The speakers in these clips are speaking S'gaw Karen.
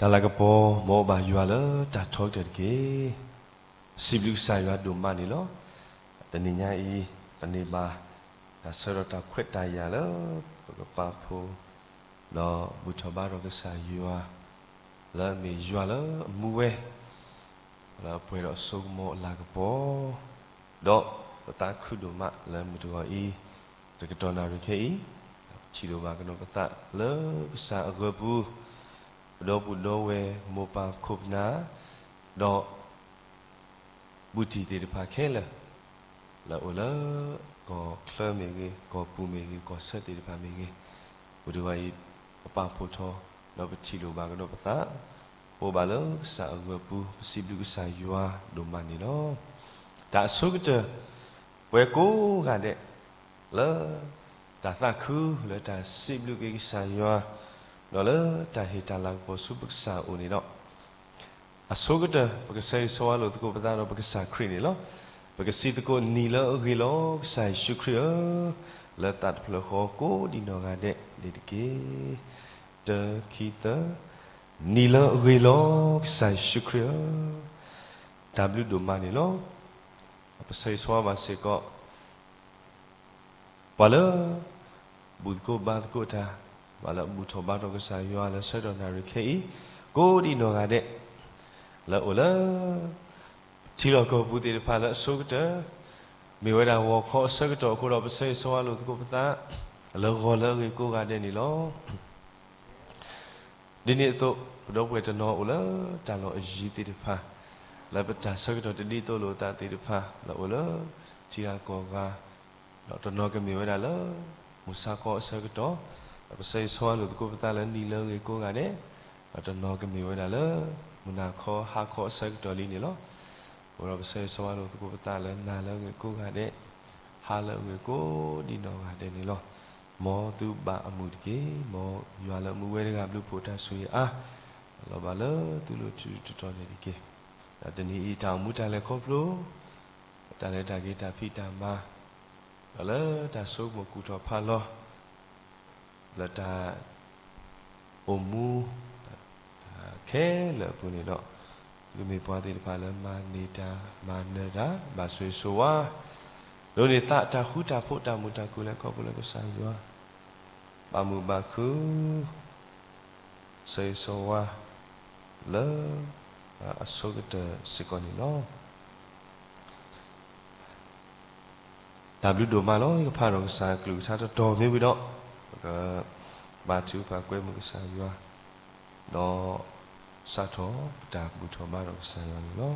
တၢ်လၤကပီၤ မ်အအိၣ်ဘၣ်ယွၤလၢတၢ်ထီကတၢၢ်တက့ၢ်. ပစံးဘျုးကစၢ်ယွၤဒိၣ်မးန့ၣ်လီၤ. တနံၤညါအံၤ ပန့ၢ်ဘၣ် တၢ်ဆၢကတီၢ်တၢ်ခွဲးတၢ်ယာ်လၢ ပကပာ်ဖှိၣ် ဒီးဘူၣ်ထီၣ်ဘါထီၣ်ကစၢ်ယွၤ လၢအမ့ၢ်ယွၤလၢအမူဝဲ လၢအပှဲၤဒီးအစိကမီၤအလၤကပီၤ, ဒီးပသးခုဒိၣ်မးလၢမုၢ်တဂီၤအံၤ တကတီၢ်နၣ်ရံၣ်ခဲအံၤ ပထံၣ်လိာ်ဘၣ်ကဒီးပသးလၢကစၢ်အဂၢၤပူၤ, ပဒီပုၢ်ဒီဝဲၢ်မိၢ်ပၢ်ခိၣ်ပနၢ်, ဒီး ဘူးတံၢ်သ့ၣ်တဖၣ်ခဲလၢာ်, လၢအအိၣ်လၢ ကီၢ်ချၢမ့ၢ်ဂ့ၤ, ကီၢ်ပူၤမ့ၢ်ဂ့ၤ, ကီၢ်ဆၢသ့ၣ်တဖၣ်မ့ၢ်ဂ့ၤ, မုၢ်တဂီၤအံၤ ပပာ်ဖှိၣ်ထီၣ် ဒီးပထံၣ်လိာ်ဘၣ်ကဒီးပသး, ပအိၣ်ဘၣ်လၢကစၢ်အဂၢၤပူၤ ပစံးဘျုးကစၢ်ယွၤဒိၣ်မးန့ၣ်လီၤ. တၢ်အဆိကတၢၢ် ပဝဲကိးဂၤဒဲး လၢ တၢ်သးခု လၢတၢ်စံးဘျုးက့ၤကစၢ်ယွၤ, ဒီးလၢတၢ်ဟ့ၣ်တၢ်လၤကပီၤဆူပကစၢ်အအိၣ်န့ၣ်ဒီး, အဆိကတၢၢ် ပကဆၢဂ့ၤဆၢဝါလိာ်သကိးပသးဒီးပကစၢ်ခရံာ်န့ၣ်လီၤ. ပကစံးသကိးနံၤလၢအဂ့ၤလီၤ ကစၢ်ယ့ၣ်ၡူးခရံာ်ဧၢ, လၢသးတဖျၢၣ်ဃီကိးဒံးနီၢ်ဂၤဒဲးန့ၣ်တက့ၢ်. တၢ ခံ သၢ, နံၤလၢအဂ့ၤလီၤ ကစၢ်ယ့ၣ်ၡူးခရံာ်ဧၢ, တၢ်ဘျုးဒိၣ်မးန့ၣ်လီၤ. ပဆၢဂ့ၤဆၢဝါဘၣ်စ့ၢ်ကီး ပှၤလၢ ဘူၣ်သကိးဘါသကိးတၢ်, ပှၤလၢအဘူၣ်ထီၣ်ဘါထီၣ်ကစၢ်ယွၤလၢဆၢကတီၢ်နၣ်ရံၣ်ခဲအံၤ ကိးဒံးနီၢ်ဂၤဒဲး, လၢအိၣ်လၢ ထံလီၢ်ကီၢ်ပူၤသ့ၣ်တဖၣ်လၢအဆိကတၢၢ်, မ့ၢ်ဝဲဒၣ်ဂီၤခီအဆၢကတီၢ်အဃိဒီး ပဆၢဂ့ၤဆၢဝါလိာ်သကိးပသး လၢဂီၤလၢအဂ့ၤကိးဂၤဒဲးန့ၣ်လီၤ. ဒ်န့ၣ်အသိး ပဒီပုၢ်ဝဲၢ်တနီၤအိၣ်လၢတၢ်လီၢ်အယံၤသ့ၣ်တဖၣ်, လၢပတၢ်ဆၢကတီၢ်တဒ်သိးလိာ်သးသ့ၣ်တဖၣ်, လၢအိၣ်လၢထံဂၤကီၢ်ဂၤ, ဒီးတနီၤကမ့ၢ်ဝဲဒၣ်လၢ မုၢ်ဆါခီအဆၢကတီၢ်, ဒီးပဆၢဂ့ၤဆၢဝါလိာ်သကိးပသးလၢနံၤလၢအဂ့ၤကိးဂၤဒဲး, ဒီးတနီၤကမ့ၢ်ဝဲဒၣ်လၢ မုၢ်နၤခီဟါခီအဆၢကတီၢ်လံန့ၣ်လီၤ. အဃိဒီးပဆၢဂ့ၤဆၢဝါလိာ်သကိးပသးလၢနၤလၢအဂ့ၤကိးဂၤဒဲး, ဟါလၢအဂ့ၤကိးဒံးနီၢ်ဂၤဒဲးန့ၣ်လီၤ. မ်သုဘၣ်အမုာ်တက့ၢ်. မ်ယွၤလၢမူဝဲတဂၤဘျုးဖှိၣ်တၢ်ဆိၣ်ဂ့ၤအါ, လီၤဘၣ်လၢသုလိၤထူးတတီၤန့ၣ်တက့ၢ်. ဒီးတနံၤအံၤတၢ်အိၣ်မူတၢ်လဲၤခီဖျိ တၢ်လဲၤတၢ်က့ၤတၢ်ဖံးတၢ်မၤ, ဒီးလၢတၢ်ဆိကမိၣ်ကူၣ်ထီၣ်ဖးလီၤ လၢတၢ် အိၣ်မူ ခဲလၢာ်အပူၤန့ၣ်ဒီး, သုမ့ၢ်ပှၤသ့ၣ်တဖၣ်လၢမၤန့ၢ်တၢ် မၤနၢၤတၢ် ဘၣ်ဆိၣ်ဂ့ၤဆိၣ်ဝါ, ဒိးန့ၢ်သးတၢ်ဃူတၢ်ဖိးတၢ်မုာ်တၢ်ခုၣ်လဲၤခီဖျိလၢကစၢ်ယွၤ, ဘၣ်မုာ်ဘၣ်ခုၣ် ဆိၣ်ဂ့ၤဆိၣ်ဝါ လၢ အဆိကတၢၢ်စ့ၢ်ကီးန့ၣ်လီၤ. တၢ်ဘျုးဒိၣ်မးလီၤ. ယကဖးဒီးကစၢ်အကလုၢ်ကထါတတီၤမ့ၢ်ဝံၤဒီး, ပက ဘါထုကဖၣ်ကွဲမုာ်ကစၢ်ယွၤ, ဒီး စးထီၣ်ပတၢ်ဘူၣ်ထီၣ်ဘါထီၣ်ကစၢ်ယွၤန့ၣ်လီၤ.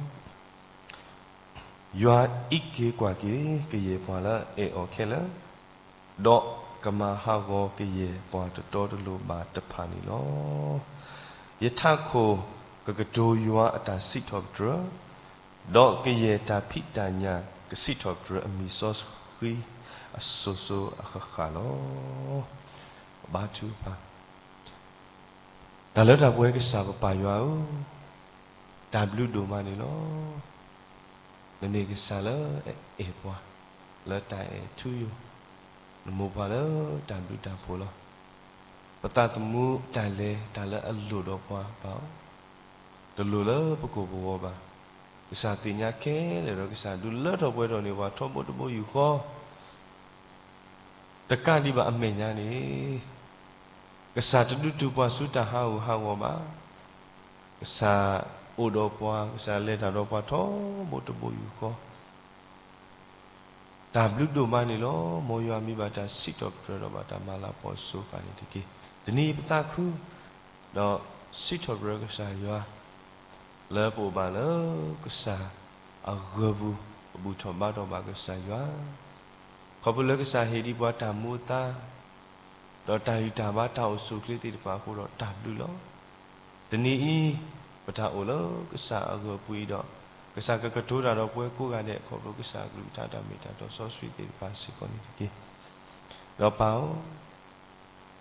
ယွၤအံးက့ၤကွၢ်က့ၤ ကယဲၢ်ပှၤလၢအအဲၣ်အီၤခဲလၢာ်, ဒီးကမၤဟးဂီၤကယဲၢ်ပှၤတတီတလိၤဘၣ်တဖၣ်န့ၣ်လီၤ. ယထးခိၣ်ကကတိၤယွၤအတၢ်စံးထီၣ်ပတြၢၤ, ဒီးကယဲၢ်တၢ်ဖံးတၢ်ညၣ်ကစံးထီၣ်ပတြၢၤအမံၤစီဆှံအစိၤစိၤအဃၣ်ဃၣ်လီၤ. ဘါထုကဖၣ် တၢ်လၢတၢ်ပှဲၤကစၢ်ပပၢ်ယွၤဧၢ, တၢ်ဘျုးဒိၣ်မးန့ၣ်လီၤ. နမ့ၢ်ကစၢ်လၢအအဲၣ်ပှၤ လၢတၢ်အဲၣ်ထူယိာ်, နမိၢ်ပှၢ်လၢတၢ်ဘျုးတၢ်ဖှိၣ်လီၤ. ပသးသမူတၢ်လဲၤတၢ်လၢအလိၣ်ဒီးပှၤဘၣ်အီၤ, တလိၣ်လၢပကိာ်ပဂီၤဘၣ်. ကစၢ်သ့ၣ်ညါခဲလၢာ်ဒီးကစၢ်ဒုးလၢထီၣ်ပှဲၤထီၣ်န့ၢ်ပှၤထီဘိတဘိယူၢ်ဃီ တကးဒံးဘၣ်အမဲာ်ညါန့ၣ်, ကစၢ်တဒုးတုၤပှၤဆူတၢ်ဟးဂူာ်ဟးဂီၤဘၣ်. ကစၢ်အိၣ်ဒီးပှၤ, ကစၢ်လဲၤတၢ်ဒီးပှၤထီဘိတဘိယူၢ်ဃီ. တၢ်ဘျုးဒိၣ်မးန့ၣ်လီၤ. မ်ယွၤမံဘၣ်တၢ်စံးထီၣ်ပတြၢၤဒီးဘၣ်တၢ်မၤလၤကပီၤစိၤဃာ်န့ၣ်တက့ၢ်. တနံၤအံၤပသးခု ဒီးစံးထီၣ်ပတြၢၤကစၢ်ယွၤ လၢပအိၣ်ဘၣ်လၢကစၢ်အဂၢၤပူၤ, ပဘူၣ်ထီၣ်ဘါထီၣ်ဘၣ်ကစၢ်ယွၤ, ခီဖျိလၢကစၢ်ဟ့ၣ်ဒံးပှၤတၢ်မူအသါ, ဒီးတၢ်ဂံၢ်တၢ်ဘါတၢ်အိၣ်ဆူၣ်အိၣ်ချ့သ့ၣ်တဖၣ်အဃိဒီးတၢ်ဘျုးလီၤ. တနံၤအံၤ ပတၢ်အိၣ်လၢကစၢ်အဂၢၤပူၤအံၤဒီး, ကစၢ်ကကတိၤတၢ်ဒီးပဝဲကိးဂၤဒဲး ခီဖျိကစၢ်အကလုၢ်ကထါတၢ်မ့ၢ်တၢ်တီစီဆှံသ့ၣ်တဖၣ်စ့ၢ်ကီးန့ၣ်တက့ၢ်. ဒီးပၢ်ဧၢ,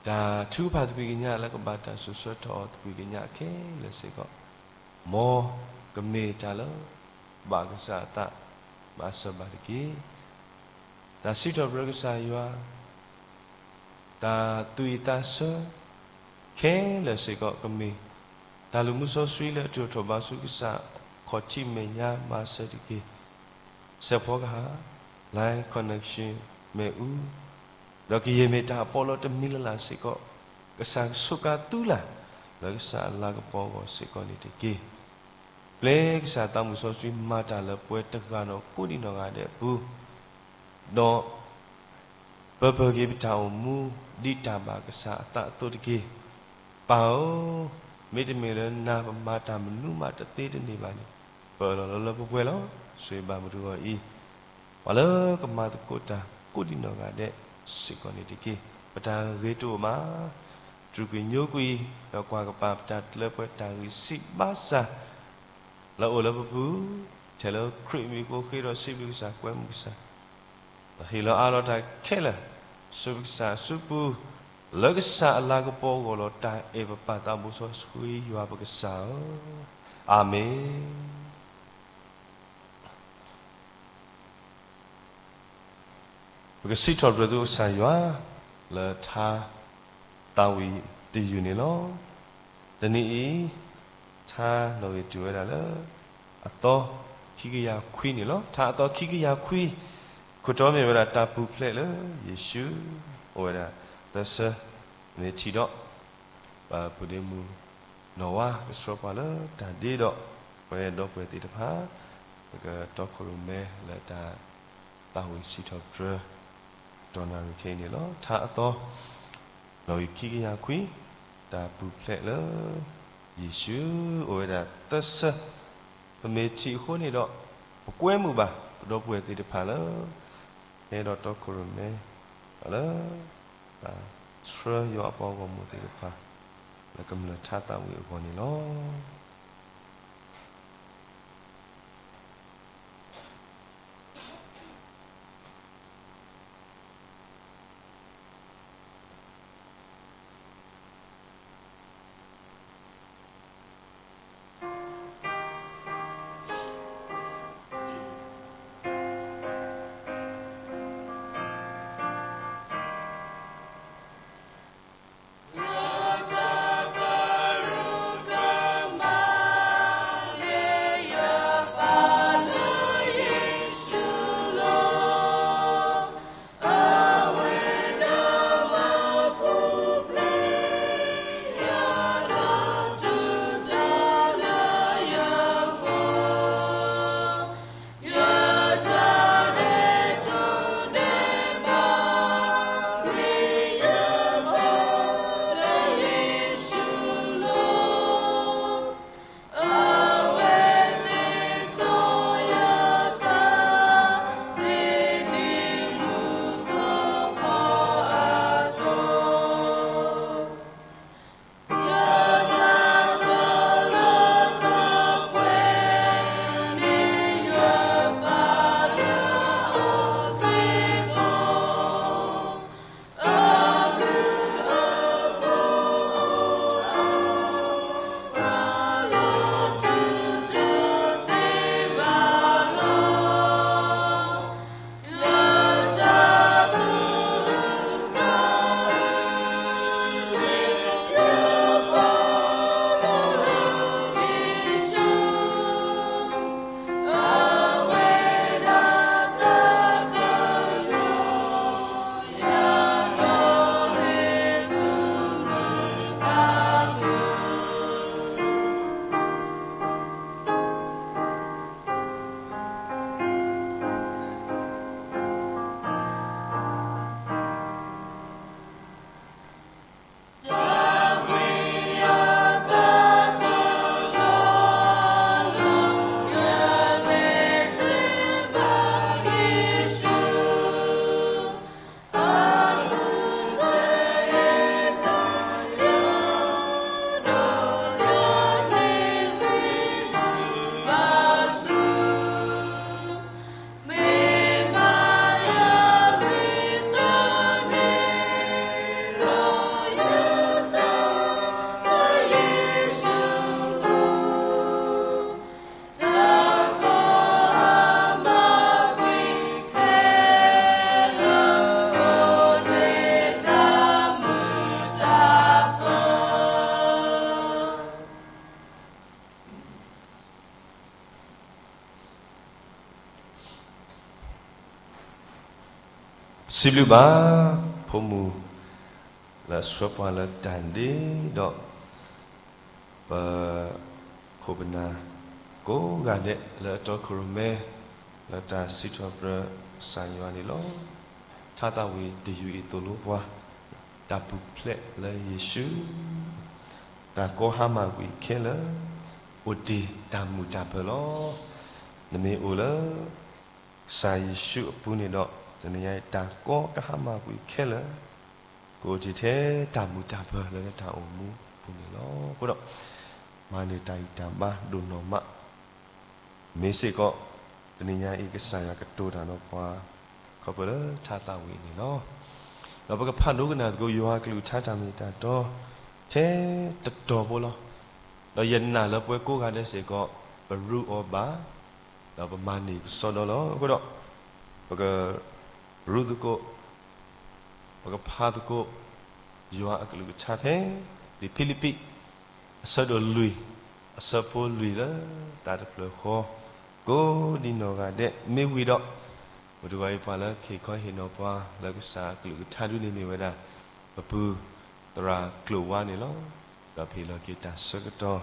တၢ်ထုကဖၣ်သကွံာ်ကညးလၢကဘၣ်တၢ်စိၤဆၢထီၣ်အီၤသကွံာ်ကညးခဲလၢာ်စ့ၢ်ကီး, မ်ကမ့ၢ်တၢ်လၢ ဘၣ်ကစၢ်အသးမၤစၢၤဘၣ်တက့ၢ်. တၢ်စံးထီၣ်ပတြၢၤကစၢ်ယွၤ, တၢ်သူၣ်ဝံၣ်သးဆၢ ခဲလၢာ်စ့ၢ်ကီးကမ့ၢ် တၢ်လုၢ်မူစီဆှံလၢအထုးထီၣ်ဘၣ်ဆူကစၢ်ခီၣ်ထံးမဲာ်ညါမၤစၢၤတက့ၢ်. စဲးဖီကဟၣ် line connection မ့ၣ်အူ ဒီးကယဲၢ်မ့ၢ်တၢ်အပီးလီတမံၤလၢ်လၢ်စ့ၢ်ကီး, ကစၢ်ကဆိးကါသုလၢ် လၢကစၢ်အလၤကပီၤအဂီၢ်စ့ၢ်ကီးန့ၣ်တက့ၢ်. ပျဲကစၢ်သးမုၣ်စီဆှံမၤတၢ်လၢပှဲၤတဂၤဒီးကိးဒံးနီၢ်ဂၤဒဲးအပူၤ, ဒီး ပၢၤပၢၤက့ၤပတၢ်အိၣ်မူ ဒ်တၢ်ဘၣ်ကစၢ်အသးအသိးတက့ၢ်. ပၢ်ဧၢ, မ့တမ့ၢ်လၢနၤပမၤတၢ်မနုၤမးတသ့တန့ၢ်ဘၣ်န့ၣ်, ပၢၢ်လီၤလၢလၢပှဲၤပှဲၤလီၤ. ဆိၣ်ဂ့ၤဘၣ်မုၢ်တဂီၤအံၤ ပှၤလၢကမၤသကိးတၢ်ကိးဒံးနီၢ်ဂၤဒဲးစ့ၢ်ကီးန့ၣ်တက့ၢ်. ပတၢ်ဂ့ၤတအိၣ်မး, တြူာ်ကွံာ်ညိကွံာ်, ဒီးကွၢ်ကပၤပတၢ်တလၢပှဲၤတၢ်ဂံၢ်စၢ်ဘါစၢ် လၢအအိၣ်လၢပပူၤ, ထဲလၢခရံာ်မံၤဃိဃ့ဒီးစံးဘျုးကစၢ်ကွဲမုာ်ကစၢ်, ဒီးဟ့ၣ်လီၤအးလီၤတၢ်ခဲလၢာ် ဆူပကစၢ်အစုပူၤ, လၢကစၢ်အလၤကပီၤအဂီၢ်လီၤ. တၢ်အဲၣ်ပပၢ်သးဘိစီဆှံယွၤပကစၢ်ဧၢ, အၤမ့ၣ်. ပကစံးထီၣ်ပတြၢၤသုကစၢ်ယွၤ လၢထါသးဝံၣ်တယုၢ်န့ၣ်လီၤ. တနံၤအံၤ ထါနီၣ်ဂံၢ်တုၤဝဲဒၣ်လၢ အသီခံကယၤခွံန့ၣ်လီၤ. ထါအသီခံကယၤခွံ ခိၣ်တီမ့ၢ်ဝဲဒၣ်တၢ်ပူၤဖျဲးလၢယ့ၣ်ၡူး, အိၣ်ဝဲဒၣ်သၢဆၢ, မ့ၢ်ထံၣ်ဒီး ပပုၢ်ဒ့မုၣ်နီၢ်ဝါ ကဆှၢပှၤလၢတၢ်ဒ့ဒီး ပဝဲဒီပုၢ်ဝဲၢ်သ့ၣ်တဖၣ် ပကတီခိၣ်ရိၣ်မဲလၢတၢ်သးဝံၣ်စံးထီၣ်ပတြၢၤ တီၢ်နၣ်ရံၣ်ခဲအံၤန့ၣ်လီၤ. ထါအသီ နီၣ်ဂံၢ်ခံကယၤခွံ, တၢ်ပူၤဖျဲးလၢယ့ၣ်ၡူး အိၣ်ဝဲဒၣ်သၢဆၢ, ပမ့ၢ်ထံၣ်အဃိန့ၣ်ဒီး ပကွဲမုာ်ဘၣ် ပဒီပုၢ်ဝဲၢ်သ့ၣ်တဖၣ်လၢ ဟဲဒီးတီခိၣ်ရိၣ်မဲ လၢ တၢ်ဆှၢယွၤအပှၤဂီၢ်မုၢ်သ့ၣ်တဖၣ် လၢကမျၢၢ်ထါသးဝံၣ်အဂီၢ်န့ၣ်လီၤ. စံးဘျုးဘၣ် ဖိမုၣ် လၢအဆှၢပှၤလၢတၢ်ဒ့ဒီး ပ ခိၣ်ပနၢ် ကိးဂၤဒဲးလၢအတီခိၣ်ရိၣ်မဲ လၢတၢ်စံးထီၣ်ပတြၢၤကစၢ်ယွၤန့ၣ်လီၤ. ထါသးဝံၣ်တယုၢ်အံၤသိၣ်လိပှၤ တၢ်ပူၤဖျဲးလၢယ့ၣ်ၡူး တၢ်ကီဟါမၢ်ကွံာ်ခဲလၢာ် အိၣ်တ့ၢ်တၢ်မုာ်တၢ်ပၢၤလီၤ. နမ့ၢ်အိၣ်လၢ ကစၢ်ယ့ၣ်ၡူးအပူၤန့ၣ်ဒီး တနံၤညါအံၤ တၢ်ကီကဟါမၢ်ကွံာ်ခဲလၢာ် ကအိၣ်တ့ၢ်ထဲတၢ်မုာ်တၢ်ပၢၤလၢနတၢ်အိၣ်မူအပူၤန့ၣ်လီၤ. အဃိဒီး မၤန့ၢ်တၢ်ဂံၢ်တၢ်ဘါဒိၣ်နီၢ်မး မ့ၢ်စ့ၢ်ကီး တနံၤညါအံၤ ကစၢ်ယွၤကတိၤတၢ်ဒီးပှၤ ခီဖျိလၢထါသးဝံၣ်န့ၣ်လီၤ. ဒီးပကဖးဒိကနၣ်သကိး ယွၤအကလုၢ်ကထါတၢ်မ့ၢ်တၢ်တီ ထဲတတီၤဖိလီၤ. ဒီးယနာ်လၢပဝဲကိးဂၤဒဲးစ့ၢ်ကီး ပရူးအီၤဘၣ် ဒီးပမၤန့ၢ်ကစီဒီလီၤ. အဃိဒီး ပက ရူးသကိး ပကဖးသကိး ယွၤအကလုၢ်ကထါဖဲ လံာ်ဖံလံးပံး အဆၢဒိၣ်လွံၢ် အဆၢဖိလွံၢ်လၢ သးတဖျၢၣ်ဃီ ကိးဒံနီၢ်ဂၤဒဲး မ့ၢ်ဝံၤဒီး မုၢ်တဂီၤအံၤ ပှၤလၢကဟ့ၣ်ခီဟ့ၣ်နီၤပှၤ လၢကစၢ်အကလုၢ်ကထါဒုန့ၣ်မ့ၢ်ဝဲဒၣ် ပပုၢ်သရၣ်ကျိၣ်ဝါန့ၣ်လီၤ. ဒီးပဟ့ၣ်လီၤက့ၤတၢ်ဆၢကတီၢ်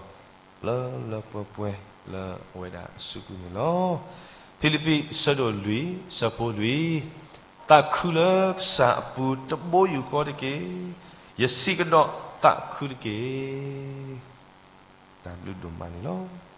လၢလၢပှဲၤပှဲၤလၢအဝဲဒၣ်အစုပူၤန့ၣ်လီၤ. ဖံလံးပံး ဆၢဒိၣ်လွံၢ် ဆၢဖိလွံၢ်, သးခုလၢကစၢ်အပူၤတဘိယူၢ်ဃီတက့ၢ်. ယစံးကဒီးသးခုတက့ၢ်. တၢ်ဘျုးဒိၣ်မးန့ၣ်လီၤ.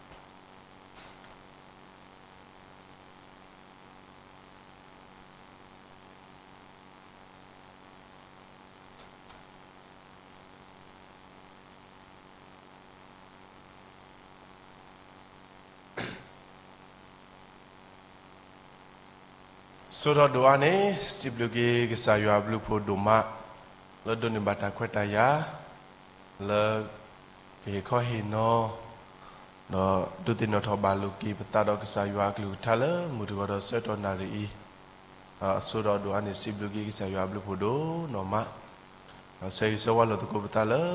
စိၤထီၣ်ဒိၣ်အါန့ၣ် စံးဘျုးက့ၤကစၢ်ယွၤအဘျုးအဖှိၣ်ဒိၣ်မး လၢဒိးန့ၢ်ဘၣ်တၢ်ခွဲးတၢ်ယာ် လၢကဟ့ၣ်ခီဟ့ၣ်နီၤ ဒီးဒုးသ့ၣ်နီၣ်ထီၣ်ဘၣ်လိာ်က့ၤပသးဒီးကစၢ်ယွၤအကလုၢ်ကထါလၢမုၢ်တဂီၤဒီးဆၢကတီၢ်နၣ်ရံၣ်အံၤ, အစိၤထီၣ်ဒိၣ်အါန့ၣ် စံးဘျုးက့ၤကစၢ်ယွၤအဘျုးအဖှိၣ်ဒိၣ်နီၢ်မး, ဒီးဆၢဂ့ၤဆၢဝါလိာ်သကိးပသးလၢ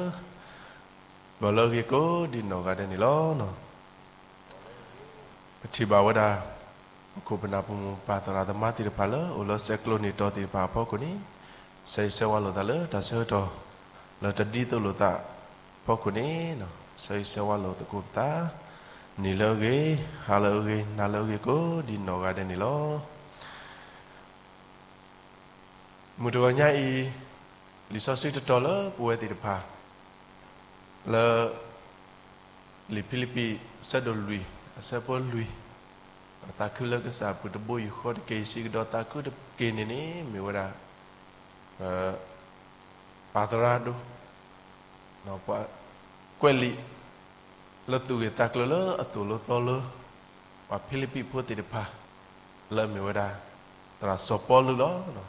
ဒီးလၢအဂ့ၤကိးဒံနီၢ်ဂၤဒဲးန့ၣ်လီၤ. ပထံၣ်ဘၣ်ဝဲဒၣ် ပခိၣ်ပနၢ် ပမိၢ်ပၢ်သရၣ်သမါသ့ၣ်တဖၣ်လၢ အိၣ်လၢဆဲးကျိးန့ၢ်တီၤသ့ၣ်တဖၣ်အဖီခိၣ်န့ၣ်, ဆၢဂ့ၤဆၢဝါလိာ်သးလၢတၢ်ဆၢကတီၢ် လၢတဒ်သိးလိာ်သးအဖီခိၣ်န့ၣ်, ဆၢဂ့ၤဆၢဝါလိာ်သကိးပသး, နံၤလၢအဂ့ၤ, ဟါလၢအဂ့ၤ, နၤလၢအဂ့ၤကိးဒံနီၢ်ဂၤဒဲးန့ၣ်လီၤ. မုၢ်တဂီၤညါအံၤ, လံာ်စီဆှံတတီၤလၢပဝဲသ့ၣ်တဖၣ် လၢ လံာ်ဖံလံးပံး အဆၢဒိၣ်လွံၢ် အဆၢဖိလွံၢ်, သးခုလၢကစၢ်အပူၤတဘိယူၢ်ဃီတက့ၢ်, ယစံးကဒီးသးခုတက့ၢ်န့ၣ်န့ၣ် မ့ၢ်ဝဲဒၣ် ပ ပၢ်သရၣ်ဒိၣ် ပှၤကွဲးလံာ် လၢသူၣ်ဂ့ၢ်သးကျိၤလၢအသိၣ်လိသီလိ ပှၤဖံလံးပံးဖိသ့ၣ်တဖၣ် လၢအမ့ၢ်ဝဲဒၣ် သရၣ်စီၤပီလူးလီၤ.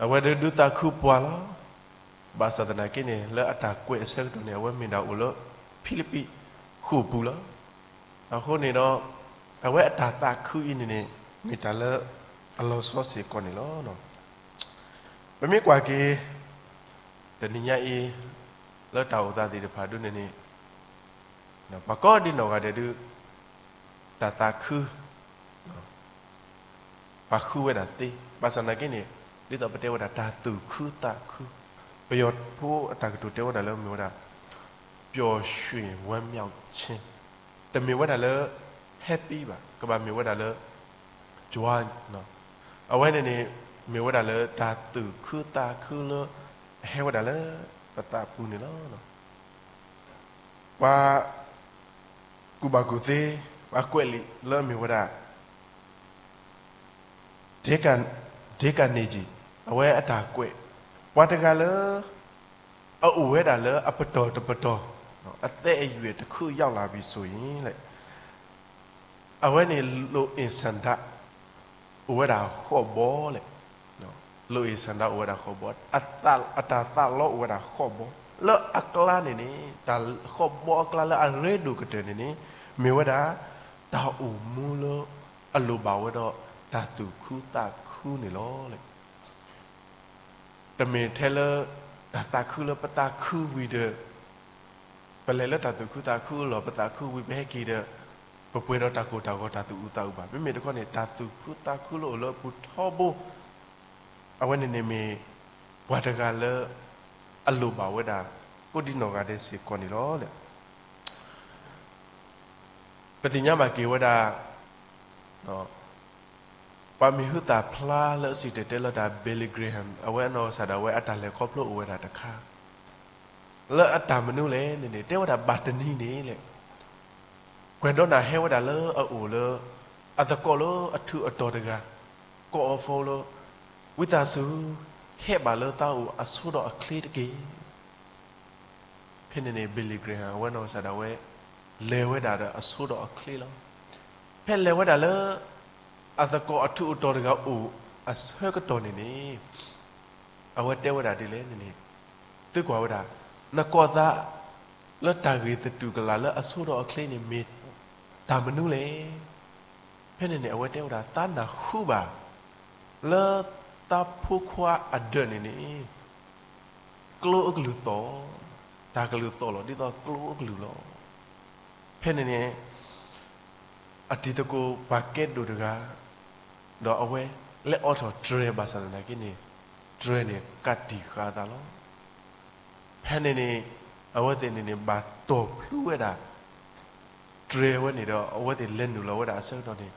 အဝဲဒၣ်ဒုးသးခုပှၤလီၤ. ဘၣ်ဆၣ်သနာ်က့န့ၣ် လၢအတၢ်ကွဲးအဆၢကတီၢ်န့ၣ် အဝဲမ့ၢ်ဒၣ်အိၣ်လၢဖံလံးပံးဃိာ်ပူၤလီၤ. အဃိန့ၣ်ဒီး အဝဲအတၢ်သးခုအံၤန့ၣ်န့ၣ် မ့ၢ်တၢ်လၢအလီၤဆီစ့ၢ်ကီးန့ၣ်လီၤ. ပမ့ၢ်ကွၢ်က့ၤ တနံၤညါအံၤ လၢတၢ်အိၣ်သးသ့ၣ်တဖၣ်ဒ်န့ၣ်န့ၣ် ပှၤကိးဒံနီၢ်ဂၤဒဲးဒုး တၢ်သးခု ပှၤဃုဝဲဒၣ်သ့, ဘၣ်ဆၣ်သနာ်က့န့ၣ် ဒ်သိးပတဲဝဲဒၣ်တၢ်သူၣ်ခုသးခု, ပယီၤဖိအတၢ်ကတိၤတဲဝဲဒၣ်လၢမ့ၢ်ဝဲဒၣ် ပျော်ရွှင်ဝမ်းမြောက်ခြင်း, တမ့ၢ်ဝဲဒၣ်လၢ happy ဘၣ်, ကဘၣ်မ့ၢ်ဝဲဒၣ်လၢ joy, အဝဲန့ၣ်န့ၣ် မ့ၢ်ဝဲဒၣ်လၢတၢ်သူၣ်ခုသးခုလၢ အဟဲဝဲဒၣ်လၢပသးပူၤန့ၣ်လီၤ. ပှၤကူၣ်ဘၣ်ကူၣ်သ့ ပှၤကွဲးလံာ်လၢအမ့ၢ်ဝဲဒၣ် Dale Carnegie, အဝဲအတၢ်ကွဲး, ပှၤတဂၤလၢ အအိၣ်ဝဲဒၣ်လၢအပတီၢ်တပတီၢ်, အသက်အရွယ်တစ်ခုရောက်လာပြီဆိုရင် အဝဲန့ၣ် လိၣ်အ့ၣ်စၣ်ဒၣ် အိၣ်ဝဲဒၣ်ဃိးဘီလဲၣ်, လိၣ်အ့ၣ်စၣ်ဒၣ်အိၣ်ဝဲဒၣ်ဃိးဘီ, အတၢ်သးလီအိၣ်ဝဲဒၣ်ဃိးဘီ, လၢအကျါန့ၣ်န့ၣ် တၢ်ဃိးဘီအကျါလၢအရ့ဒိၣ်ကတၢၢ်န့ၣ်န့ၣ် မ့ၢ်ဝဲဒၣ် တၢ်အိၣ်မူလၢအလိၣ်ဘၣ်ဝဲဒီးတၢ်သူၣ်ခုသးခုန့ၣ်လီၤ. တမ့ၢ်ထဲလၢ တၢ်သးခုလၢပသးခုဝံၤဒီး ပလဲၤလၢတၢ်သူၣ်ခုသးခုလီၤ, ပသးခုဝံၤပဟဲက့ၤဒီး ပပှဲၤဒီးတၢ်ကိၢ်တၢ်ဂီၤတၢ်သူၣ်အုးသးအုးဘၣ်. မ့မ့ၢ်တခီန့ၣ် တၢ်သူၣ်ခုသးခုလၢအိၣ်လၢအပူၤထီဘိ အဝဲန့ၣ်န့ၣ်မ့ၢ် ပှၤတဂၤလၢ အလိၣ်ဘၣ်ဝဲဒၣ် ကိးဒံနီၢ်ဂၤဒဲးစ့ၢ်ကီးန့ၣ်လီၤ. ပသ့ၣ်ညါဘၣ်က့ၤဝဲဒၣ် ပှၤမံၤဟူသၣ်ဖျါလၢအစံၣ်တဲၤတဲလီၤတၢ် Billy Graham အဝဲအနီၢ်ကစၢ်ဒၣ်ဝဲအတၢ်လဲၤခီဖျိအိၣ်ဝဲဒၣ်တခါ လၢအတၢ်မနုၤလဲၣ်န့ၣ်န့ၣ် တဲဝဲဒၣ်ဘၣ်တနံၤန့ၣ်လဲၣ် ပှၤဒီးနၢ်ဟဲဝဲဒၣ်လၢအအိၣ်လၢ အသကိးလၢအထူးအတီၤတဂၤ ကိးအီၤဖိလၢ ဝံသးစူၤ ဟဲဘၣ်လၢသးအိၣ်အဆိဒီးအချ့တက့ၢ်. ဖဲန့ၣ်န့ၣ် Billy Graham အဝဲနီၢ်ကစၢ်ဒၣ်ဝဲ လဲၤဝဲဒၣ်ဒီးအဆိဒီးအချ့လီၤ. ဖဲလဲၤဝဲဒၣ်လၢ အသကိးအထူးအတီၤတဂၤအိၣ်အဆၢကတီၢ်န့ၣ်န့ၣ် အဝဲတဲဝဲဒၣ်ဒ်လဲၣ်န့ၣ်န့ၣ် သုကွၢ်ဝဲဒၣ် နကိးသး လၢတၢ်ဂ့ၢ်သတူၢ်ကလာ်လၢအဆိဒီးအချ့န့ၣ်မ့ၢ် တၢ်မနုၤလဲၣ်. ဖဲန့ၣ်န့ၣ် အဝဲတဲဝဲဒၣ် သးနၢ်ဟူဘၣ် လၢသးဖိခွါအဒၢးန့ၣ်န့ၣ် ကျိအကလုၢ်သီၣ်, တၢ်ကလုၢ်သီၣ်လီၤ ဒ်သိးကျိအကလုၢ်လီၤ. ဖဲန့ၣ်န့ၣ် အတံၤသကိးပှၤကဲဒိၣ်တဂၤ ဒီးအဝဲလဲၤအိးထီၣ်တြဲၤဘၣ်ဆၣ်သနာ်က့န့ၣ် တြဲၤန့ၣ်ကးတံာ်ဃာ်အသးလီၤ. ဖဲန့ၣ်န့ၣ် အဝဲသ့ၣ်န့ၣ်န့ၣ် ဘၣ်တီၢ်ဖျူဝဲဒၣ် တြဲၤဝဲန့ၣ်ဒီး အဝဲသ့ၣ်လဲၤနုာ်လီၤဝဲဒၣ်အဆၢကတီၢ်န့ၣ်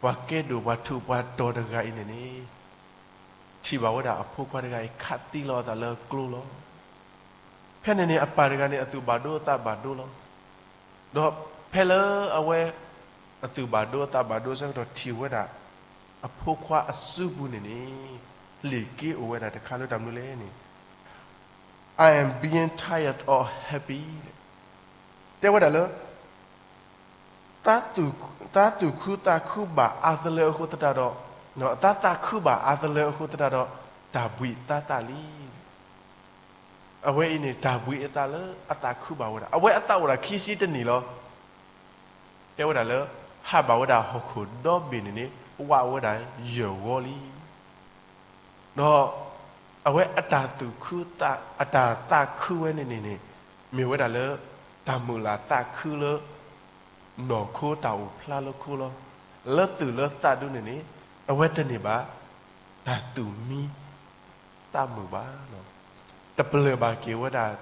ပှၤကဲဒိၣ်ပှၤထူးပှၤတီၤတဂၤအံၤန့ၣ်န့ၣ် ထံၣ်ဘၣ်ဝဲဒၣ်အဖိခွါတဂၤအံၤ ခးသံလီၤအသးလၢကျိလီၤ. ဖဲန့ၣ်န့ၣ် အပၢ်တဂၤန့ၣ် အသူၣ်ဘၣ်ဒိအသးဘၣ်ဒိလီၤ. ဒီးဖဲလၢအဝဲ အသူၣ်ဘၣ်ဒိအသးဘၣ်ဒိအဆၢကတီၢ်ထံၣ်ဝဲဒၣ် အဖိခွါအစုပူၤန့ၣ်န့ၣ် လံာ်က့အိၣ်ဝဲဒၣ်တခါလၢတၢ်မနုၤလဲၣ်န့ၣ် I am being tired or happy တဲဝဲဒၣ်လၢ သးသူၣ်ခုသးခုဘၣ်အါသလၢအဃိသတးဒီး, သးသးခုဘၣ်အါသလၢအဃိသတးဒီး, တၢ်ဘှံးသးသးလံ. အဝဲအံၤန့ၣ် တၢ်ဘှံးအသးလၢအသးခုဘၣ်ဝဲဒၣ်. အဝဲအသးအိၣ်ဒၣ်ခံဆံတနံၣ်လီၤ. တဲဝဲဒၣ်လၢ ဟးဘၣ်ဝဲဒၣ်ဟီၣ်ခိၣ်ဒီဘ့ၣ်န့ၣ်န့ၣ် ဝးဝဲဒၣ်ယဲၢ်ဝီလံ. ဒီးအဝဲအတၢ်သူၣ်ခု, အတၢ်သးခုဝဲန့ၣ်န့ၣ်န့ၣ် မ့ၢ်ဝဲဒၣ်လၢ တၢ်မုာ်လၤသးခုလၢ နီၢ်ခိတၢ်အိၣ်ဖျါလၢခိလီၤ. လၢသူၣ်လၢသးဒုန့ၣ်န့ၣ် အဝဲတန့ၢ်ဘၣ် တၢ်သူၣ်မံသးမုာ်ဘၣ်. တပလၢၢ်ဘၣ်က့ၤဝဲဒၣ်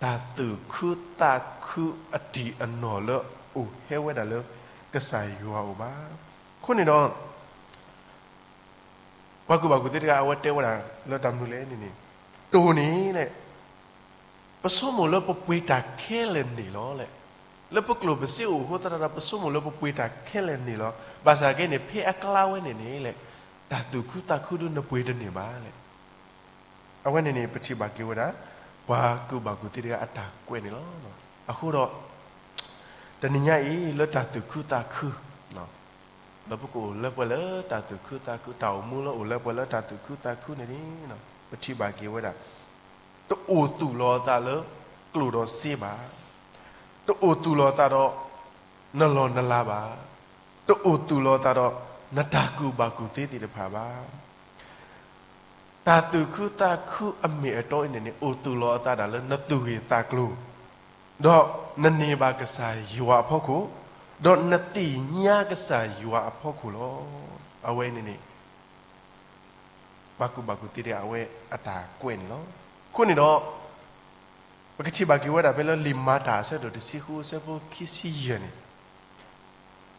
တၢ်သူၣ်ခုသးခုအတံၢ်အနီၢ်လၢအိၣ်ဟဲဝဲဒၣ်လၢ ကစၢ်ယွၤအအိၣ်ဘၣ်. အဃိန့ၣ်ဒီး ပှၤကူၣ်ဘၣ်ကူၣ်သ့တဂၤ အဝဲတဲဝဲဒၣ်လၢတၢ်မနုၤလဲၣ်န့ၣ်န့ၣ်, တိၢ်န့ၣ်လဲၣ်, ပဆိကမိၣ်လၢပပှ့ၤတၢ်ခဲလၢာ်န့ၣ်လီၤလဲၣ်. လၢပကျိၣ်ပစ့အိၣ်အဃိသတးဒီး ပဆိကမိၣ်လၢပပှ့ၤတၢ်ခဲလၢာ်န့ၣ်လီၤ. ဘၣ်ဆၣ်က့န့ၣ် ဖဲအကျါဝဲန့ၣ်န့ၣ်လဲၣ်, တၢ်သူၣ်ခုသးခုဒုနပှ့ၤတန့ၢ်ဘၣ်လဲၣ်. အဝဲန့ၣ်န့ၣ် ပထံၣ်ဘၣ်က့ၤဝဲဒၣ် ပှၤကူၣ်ဘၣ်ကူၣ်သ့တဂၤအတၢ်ကွဲးန့ၣ်လီၤ. အဃိဒီး တနံၤညါအံၤ လၢတၢ်သူၣ်ခုသးခု, လၢပကအိၣ်လၢပှဲၤလၢတၢ်သူၣ်ခုသးခု, တၢ်အိၣ်မူလၢအိၣ်လၢပှဲၤလၢတၢ်သူၣ်ခုသးခုန့ၣ်န့ၣ် ပထံၣ်ဘၣ်က့ၤဝဲဒၣ် တအိၣ်သူၣ်လီၤအသးလၢ ကျိၣ်ဒီးစ့ဘၣ်, တအိၣ်သူၣ်လီၤအသးဒီး နလီၢ်နလၤဘၣ်, တအိၣ်သူၣ်လီၤအသးဒီး နတၢ်ကူၣ်ဘၣ်ကူၣ်သ့သ့ၣ်တဖၣ်ဘၣ်. တၢ်သူၣ်ခုသးခုအမ့ၢ်အတီအံၤန့ၣ်န့ၣ် အိၣ်သူၣ်လီၤအသးဒၣ်လၢနသူၣ်ဂ့ၢ်သးကျိၤ, ဒီးနန့ၢ်ဘၣ်ကစၢ်ယွၤအဖီခိၣ်, ဒီးနသ့ၣ်ညါကစၢ်ယွၤအဖီခိၣ်လီၤ. အဝဲန့ၣ်န့ၣ် ပှၤကူၣ်ဘၣ်ကူၣ်သ့တဂၤအဝဲအတၢ်ကွဲးန့ၣ်လီၤ. အဃိန့ၣ်ဒီး ပကထံၣ်ဘၣ်က့ၤဝဲဒၣ်ဖဲလၢလံာ်မၤတၢ်အဆၢဒိၣ်တဆံဃုအဆၢဖိခံဆံယဲၢ်န့ၣ်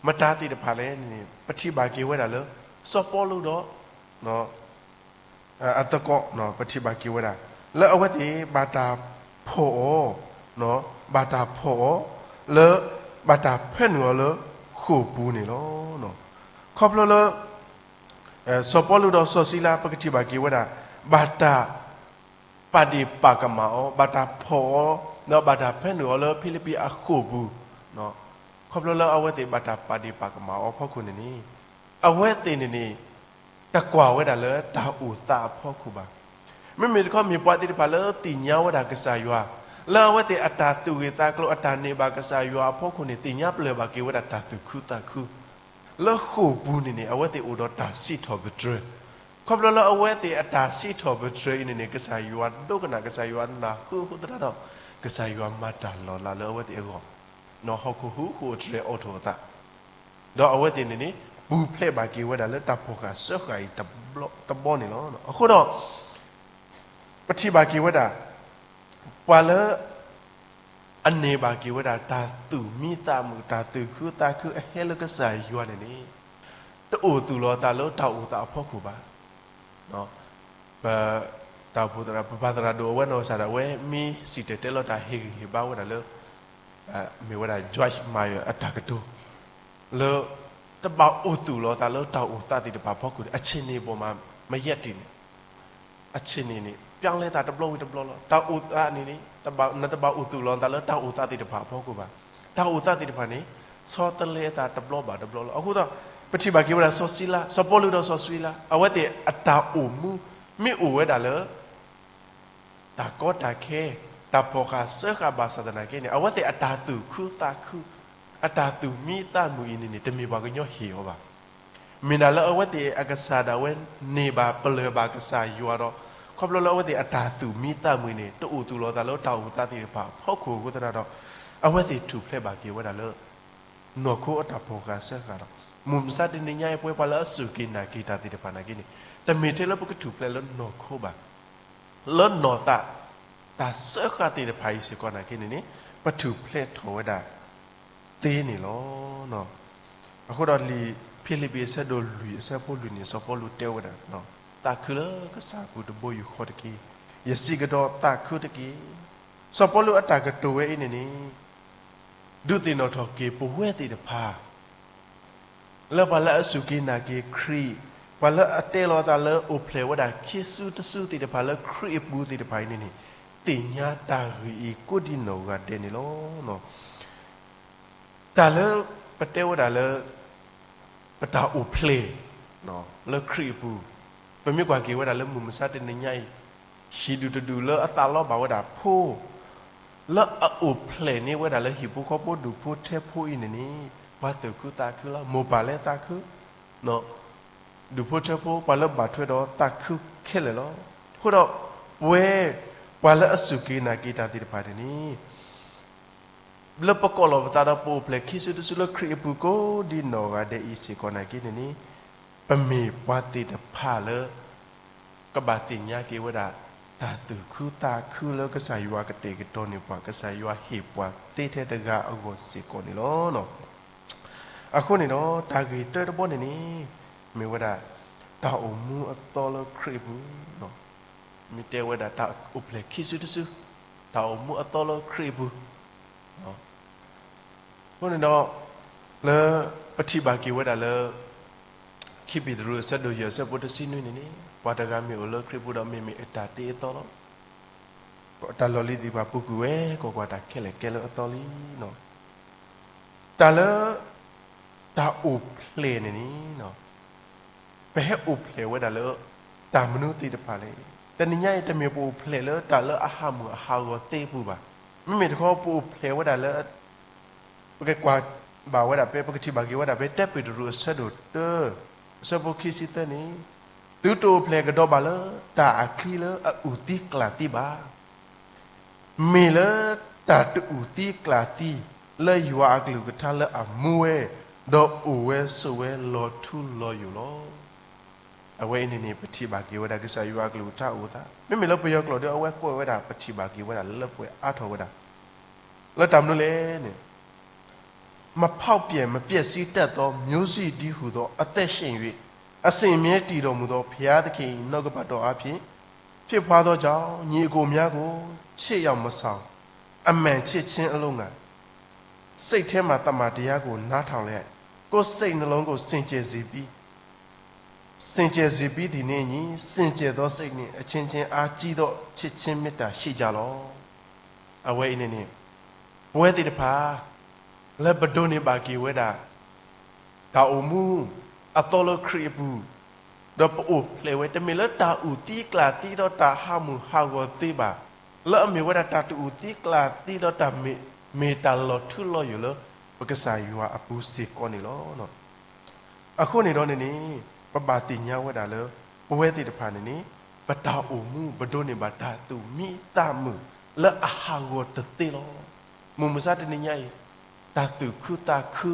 မတၤသ့ၣ်တဖၣ်လဲၣ်န့ၣ် ပထံၣ်ဘၣ်က့ၤဝဲဒၣ်လၢ စီၤပီလူးဒီး အသကိး ပထံၣ်ဘၣ်က့ၤဝဲဒၣ် လၢအဝဲသ့ၣ်ဘၣ်တၢ်ဖီၣ်အီၤ, ဘၣ်တၢ်ဖီၣ်အီၤ လၢ ဘၣ်တၢ်ဖၢနုာ်အီၤလၢဃိာ်ပူၤန့ၣ်လီၤ. ခီဖျိလၢ စီၤပီလူးဒီးစီၤစံလါ ပကထံၣ်ဘၣ်က့ၤဝဲဒၣ် ဘၣ်တၢ် ပာ်ဒ့ၣ်ပာ်ကမၣ်အီၤ, ဘၣ်တၢ်ဖီၣ်အီၤ ဒီးဘၣ်တၢ်ဖၢနုာ်အီၤလၢဖံလံးပံးအဃိာ်ပူၤ, ခီဖျိလၢအဝဲသ့ၣ်ဘၣ်တၢ်ပာ်ဒ့ၣ်ပာ်ကမၣ်အီၤအဖီခိၣ်န့ၣ်န့ၣ် အဝဲသ့ၣ်န့ၣ်န့ၣ် တကွၢ်ဝဲဒၣ်လၢတၢ်အိၣ်သးအဖီခိၣ်ဘၣ်. မ့မ့ၢ်တခီမ့ၢ်ပှၤသ့ၣ်တဖၣ်လၢသ့ၣ်ညါဝဲဒၣ်ကစၢ်ယွၤ, လၢအဝဲသ့ၣ်အတၢ်သူၣ်ဂ့ၢ်သးကျိၤအတၢ်န့ၢ်ဘၣ်ကစၢ်ယွၤအဖီခိၣ်န့ၣ် သ့ၣ်ညါပျၢၢ်ဘၣ်က့ၤဝဲဒၣ်တၢ်သူၣ်ခုသးခု လၢဃိာ်ပူၤန့ၣ်န့ၣ် အဝဲသ့ၣ်အိၣ်ဒီးတၢ်စံးထီၣ်ပတြၢၤ, ခီဖျိလၢအဝဲသ့ၣ်အတၢ်စံးထီၣ်ပတြၢၤအံၤန့ၣ်န့ၣ် ကစၢ်ယွၤဒိကနၣ် ကစၢ်ယွၤနၢ်ဟူအဃိသတးဒီး ကစၢ်ယွၤမၤတၢ်လီၤလးလၢအဝဲသ့ၣ်အဂီၢ်, ဟီၣ်ခိၣ်ဟူးဃိာ်တြဲၤအိးထီၣ်အသး, ဒီးအဝဲသ့ၣ်န့ၣ်န့ၣ် ပူၤဖျဲးဘၣ်က့ၤဝဲဒၣ်လၢတၢ်ဖီၣ်ဃာ်စၢဃာ်အံၤတဘျီန့ၣ်လီၤ. အဃိဒီး ပထံၣ်ဘၣ်က့ၤဝဲဒၣ် ပှၤလၢ အန့ၢ်ဘၣ်က့ၤဝဲဒၣ်တၢ်သူၣ်မံသးမုာ် တၢ်သူၣ်ခုသးခုအဟဲလၢကစၢ်ယွၤန့ၣ်န့ၣ် တအိၣ်သူၣ်လီၤအသးလၢတၢ်အိၣ်သးအဖီခိၣ်ဘၣ်. ပ တၢ်အိၣ်ဖှိၣ်သရၣ် ပပၢ်သရၣ်ဒိၣ်အဝဲနီၢ်ကစၢ်ဒၣ်ဝဲ မ့ၢ်စံၣ်တဲၤတဲလီၤတၢ်ဟ့ၣ်ဂံၢ်ဟ့ၣ်ဘါဝဲဒၣ်လၢ မ့ၢ်ဝဲဒၣ် George Muller အတၢ်ကတိၤ လၢ တဘၣ်အိၣ်သူၣ်လီၤသးလၢတၢ်အိၣ်သးသ့ၣ်တဖၣ်အဖီခိၣ်န့ၣ် အဆ့ၣ်န့ၣ်ဘီမး မယဲၢ်တံၢ်န့ၣ် အဆ့ၣ်န့ၣ်န့ၣ် ပြောင်းလဲသးတဘျီဝံၤတဘျီလီၤ. တၢ်အိၣ်သးန့ၣ်န့ၣ် နတဘၣ်အိၣ်သူၣ်လီၤသးလၢတၢ်အိၣ်သးသ့ၣ်တဖၣ်အဖီခိၣ်ဘၣ်. တၢ်အိၣ်သးသ့ၣ်တဖၣ်န့ၣ် ဆီတလဲအသးတဘျီဘၣ်တဘျီလီၤ. အဃိဒီး ပထံၣ်ဘၣ်က့ၤဝဲဒၣ်စီၤစံလါ စီၤပီလူးဒီးစီၤစံလါ အဝဲသ့ၣ်အတၢ်အိၣ်မူ မ့ၢ်အိၣ်ဝဲဒၣ်လၢ တၢ်ကီတၢ်ခဲ တၢ်ဖီၣ်ဃာ်စၢဃာ်ဘၣ်ဆၣ်သနာ်က့န့ၣ် အဝဲသ့ၣ်အတၢ်သူၣ်ခုသးခု အတၢ်သူၣ်မံသးမုာ်အံၤန့ၣ်န့ၣ် တမ့ၢ်ပှၤကညီဟ့ၣ်အီၤဘၣ်. မ့ၢ်ဒၣ်လၢအဝဲသ့ၣ်အကစၢ်ဒၣ်ဝဲန့ၢ်ဘၣ်ပလၢၢ်ဘၣ်ကစၢ်ယွၤဒီး ခီဖျိလၢအဝဲသ့ၣ်အတၢ်သူၣ်မံသးမုာ်န့ၣ် တအိၣ်သူၣ်လီၤသးလၢတၢ်အိၣ်သးသ့ၣ်တဖၣ်အဖီခိၣ်အဃိသတးဒီး အဝဲသ့ၣ်ထူၣ်ဖျဲးဘၣ်က့ၤဝဲဒၣ်လၢ နီၢ်ခိအတၢ်ဖီၣ်ဃာ်စၢဃာ်ဒီး မုၢ်မဆါတနံၤညါအံၤ ပဝဲပှၤလၢအစူၢ်က့ၤနာ်က့ၤတၢ်သ့ၣ်တဖၣ်နာ်က့န့ၣ် တမ့ၢ်ထဲလၢပကထူၣ်ဖျဲးလၢနီၢ်ခိဘၣ်. လၢနီၢ်သး တၢ်စၢဃာ်သ့ၣ်တဖၣ်အံၤစ့ၢ်ကီးနာ်က့န့ၣ်န့ၣ် ပထူၣ်ဖျဲးထီၣ်ဝဲဒၣ်သ့န့ၣ်လီၤ. အဃိဒီးလံာ်ဖံလံးပံးအဆၢဒိၣ်လွံၢ်အဆၢဖိလွံၢ်န့ၣ် စီၤပီလူးတဲဝဲဒၣ် သးခုလၢကစၢ်အပူၤတဘိယူၢ်ဃီတက့ၢ်. ယစံးကဒီးသးခုတက့ၢ်. စီၤပီလူးအတၢ်ကတိၤဝဲအံၤန့ၣ်န့ၣ် ဒုးသ့ၣ်နီၣ်ထီၣ်က့ၤပဝဲသ့ၣ်တဖၣ် လၢပှၤလၢအစူၢ်က့ၤနာ်က့ၤခရံာ်, ပှၤလၢအတဲလီၤသးလၢအိၣ်ဖျဲၣ်ဝဲဒၣ်ခံစုတစုသ့ၣ်တဖၣ်လၢခရံာ်အပူၤသ့ၣ်တဖၣ်အံၤန့ၣ်န့ၣ် သ့ၣ်ညါတၢ်ဂ့ၢ်အံၤကိးဒံနီၢ်ဂၤဒဲးန့ၣ်လီၤ. တၢ်လၢပတဲဝဲဒၣ်လၢ ပတၢ်အိၣ်ဖျဲၣ် လၢခရံာ်အပူၤ, ပမ့ၢ်ကွၢ်က့ၤဝဲဒၣ်လၢမုၢ်မဆါတနံၤညါအံၤ, ဟံၣ်ဒူၣ်တဒူၣ်လၢအသးလီဘၣ်ဝဲဒၣ်ဖိ လၢအအိၣ်ဖျဲၣ်န့ၢ်ဝဲဒၣ်လၢဟံၣ်ဖိဃီဖိဒူၣ်ဖိထၢဖိအံၤန့ၣ်န့ၣ် ပှၤသူၣ်ခုသးခုလီၤ. မိၢ်ပၢ်လၢသးခု, ဒူၣ်ဖိထၢဖိ ပှၤလၢဘၣ်ထွဲဒီးသးခုခဲလၢာ်လီၤ. အဃိဒီး ပဝဲ ပှၤလၢအစူၢ်က့ၤနာ်က့ၤတၢ်သ့ၣ်တဖၣ်န့ၣ်န့ၣ် လၢပကိးလီၤပသးဒီးပအိၣ်ဖျဲၣ်ခံစုတစုလၢခရံာ်အပူၤကိးဒံနီၢ်ဂၤဒဲးအံၤစ့ၢ်ကီးနာ်က့န့ၣ်န့ၣ် ပမ့ၢ်ပှၤသ့ၣ်တဖၣ်လၢ ကဘၣ်သ့ၣ်ညါက့ၤဝဲဒၣ် တၢ်သူၣ်ခုသးခုလၢကစၢ်ယွၤကတဲာ်ကတီၤန့ၢ်ပှၤ ကစၢ်ယွၤဟ့ၣ်ပှၤသ့ထဲတဂၤအဂီၢ်စ့ၢ်ကီးန့ၣ်လီၤ. အဃိန့ၣ်ဒီး တၢ်ဂ့ၢ်တၢတဘီန့ၣ်န့ၣ် မ့ၢ်ဝဲဒၣ် တၢ်အိၣ်မူအသီလၢခရံာ်အပူၤ, မ့ၢ်တဲဝဲဒၣ်တၢ်အိၣ်ဖျဲၣ်ခံစုတစု, တၢ်အိၣ်မူအသီလၢခရံာ်အပူၤ အဃိန့ၣ်ဒီး လၢပထံၣ်ဘၣ်က့ၤဝဲဒၣ်လၢ ခံပ့းတရူးအဆၢဒိၣ်ယဲၢ်အဆၢဖိတဆံနွံန့ၣ်န့ၣ် ပှၤတဂၤမ့ၢ်အိၣ်လၢခရံာ်ပူၤဒီးမ့မ့ၢ်အတၢ်တ့အသီလီၤ. တၢ်လီၢ်လံၤသ့ၣ်တဖၣ်ပူၤကွံာ်ဝဲ ကွၢ်ကွၢ်တၢ်ခဲလၢာ်ကဲလၢအသီလံ. တၢ်လၢ တၢ်အိၣ်ဖျဲၣ်န့ၣ်န့ၣ် ပဟဲအိၣ်ဖျဲၣ်ဝဲဒၣ်လၢ တၢ်မနုၤသ့ၣ်တဖၣ်လဲၣ်. တနံၤညါအံၤ တမ့ၢ်ပအိၣ်ဖျဲၣ်လၢတၢ်လၢအဟးမုၢ်အဟးဂီၤသ့အပူၤဘၣ်. မ့မ့ၢ်တခီပအိၣ်ဖျဲၣ်ဝဲဒၣ်လၢ ပကကွၢ်ဘၣ်ဝဲဒၣ်ဖဲ ပကထံၣ်ဘၣ်က့ၤဝဲဒၣ်ဖဲ တၢပ့းတရူးအဆၢဒိၣ်တၢ အဆၢဖိခံဆံသၢန့ၣ် သုတအိၣ်ဖျဲၣ်ကဒီးဘၣ်လၢတၢ်အချံလၢအအုၣ်သံကျၢ်သံဘၣ်. မ့ၢ်လၢတၢ်တအုၣ်သံကျၢ်သံ လၢယွၤအကလုၢ်ကထါလၢအမူဝဲ ဒီးအိၣ်ဝဲဆိးဝဲလီၤထူလီၤယိာ်လီၤ. အဝဲအံၤန့ၣ်န့ၣ် ပထံၣ်ဘၣ်က့ၤဝဲဒၣ်ကစၢ်ယွၤအကလုၢ်ကထါအိၣ်သး မ့မ့ၢ်လၢပယီၤကျိာ်ဒီးအဝဲကွဲးဝဲဒၣ် ပထံၣ်ဘၣ်က့ၤဝဲဒၣ်လၢပှဲၤအါထီၣ်ဝဲဒၣ် လၢတၢ်မနုၤလဲၣ်န့ၣ် မဖောက်ပြန် မပျက်စီးတတ်သော မျိုးစေ့တည်းဟူသော အသက်ရှင်၍ အစဉ်အမြဲတည်တော်မူသော ဘုရားသခင်၏ နှုတ်ကပတ်တော်အားဖြင့် ဖြစ်ပွားသောကြောင့် ညီအစ်ကိုများကို ချစ်ယောင်မဆောင် အမှန်ချစ်ခြင်းအလို့ငှာ စိတ်ထဲမှာသမ္မာတရားကို နားထောင်လျက် ကိုယ်စိတ်နှလုံးကို စင်ကြယ်စေပြီး စင်ကြယ်စေပြီးသည်နှင့်အညီ စင်ကြယ်သောစိတ်နှင့် အချင်းချင်းအားကြီးသော ချစ်ခြင်းမေတ္တာရှိကြလော့. အဝဲအံၤန့ၣ်န့ၣ် ပဝဲသ့ၣ်တဖၣ် လၢပဒိးန့ၢ်ဘၣ်က့ၤဝဲဒၣ် တၢ်အိၣ်မူအသီလၢခရံာ်အပူၤ, ဒီးပအိၣ်ဖျဲၣ်ဝဲ တမ့ၢ်လၢတၢ်အုၣ်သံကျၢ်သံဒီးတၢ်ဟးမုၢ်ဟးဂီၤသ့ဘၣ်, လၢအမ့ၢ်ဝဲဒၣ်တၢ်တအုၣ်သံကျၢ်သံဒီးတၢ်မ့ၢ် မ့ၢ်တၢ်လီၤထူလီၤယိာ်လၢ ပကစၢ်ယွၤအပူၤစ့ၢ်ကီးန့ၣ်လီၤ. အဃိန့ၣ်ဒီးန့ၣ်န့ၣ် ပဘၣ်သ့ၣ်ညါဝဲဒၣ်လၢ ပဝဲသ့ၣ်တဖၣ်န့ၣ်န့ၣ် ပတၢ်အိၣ်မူ ပဒိးန့ၢ်ဘၣ်တၢ်သူၣ်မံသးမုာ်လၢအဟးဂီၤတသ့လီၤ. မုၢ်မဆါတနံၤညါအံၤ တၢ်သူၣ်ခုသးခု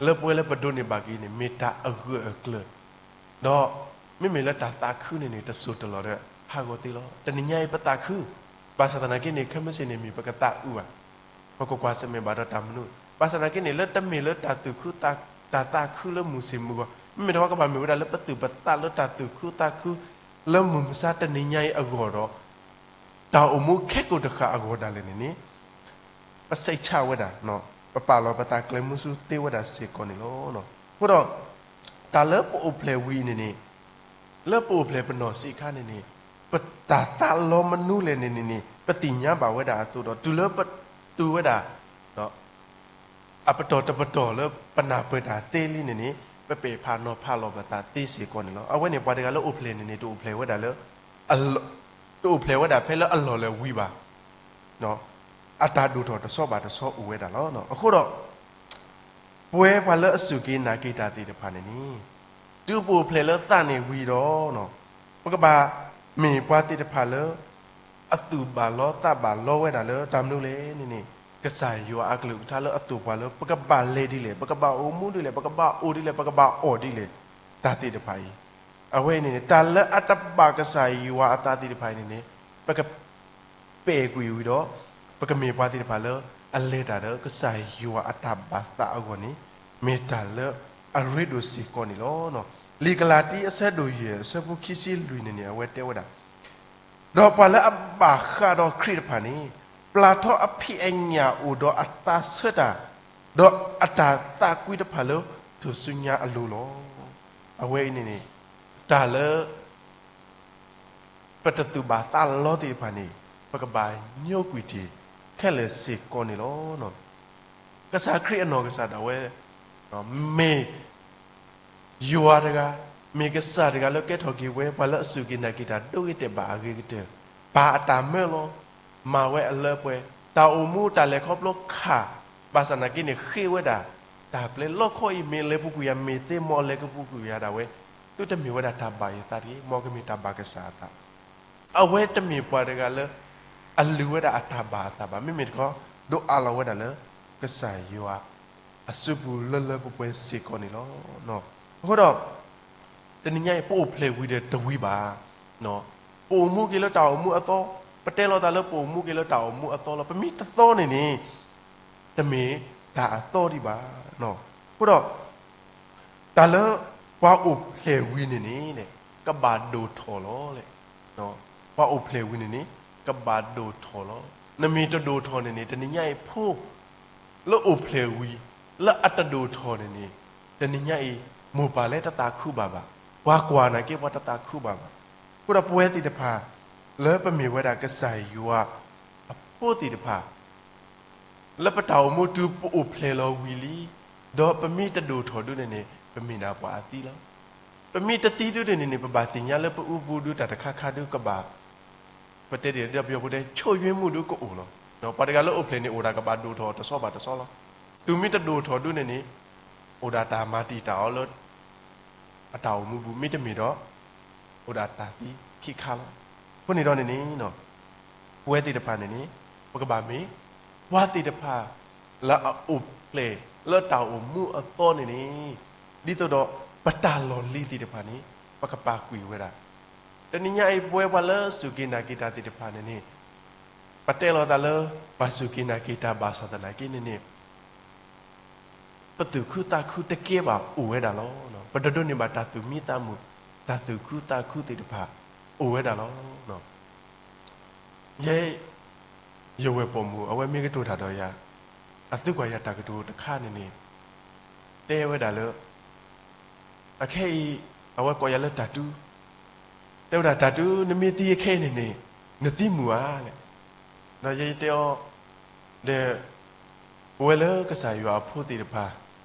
လၢပဝဲလၢပဒိးန့ၢ်ဘၣ်က့ၤန့ၣ် မ့ၢ်တၢ်အဂၢၢ်အကျၢၤ, ဒီးမ့မ့ၢ်လၢတၢ်သးခုန့ၣ်န့ၣ် တစိၢ်တလီၤဒီးဟးဂီၤသ့လီၤ. တနံၤညါအံၤပသးခု, ဘၣ်ဆၣ်သနာ်က့န့ၣ် ခဲမုၢ်ဆ့ၣ်န့ၣ်မ့ၢ်ပကသးအုးဘၣ်, ပကကွၢ်ဆၢၣ်မဲာ်ဘၣ်ဒီးတၢ်မနုၤ, ဘၣ်ဆၣ်သနာ်က့န့ၣ် လၢတမ့ၢ်လၢတၢ်သူၣ်ခုသး, တၢ်သးခုလၢမုၢ်ဆ့ၣ်မုၢ်ဂီၤ, မ့မ့ၢ်တခီကဘၣ်မ့ၢ်ဝဲဒၣ်လၢပသူၣ်ပသးလၢတၢ်သူၣ်ခုသးခု လၢမုၢ်မဆါတနံၤညါအံၤအဂီၢ်ဒီး တၢ်အိၣ်မူခဲကိာ်တဃၣ်အဂီၢ်ဒၣ်လဲာ်န့ၣ်န့ၣ် ပစိတ်ချဝဲဒၣ်, ပပာ်လီၤပသးကျဲမုဆူသ့ဝဲဒၣ်စ့ၢ်ကီးန့ၣ်လီၤ. အဃိဒီး တၢ်လၢပအိၣ်ဖျဲၣ်ဝံၤန့ၣ်န့ၣ်, လၢပအိၣ်ဖျဲၣ်ပနီၢ်ဆံးခါန့ၣ်န့ၣ်, ပတၢ်သးလီမနုၤလဲၣ်န့ၣ်န့ၣ်န့ၣ် ပသ့ၣ်ညါဘၣ်ဝဲဒၣ်အသိးဒီး တုၤလၢပတုၤဝဲဒၣ် အပတီၢ်တပတီၢ်လၢပနၢ်ပၢၢ်တၢ်သ့လံန့ၣ်န့ၣ် ပပဲာ်ဖးနီၤဖးလီၤပသးသ့စ့ၢ်ကီးန့ၣ်လီၤ. အဝဲန့ၣ်ပှၤတဂၤလၢအိၣ်ဖျဲၣ်န့ၣ်န့ၣ် တအိၣ်ဖျဲၣ်ဝဲဒၣ်လၢ, တအိၣ်ဖျဲၣ်ဝဲဒၣ်ဖဲလၢအလီၢ်လၢဝံၤဘၣ်, အတၢ်ဒိၣ်ထီၣ်တဆီဘၣ်တဆီအိၣ်ဝဲဒၣ်လီၤ. အဃိဒီး ပဝဲပှၤလၢအစူၢ်က့ၤနာ်က့ၤတၢ်သ့ၣ်တဖၣ်န့ၣ်န့ၣ်, တုၤပအိၣ်ဖျဲၣ်လၢသးန့ၣ်ဝံၤဒီး ပကဘၣ်မ့ၢ်ပှၤသ့ၣ်တဖၣ်လၢ အသူၣ်ဘၣ်လီသးဘၣ်လီဝဲဒၣ်လၢတၢ်မနုၤလဲၣ်န့ၣ်န့ၣ်, ကစၢ်ယွၤအကလုၢ်ကထါလၢအသိၣ်ပှၤလၢ ပကဘၣ်လဲၤဒ်လဲၣ်, ပကဘၣ်အိၣ်မူဒ်လဲၣ်, ပကဘၣ်အိၣ်ဒ်လဲၣ်, ပကဘၣ်အီၣ်ဒ်လဲၣ်, တၢ်သ့ၣ်တဖၣ်အံၤ, အဝဲအံၤန့ၣ်န့ၣ် တၢ်လၢအတဘၣ်ကစၢ်ယွၤအသးသ့ၣ်တဖၣ်အံၤန့ၣ်န့ၣ်, ပက ပဲာ်ကွံာ်ဝံၤဒီး ပကမ့ၢ်ပှၤသ့ၣ်တဖၣ်လၢ အလဲၤတၢ်ဒီးကစၢ်ယွၤအတၢ်ဘၣ်သးအဂီၢ်န့ၣ် မ့ၢ်တၢ်လၢအရ့ဒိၣ်စ့ၢ်ကီးန့ၣ်လီၤ. လံာ်ကလၤတံ အဆၢဒိၣ်ယဲၢ် အဆၢဖိခံဆံလွံၢ်န့ၣ်န့ၣ် အဝဲတဲဝဲဒၣ်, ဒီးပှၤလၢအဘၣ်ဃးဒီးခရံာ်တဖၣ်န့ၣ် ပျၢ်ထီၣ်အဖံးအညၣ်အိၣ်ဒီးအသးဆၢတၢ်, ဒီးအတၢ်သးကွံတဖၣ်လၢထူၣ်စုညါအလိၤလီၤ. အဝဲအံၤန့ၣ်န့ၣ် တၢ်လၢ ပတသူၣ်ဘၣ်သးလီသ့ၣ်တဖၣ်န့ၣ် ပကဘၣ်ညိကွံာ်တ့ၢ်ခဲလၢာ်စ့ၢ်ကီးန့ၣ်လီၤ. ကစၢ်ခရံာ်အနီၢ်ကစၢ်ဒၣ်ဝဲ မ့ၢ်ယွၤတဂၤ, မ့ၢ်ကစၢ်တဂၤလၢကဲထီၣ်က့ၤဝဲ ပှၤလၢအစူၢ်က့ၤနာ်က့ၤတၢ်ဒိဂ့ၤတဲာ်ဘၣ်အဂ့ၤကတၢၢ်, ပာ်အတၢ်မၢလီၤ, မၤဝဲအလၢပှဲၤ, တၢ်အိၣ်မူတၢ်လဲၤခီဖျိခး, ဘၣ်ဆၣ်နာ်က့န့ၣ် ဃ့ဝဲဒၣ် တၢ်ပျဲလီၢ်ခီအံၤ မ့ၢ်လဲၤပူၤကွံာ်ယၤ မ့ၢ်သ့မ့ၢ်လဲၤကပူၤကွံာ်ယၤဒၣ်ဝဲ, သုတမ့ၢ်ဝဲဒၣ်တၢ်ဘၣ်ယသးတဂ့ၤ, မ်ကမ့ၢ်တၢ်ဘၣ်ကစၢ်အသး အဝဲတမ့ၢ်ပှၤတဂၤလၢ အလုၢ်ဝဲဒၣ်အတၢ်ဘၣ်အသးဘၣ်. မ့မ့ၢ်တခီ ဒိးအးလီၤဝဲဒၣ်လၢ ကစၢ်ယွၤ အစုပူၤလၢလၢပှဲၤပှဲၤစ့ၢ်ကီးန့ၣ်လီၤ. အဃိဒီး တနံၤညါအံၤ ပအိၣ်ဖျဲၣ်ဝံၤဒီးတဝံၤဘၣ်. ပအိၣ်မူက့ၤလၢတၢ်အိၣ်မူအသီ, ပတဲလိာ်သးလၢပအိၣ်မူက့ၤလၢတၢ်အိၣ်မူအသီလီၤ. ပမ့ၢ်တသီန့ၣ်န့ၣ် တမ့ၢ်တၢ်အသီဒံးဘၣ်. အဃိဒီး တၢ်လၢပှၤအိၣ်ဖျဲၣ်ဝံၤန့ၣ်န့ၣ် ကဘၣ်ဒိၣ်ထီၣ်လီၤ. ပှၤအိၣ်ဖျဲၣ်ဝံၤန့ၣ်န့ၣ် ကဘၣ်ဒိၣ်ထီၣ်လီၤ. နမ့ၢ်တဒိၣ်ထီၣ်န့ၣ်န့ၣ် တနံၤညါအံၤဖိ လၢအိၣ်ဖျဲၣ်ဝံၤ လၢအတဒိၣ်ထီၣ်န့ၣ်န့ၣ် တနံၤညါအံၤ မိၢ်ပၢ်လၢတသးခုဘၣ်ဘၣ်, ပှၤကွၢ်နာ်က့ပှၤတသးခုဘၣ်ဘၣ်. အဃိဒီးပဝဲသ့ၣ်တဖၣ် လၢပမ့ၢ်ဝဲဒၣ်ကစၢ်ယွၤအဖိသ့ၣ်တဖၣ် လၢပတၢ်အိၣ်မူတုၤပအိၣ်ဖျဲၣ်လီၤဝံၤလံ, ဒီးပမ့ၢ်တဒိၣ်ထီၣ်ဒုန့ၣ်န့ၣ် ပမ့ၢ်ဒၣ်ပှၤအသံလီၤ. ပမ့ၢ်တသံဒုန့ၣ်န့ၣ် ပဘၣ်သ့ၣ်ညါလၢပအူပူၤဒုတၢ်တခါခါဒုကဘၣ် ပတဲတ့ၢ်ဒီးပယီၤဖိတဲ ဆိၣ်ယွဲမုၣ်ဒုကအိၣ်လီၤ. ပှၤတဂၤလၢအိၣ်ဖျဲၣ်န့ၣ် အိၣ်ဒၣ်ကဘၣ်ဒိၣ်ထီၣ်တဆီဘၣ်တဆီလီၤ. တုၤမ့ၢ်တဒိၣ်ထီၣ်ဒုန့ၣ်န့ၣ် အိၣ်ဒၣ်တၢ်မၤတံာ်တာ်အီၤလၢ အတၢ်အိၣ်မူပူၤ မ့တမ့ၢ်ဒီး အိၣ်ဒၣ်တၢ်သံခံခါလီၤ. အဃိန့ၣ်ဒီးန့ၣ်န့ၣ် ပဝဲသ့ၣ်တဖၣ်န့ၣ်န့ၣ် ပကဘၣ်မ့ၢ် ပှၤသ့ၣ်တဖၣ် လၢအအိၣ်ဖျဲၣ်လၢတၢ်အိၣ်မူအသီန့ၣ်န့ၣ် ဒ်သိးဒီးပတၢ်လီၢ်လံၤသ့ၣ်တဖၣ်န့ၣ် ပကပာ်ကွံာ်ဝဲဒၣ်. တနံၤညါအံၤ ပဝဲပှၤလၢစူၢ်က့ၤနာ်က့ၤတၢ်သ့ၣ်တဖၣ်န့ၣ်န့ၣ် ပတဲလိာ်သးလၢ ပှၤစူၢ်က့ၤနာ်က့ၤတၢ်ဘၣ်ဆၣ်သနာ်က့န့ၣ်န့ၣ် ပသူၣ်ခုသးခုတကဲဘၣ်အိၣ်ဝဲဒၣ်လီၤ. ပတဒိးန့ၢ်ဘၣ်တၢ်သူၣ်မံသးမုာ် တၢ်သူၣ်ခုသးခုသ့ၣ်တဖၣ်အိၣ်ဝဲဒၣ်လီၤ. ယဲ ယဝဲၢ်ပိာ်မုၣ် အဝဲမ့ၢ်ကတိၤတၢ်ဒီးယၤ အသုကွၢ်ယၤတၢ်ကတိၤတခါန့ၣ်န့ၣ် တဲဝဲဒၣ်လၢ အခဲအံၤ အဝဲကိးယၤလၢတၢ်တူ တဲဝဲဒၣ်တၢ်တူ နမ့ၢ်သံအခဲအံၤန့ၣ်န့ၣ် နသံမုာ်ဧါလဲၣ်. ဒီးယဲယတဲအီၤ ဒီး ပဝဲလၢကစၢ်ယွၤအဖိသ့ၣ်တဖၣ်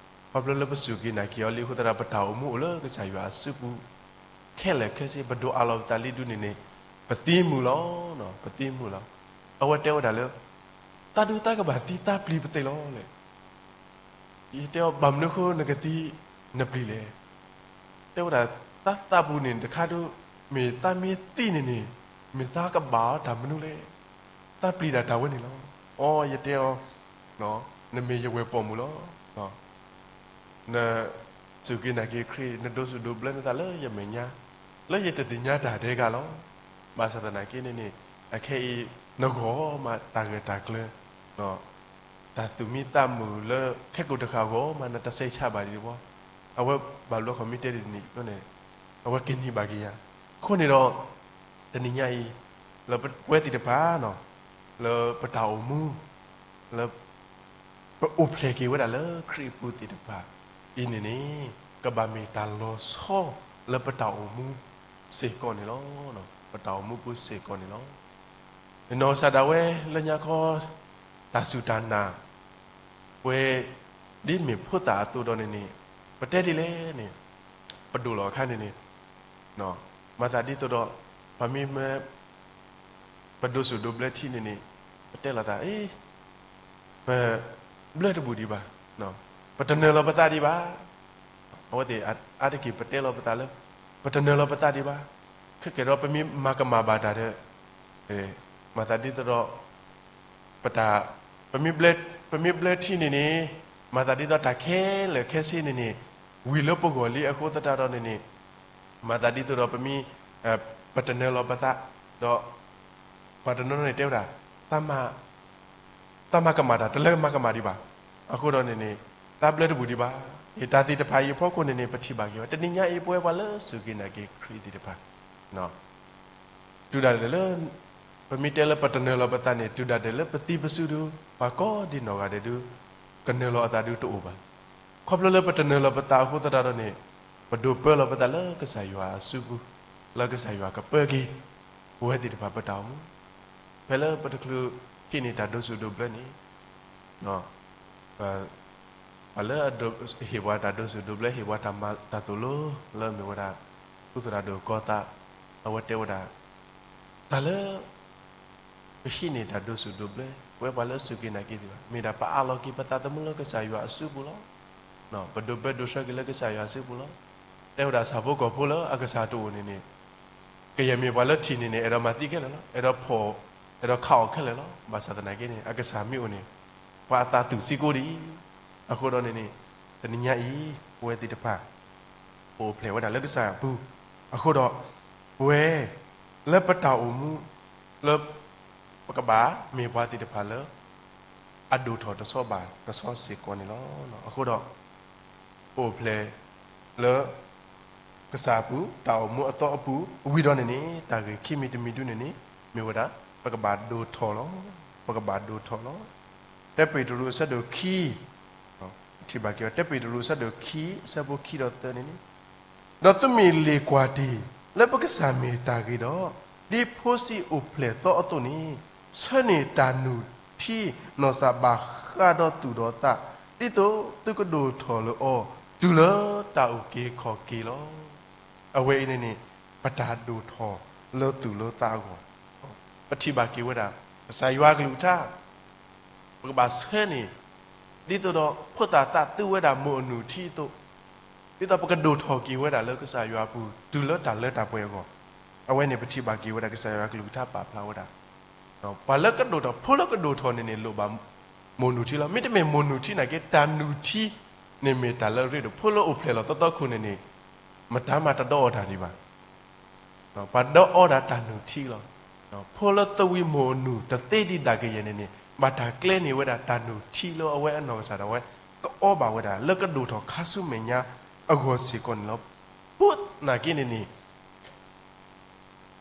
ခီဖျိလၢပစူၢ်က့ၤနာ်က့ၤအီၤလံအဃိသတးဒီး ပတၢ်အိၣ်မူအိၣ်လၢကစၢ်ယွၤအစုပူၤ ခဲလၢာ်ခဲဆ့ ပဒိးအးလီၤပသးလံဒုန့ၣ်န့ၣ် ပသံမုာ်လီၤ. ပသံမုာ်လီၤ. အဝဲတဲဝဲဒၣ်လၢ တၢ်ဒုးတၢ်ကဘၣ်သံတၢ်ပျံၤပသ့ၣ်လီၤလဲၣ်. ယတဲအီၤ ဘၣ်မနုၤဃိနကသံနပျံၤလဲၣ်. တဲဝဲဒၣ် တၢ်သးပူၤန့ၣ်တခါဒု မ့ၢ်သးမ့ၢ်သံန့ၣ်န့ၣ် မ့ၢ်သးကဘၣ်အီၤတၢ်မနုၤလဲၣ်. တၢ်ပျံၤဒၣ်တၢ်ဝဲန့ၣ်လီၤ. အိ ယတဲအီၤ နမ့ၢ်ယဝဲၢ်ပိာ်မုၣ်လီၤ. နစူၢ်က့ၤနာ်က့ၤခရံာ် နဒိးစူၣ်ဒိးဘျၢနသးလၢယမဲာ်ညါ, လၢယတသ့ၣ်ညါတၢ်ဒဲးဂၤလီၤ. ဘၣ်ဆၣ်သနာ်က့န့ၣ်န့ၣ် အခဲအံၤ နဂီၢ်မးတၢ်ဂၢၢ်တၢ်ကျၢၤ တၢ်သူၣ်မံသးမုာ်လၢခဲကိာ်တဃၣ်အဂီၢ်မး နတစဲးဆါဘၣ်ဒံးဘၣ်. အဝဲဘၣ်ဘျီဃီမ့ၢ်တဲဒ်န့ၣ်န့ၣ် အဝဲကန့ၢ်ဘၣ်က့ၤယၤ. အဃိန့ၣ်ဒီး တနံၤညါအံၤ လၢပဝဲသ့ၣ်တဖၣ် လၢပတၢ်အိၣ်မူ လၢ ပအိၣ်ဖျဲၣ်က့ၤဝဲဒၣ်လၢခရံာ်အပူၤသ့ၣ်တဖၣ်အံၤန့ၣ်န့ၣ် ကဘၣ်မ့ၢ်တၢ်လီၤဆီလၢပတၢ်အိၣ်မူစ့ၢ်ကီးန့ၣ်လီၤ. ပတၢ်အိၣ်မူပူၤစ့ၢ်ကီးန့ၣ်လီၤ. နီၢ်ကစၢ်ဒၣ်ဝဲလၢညါခီ တၢ်စူၢ်တၢ်နာ် ပဝဲ ဒ်မ့ၢ်ဖိသၣ်အသိးဒီးန့ၣ်န့ၣ် ပတဲဒ်လဲၣ်န့ၣ် ပဒိၣ်လီၤအခါန့ၣ်န့ၣ် မၤသးဒ်သိးဒီး ပမ့ၢ် ပဒိးစူၣ်ဒိးဘျၢထံန့ၣ်န့ၣ် ပတဲလီၤသး အ့ ပဘျၢတဘူၣ်ဒံးဘၣ်, ပတနၢၤလီၤပသးဒံးဘၣ်. အဝဲသ့ၣ်အါတက့ၢ်ပတဲလီၤပသးလၢ ပတနၢၤလီၤပသးဒံးဘၣ်. ခဲကဲဒီးပမ့ၢ်မၤကမၣ်ဘၣ်တၢ်ဒီး မၤသးဒ်သိးဒီး ပတၢ် ပမ့ၢ်ဘျၢထံန့ၣ်န့ၣ် မၤသးဒ်သိးတၢ်ခဲလၢာ်ခဲဆ့န့ၣ်န့ၣ် ဝံၤလၢပဂီၢ်လံအဃိသတးဒီးန့ၣ်န့ၣ် မၤသးဒ်သိးဒီးပမ့ၢ် ပတနၢၤလီၤပသး ဒီး ပှၤတနီၤနီၤန့ၣ်တဲဝဲဒၣ် သးမၤကမၣ်တၢ် တလၢမၤကမၣ်ဒံးဘၣ်. အဃိဒီးန့ၣ်န့ၣ် သးဘျၢတဘူၣ်ဒံးဘၣ်. အတၢ်သ့ၣ်တဖၣ်အံၤအဖီခိၣ်န့ၣ်န့ၣ် ပထံၣ်ဘၣ်က့ၤဝဲ တနံၤညါအံၤပဝဲပှၤလၢစူၢ်က့ၤနာ်က့ၤခရံာ်သ့ၣ်တဖၣ် တုၤဒၣ်လဲာ်လၢ ပမ့ၢ်တဲလၢပတနၢၤလီၤပသးန့ၣ် တုၤဒၣ်လဲာ်လၢပသံပစုဒု ပှၤကိးဒံနီၢ်ဂၤဒဲးဒု ကနၢၤလီၤအသးဒုတအိၣ်ဘၣ်. ခီဖျိလၢပတနၢၤလီၤပသးအဃိသတးဒီးန့ၣ် ပဒိးပၢလီၤပသးလၢကစၢ်ယွၤအစုပူၤ လၢကစၢ်ယွၤကပၢက့ၤ ပဝဲသ့ၣ်တဖၣ်ပတၢ်အိၣ်မူ ဖဲလၢပတချုးဟံးန့ၢ်တၢ်ဒိးစူၣ်ဒိးဘျၢန့ၣ် ပှၤလၢအဟ့ၣ်ပှၤတၢ်ဒိးစူၣ်ဒိးဘျၢ ဟ့ၣ်ပှၤတၢ်မၤတၢ်သိၣ်လိ လၢမ့ၢ်ဝဲဒၣ် ကုသရၣ်ဒိၣ်ကီသး အဝဲတဲဝဲဒၣ် တၢ်လၢ ပဟံးန့ၢ်တၢ်ဒိးစူၣ်ဒိးဘျၢ ပဝဲပှၤလၢစူၢ်က့ၤနာ်က့ၤသ့ၣ်တဖၣ် မ့ၢ်ဒၣ်ပအးလီၤက့ၤပသးသမူလၢကစၢ်ယွၤအစုပူၤလီၤ. ပဒိးဘၢဒိးဆှၢက့ၤလၢကစၢ်ယွၤအစုပူၤလီၤ. တဲဝဲဒၣ်ဆၣ်ဖိကီၢ်ဖိလၢအကစၢ်တအိၣ်န့ၣ်န့ၣ် ကယဲၢ်မ့ၢ်ပှၤလၢထံၣ်န့ၣ်န့ၣ် အဲၣ်ဒိးမၤသံခဲလၢာ်လီၤ. အဲၣ်ဒိးဖီၣ် အဲၣ်ဒိးခးအီၣ်ခဲလၢာ်လီၤ. ဘၣ်ဆၣ်သနာ်က့န့ၣ် အကစၢ်မ့ၢ်အိၣ်န့ၣ် ပှၤအသးသူၣ်စ့ၢ်ကီးဒ်အံၤ. အဃိဒီးန့ၣ်န့ၣ် တနံၤညါအံၤ ပဝဲသ့ၣ်တဖၣ် ပအိၣ်ဖျဲၣ်ဝဲဒၣ်လၢကစၢ်အပူၤ အဃိဒီး ပဝဲ လၢပတၢ်အိၣ်မူ လၢ ပကဘၣ်မ့ၢ်ပှၤသ့ၣ်တဖၣ်လၢ အဒိၣ်ထီၣ်တဆီဘၣ်တဆီစ့ၢ်ကီးန့ၣ်လီၤ. အဃိဒီး ပအိၣ်ဖျဲၣ် လၢ ကစၢ်အပူၤ တၢ်အိၣ်မူအသီအပူၤ ဝံၤဒီးန့ၣ်န့ၣ် တၢ်ဂ့ၢ်ခံမံၤတမံၤဒုန့ၣ်န့ၣ် မ့ၢ်ဝဲဒၣ် ပကဘၣ်ဒိၣ်ထီၣ်လီၤ. ပကဘၣ်ဒိၣ်ထီၣ်လီၤ. တၢပ့းတရူးအဆၢဒိၣ်ခံ ထံၣ်ဘၣ်က့ၤ တၢပ့းတရူးအဆၢဒိၣ်ခံ အဆၢဖိခံဒီးသၢန့ၣ်န့ၣ် ဒီးသုမ့ၢ်လ့ၣ်ကွၢ်တ့ၢ် လၢပကစၢ်မ့ၢ်တၢ်ဂ့ၤဒီး ဒ်ဖိဆံးအိၣ်ဖျဲၣ်သီအသိးန့ၣ် ဆၢန့ၢ်တၢ်နုၢ်ထံနီၢ်သးဘၣ်ဃးဒီးသူၣ်ဒီးသး ဒ်သိးသုကဒိၣ်ထီၣ်လၢအီၤ တုၤလၢတၢ်အုၣ်က့ၤခီၣ်က့ၤလီၤ. အဝဲအံၤန့ၣ်န့ၣ် ပတၢ်ဒိၣ်ထီၣ်လၢသူၣ်လၢသးအဂီၢ် ပထံၣ်ဘၣ်က့ၤဝဲဒၣ် ကစၢ်ယွၤအကလုၢ်ကထါ ပကဘၣ်ဆၢန့ၢ် ဒ်သိးဒီးဖိသၣ်သးသူဝဲဒၣ်မိၢ်အနုၢ်ထံအသိး, ဒ်သိးပကဒိၣ်ထီၣ်က့ၤဝဲဒၣ်လၢကစၢ်ယွၤအပူၤ တုၤလၢတၢ်လၢတၢ်ပှဲၤအဂီၢ်, အဝဲန့ၣ်ပထံၣ်ဘၣ်က့ၤဝဲဒၣ်ကစၢ်ယွၤကလုၢ်ကထါပာ်ဖျါဝဲဒၣ် ပှၤလၢကဒိၣ်ထီၣ် ဖိလၢကဒိၣ်ထီၣ်န့ၣ်န့ၣ် လိၣ်ဘၣ်မိၢ်နုၢ်ထံလီၤ. မ့တမ့ၢ်မိၢ်နုၢ်ထံနာ်က့ တၢ်နုၢ်ထံန့ၣ်မ့ၢ်တၢ်လၢအရ့ဒိၣ်, ဖိလၢအိၣ်ဖျဲၣ်လီၤသီသီခိၣ်န့ၣ်န့ၣ် မတၤမးတဒီးအီၣ်တၢ်ဒံးဘၣ် ပှၤဒီးအီဒၣ်တၢ်နုၢ်ထံလီၤ. ဖိလၢသဝံမိၢ်အနုၢ်တသ့ဒံးဒၣ်ကယဲၢ်န့ၣ်န့ၣ် ဘၣ်တၢ်ကျဲန့ၢ်ဝဲဒၣ်တၢ်နုၢ်ထံလၢအဝဲအနီၢ်ကစၢ်ဒၣ်ဝဲ ကအီဘၣ်ဝဲဒၣ် လၢကဒိၣ်ထီၣ်ခါဆူမဲာ်ညါအဂီၢ်စ့ၢ်ကီးန့ၣ်လီၤ. အဃိသနာ်က့န့ၣ်န့ၣ်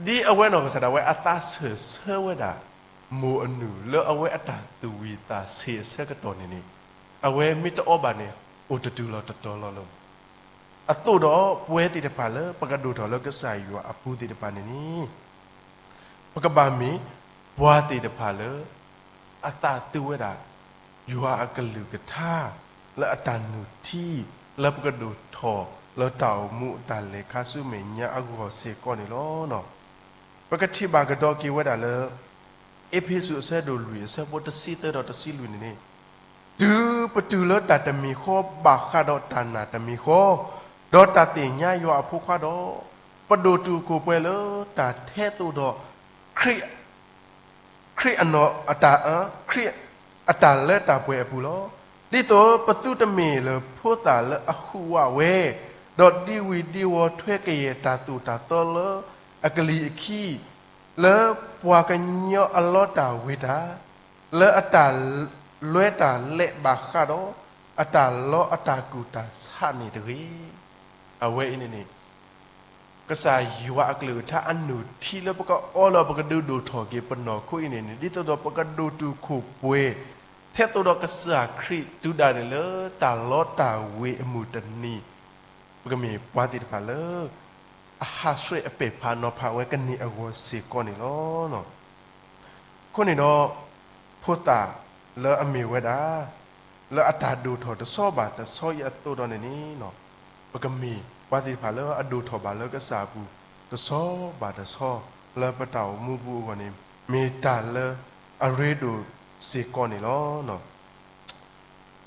ဒ်အဝဲနီၢ်ကစၢ်ဒၣ်ဝဲအသးဆၢဆၢဝဲဒၣ် မိၢ်အနုၢ်လၢအဝဲအတၢ်သူၣ်ဝံၣ်သးဆံးအဆၢကတီၢ်န့ၣ်န့ၣ် အဝဲမ့ၢ်တအီဘၣ်န့ၣ် အိၣ်တတုၤလီၤတတီၤလီၤလၢၤဘၣ်. အသိးဒီး ပဝဲသ့ၣ်တဖၣ်လၢပကဒိၣ်ထီၣ်လၢကစၢ်ယွၤအပူၤသ့ၣ်တဖၣ်န့ၣ်န့ၣ် ပကဘၣ်မ့ၢ်ပှၤသ့ၣ်တဖၣ်လၢ အသးသူဝဲဒၣ် ယွၤအကလုၢ်ကထါ လၢအတၢ်နုၢ်ထံ လၢပကဒိၣ်ထီၣ်လၢတၢ်အိၣ်မူအတၢ်လဲၤခါဆူမဲာ်ညါအဂီၢ်စ့ၢ်ကီးန့ၣ်လီၤ. ပကထံၣ်ဘၣ်ကဒီးက့ၤဝဲဒၣ်လၢ အ့းဖ့းစူးအဆၢဒိၣ်လွံၢ်အဆၢဖိတဆံသၢဒီးတဆံလွံၢ်န့ၣ်န့ၣ် တုၤပတုၤလၢတၢ်တမံၤဃီဘၣ်ဃးဒီးတၢ်နာ်တမံၤဃီ, ဒီးတၢ်သ့ၣ်ညါယွၤအဖိခွါဒီး, ပဒိၣ်တုာ်ခိၣ်ပှဲၤလၢတၢ်ထဲသိးဒီး ခရံာ် ခရံာ်အနီၢ်အတၢ်အၢ, ခရံာ်အတၢ်လၢတၢ်ပှဲၤအပူၤလီၤ. ဒ်သိးပသုတမ့ၢ်လၢၤဖိသၣ်လၢအဟုးဝးဝဲ, ဒီးဒံဝံၤဒံဝီၤထွဲကယဲၢ်တၢ်သိၣ်တၢ်သီလၢအကလံၤအခံ, လၢပှၤကညီအလီတၢ်ဝ့ၤတၢ်, လၢအတၢ်လွဲတၢ်လဲးဘၣ်ဃးဒီး အတၢ်လီအတၢ်ကူၣ်တၢ်ဆးန့ၣ်တဂ့ၤ. အဝဲအံၤန့ၣ်န့ၣ် ကစၢ်ယွၤအကလုၢ်ကထါအနုၢ်ထံလၢပကအီလၢပကဒုးဒိၣ်ထီၣ်က့ၤပနီၢ်ခိအံၤန့ၣ်န့ၣ် ဒ်သိးဒီးပကဒိၣ်တုာ်ခိၣ်ပှဲၤ ထဲသိးဒီးကစၢ်ခရံာ်တုၤဒၣ်န့ၣ်လၢတၢ်လီတၢ်ဝ့ၤအမုၢ်တနံၤ ပကမ့ၢ်ပှၤသ့ၣ်တဖၣ်လၢ အဟးဆှဲးအပဲာ်ဖးနီၤဖးဝဲကန့ၢ်အဂီၢ်စ့ၢ်ကီးန့ၣ်လီၤ. အဃိန့ၣ်ဒီး ဖိသၣ်လၢအမ့ၢ်ဝဲဒၣ် လၢအတၢ်ဒိၣ်ထီၣ်တဆီဘၣ်တဆီအံၤအသိးဒီးန့ၣ်န့ၣ် ပကမ့ၢ်ပှၤသ့ၣ်တဖၣ်လၢအဒိၣ်ထီၣ်ဘၣ်လၢကစၢ်အပူၤ တဆီဘၣ်တဆီ လၢပတၢ်အိၣ်မူပူၤအဂီၢ်န့ၣ် မ့ၢ်တၢ်လၢအရ့ဒိၣ်စ့ၢ်ကီးန့ၣ်လီၤ.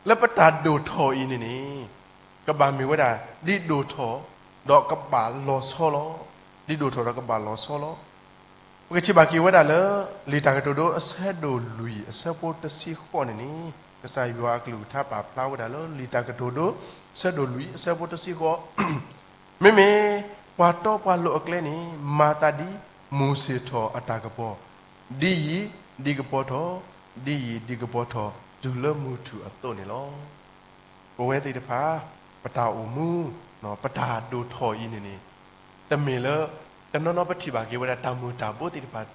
လၢပတၢ်ဒိၣ်ထီၣ်အံၤန့ၣ်န့ၣ် ကဘၣ်မ့ၢ်ဝဲဒၣ် ဒ်ဒိၣ်ထီၣ်ဒီးကဘၣ်လီၤဆီလီၤ. ဒ်ဒိၣ်ထီၣ်ဒီးကဘၣ်လီၤဆီလီၤ. ပကထံၣ်ဘၣ်က့ၤဝဲဒၣ်လၢ လံာ်တၢ်ကတိၤဒိ အဆၢဒိၣ်လွံၢ် အဆၢဖိတဆံဃိးန့ၣ်န့ၣ် ကစၢ်ယွၤအကလုၢ်ကထါပာ်ဖျါဝဲဒၣ်လၢ လံာ်တၢ်ကတိၤဒိ အဆၢဒိၣ်လွံၢ် အဆၢဖိတဆံဃိး မ့မ့ၢ်ပှၤတီပှၤလိၤအကျဲန့ၣ် မၤသးဒ်မုၢ်ဆ့ၣ်ထီၣ်အတၢ်ကပီၤ, ဒ်ယံာ်ဒ်ကပီၤထီၣ်, ဒ်ယံာ်ဒ်ကပီၤထီၣ် တုၤလၢမုၢ်ထူၣ်အသိးန့ၣ်လီၤ. ပဝဲသ့ၣ်တဖၣ် ပတၢ်အိၣ်မူ ပတၢ်ဒိၣ်ထီၣ်အံၤန့ၣ်န့ၣ် တမ့ၢ်လၢ တနီၤနီၤပထံၣ်ဘၣ်က့ၤဝဲဒၣ်တၢ်မုၢ်တၢ်ဘိသ့ၣ်တဖၣ်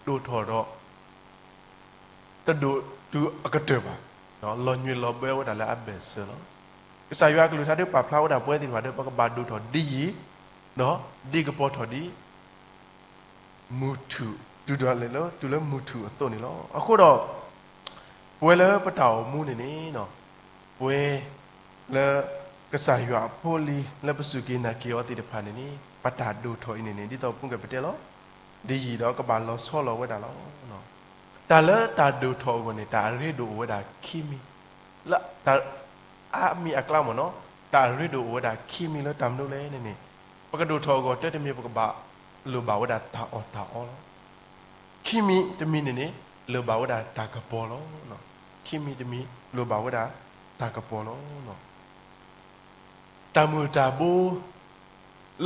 ဒိၣ်ထီၣ်ဒီး တဒိၣ်တုၤအကတၢၢ်ဘၣ်, လီၤညွံးလီၤဘၢဝဲဒၣ်လၢအဘၢၣ်စၢၤလီၤ. ကစၢ်ယွၤအကလုၢ်ကထါဒုးပာ်ဖျါဝဲဒၣ်ပဝဲသ့ၣ်တဖၣ်ဒီး ပကဘၣ်ဒိၣ်ထီၣ်ဒ်ယံာ် ဒီးဒ်ကပီၤထီၣ်ဒ် မုၢ်ထူၣ် တုၤဒၣ်လဲာ်လၢ တုၤလၢမုၢ်ထူၣ်အသိးန့ၣ်လီၤ. အဃိဒီး ပဝဲလၢပတၢ်အိၣ်မူန့ၣ်န့ၣ် ပဝဲလၢ ကစၢ်ယွၤအဖိအလံၤ လၢပစူၢ်က့ၤနာ်က့ၤအီၤသ့ၣ်တဖၣ်န့ၣ်န့ၣ် ပတၢ်ဒိၣ်ထီၣ်အံၤန့ၣ်န့ၣ် ဒ်သိးပူၤကပတဲလီၤ ဒ်ယံာ်ဒီးကဘၣ်လီၤဆီလီၤဝဲဒၣ်လီၤ. တၢ်လၢတၢ်ဒိၣ်ထီၣ်အဂီၢ်န့ၣ် တၢ်အရ့ဒိၣ်အိၣ်ဝဲဒၣ်ခံမံၤ လၢ တၢ် အါမံၤအကျါမ့ၢ်နီၤ တၢ်အရ့ဒိၣ်အိၣ်ဝဲဒၣ်ခံမံၤလၢတၢ်မနုၤလဲၣ်န့ၣ်န့ၣ် ပကဒိၣ်ထီၣ်အဂီၢ်တၢ်တမံၤ ပကဘၣ်လိၣ်ဘၣ်ဝဲဒၣ်တၢ်အီၣ်တၢ်အီလီၤ. ခံမံၤတမံၤန့ၣ်န့ၣ် လိၣ်ဘၣ်ဝဲဒၣ်တၢ်ကပီၤလီၤ. ခံမံၤတမံၤ လိၣ်ဘၣ်ဝဲဒၣ်တၢ်ကပီၤလီၤ. တၢ်မုၢ်တၢ်ဘိ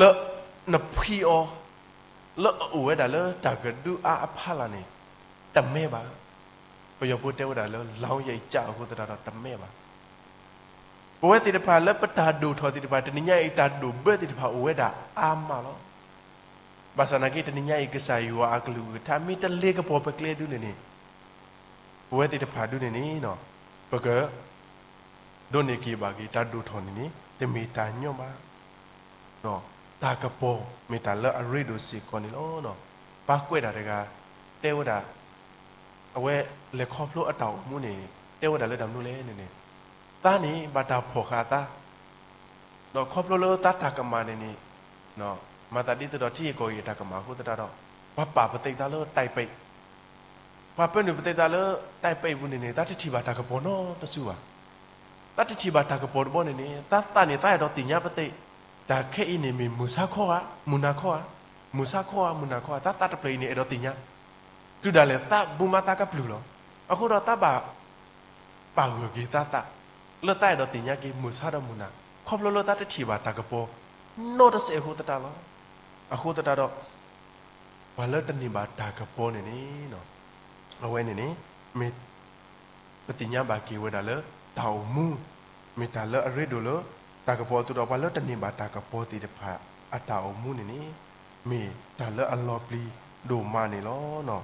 လၢနဖှံအီၤ လၢအအိၣ်ဝဲဒၣ်လၢတၢ်ကဒုအါအဖီလာ်န့ၣ် တမဲဘၣ်. ပယီၤဖိတဲဝဲဒၣ်လၢ လောင်းရိပ်ကြ အဃိသတးဒီးတမဲဘၣ်. ပဝဲသ့ၣ်တဖၣ်လၢပတၢ်ဒိၣ်ထီၣ်သ့ၣ်တဖၣ် တနံၤညါအံၤ တၢ်ဒိၣ်ဘၢသ့ၣ်တဖၣ်အိၣ်ဝဲဒၣ်အါမးလီၤ. ဘၣ်ဆၣ်နာ်က့ တနံၤညါအံၤ ကစၢ်ယွၤအကလုၢ်ကထါ မ့ၢ်တလ့ၤကပီၤပကျဲဒုန့ၣ်န့ၣ် ပဝဲသ့ၣ်တဖၣ်ဒုန့ၣ်န့ၣ် ပက ဒိးန့ၢ်က့ၤဘၣ်က့ၤ တၢ်ဒိၣ်ထီၣ်န့ၣ်န့ၣ် တမ့ၢ်တၢ်ညီဘၣ်. တၢ်ကပီၤမ့ၢ်တၢ်လၢအရ့ဒိၣ်စ့ၢ်ကီးန့ၣ်လီၤ. ပှၤကွဲးတၢ်တဂၤ တဲဝဲဒၣ် အဝဲလဲၤခီဖျိအတၢ်အိၣ်မူန့ၣ် တဲဝဲဒၣ်လၢတၢ်မနုၤလဲၣ်န့ၣ်န့ၣ် သးန့ၣ်ဘၣ်တၢ်ဖီၣ်ဃာ်သး ဒီးခီဖျိလၢသးတၢ်ကမၣ်န့ၣ်န့ၣ် မၤသးဒ်သိးဒီးထံဂ့ၢ်ကီၢ်ဂ့ၢ်အတၢ်ကမၣ်အဃိသတးဒီး ပှၤပာ်ပသံးသးလၢတၢ်ပဲး ပှၤပၢနုာ်ပသံးသးလၢတၢ်ပဲးပူၤန့ၣ်န့ၣ် သးတထံၣ်ဘၣ်တၢ်ကပီၤနီတစုဘၣ်. သးတထံၣ်ဘၣ်တၢ်ကပီၤတဘီန့ၣ်န့ၣ် သးသးန့ၣ် သးအဲၣ်ဒိးသ့ၣ်ညါပသံး တၢ်ခဲအံၤန့ၣ်မ့ၢ်မုၢ်ဆါခီဧါ မုၢ်နၤခီဧါ, မုၢ်ဆါခီဧါ မုၢ်နၤခီဧါ သးသးတဖျၢၣ်အံၤန့ၣ် အဲၣ်ဒိးသ့ၣ်ညါ တုၤဒၣ်လဲာ်သးဘိးမးသးကပျုၢ်လီၤ. အဃိဒီးသးဘၣ် ပာ်ဂၢၢ်က့ၤသးသး လၢသးအဲၣ်ဒိးသ့ၣ်ညါက့ၤမုၢ်ဆါဒီးမုၢ်နၤ ခီဖျိလၢသးတထံၣ်ဘၣ်တၢ်ကပီၤ နီတစဲးအဃိသတးလီၤ. အဃိသတးဒီး ပှၤလၢတန့ၢ်ဘၣ်တၢ်ကပီၤန့ၣ်န့ၣ် အဝဲန့ၣ်န့ၣ် မ့ၢ် ပသ့ၣ်ညါဘၣ်က့ၤဝဲဒၣ်လၢ တၢ်အိၣ်မူ မ့ၢ်တၢ်လၢအရ့ဒိၣ်လၢ တၢ်ကပီၤအသိးဒီး ပှၤလၢတန့ၢ်ဘၣ်တၢ်ကပီၤသ့ၣ်တဖၣ် အတၢ်အိၣ်မူန့ၣ်န့ၣ် မ့ၢ်တၢ်လၢအလီၤပျံၤဒိၣ်မးန့ၣ်လီၤ.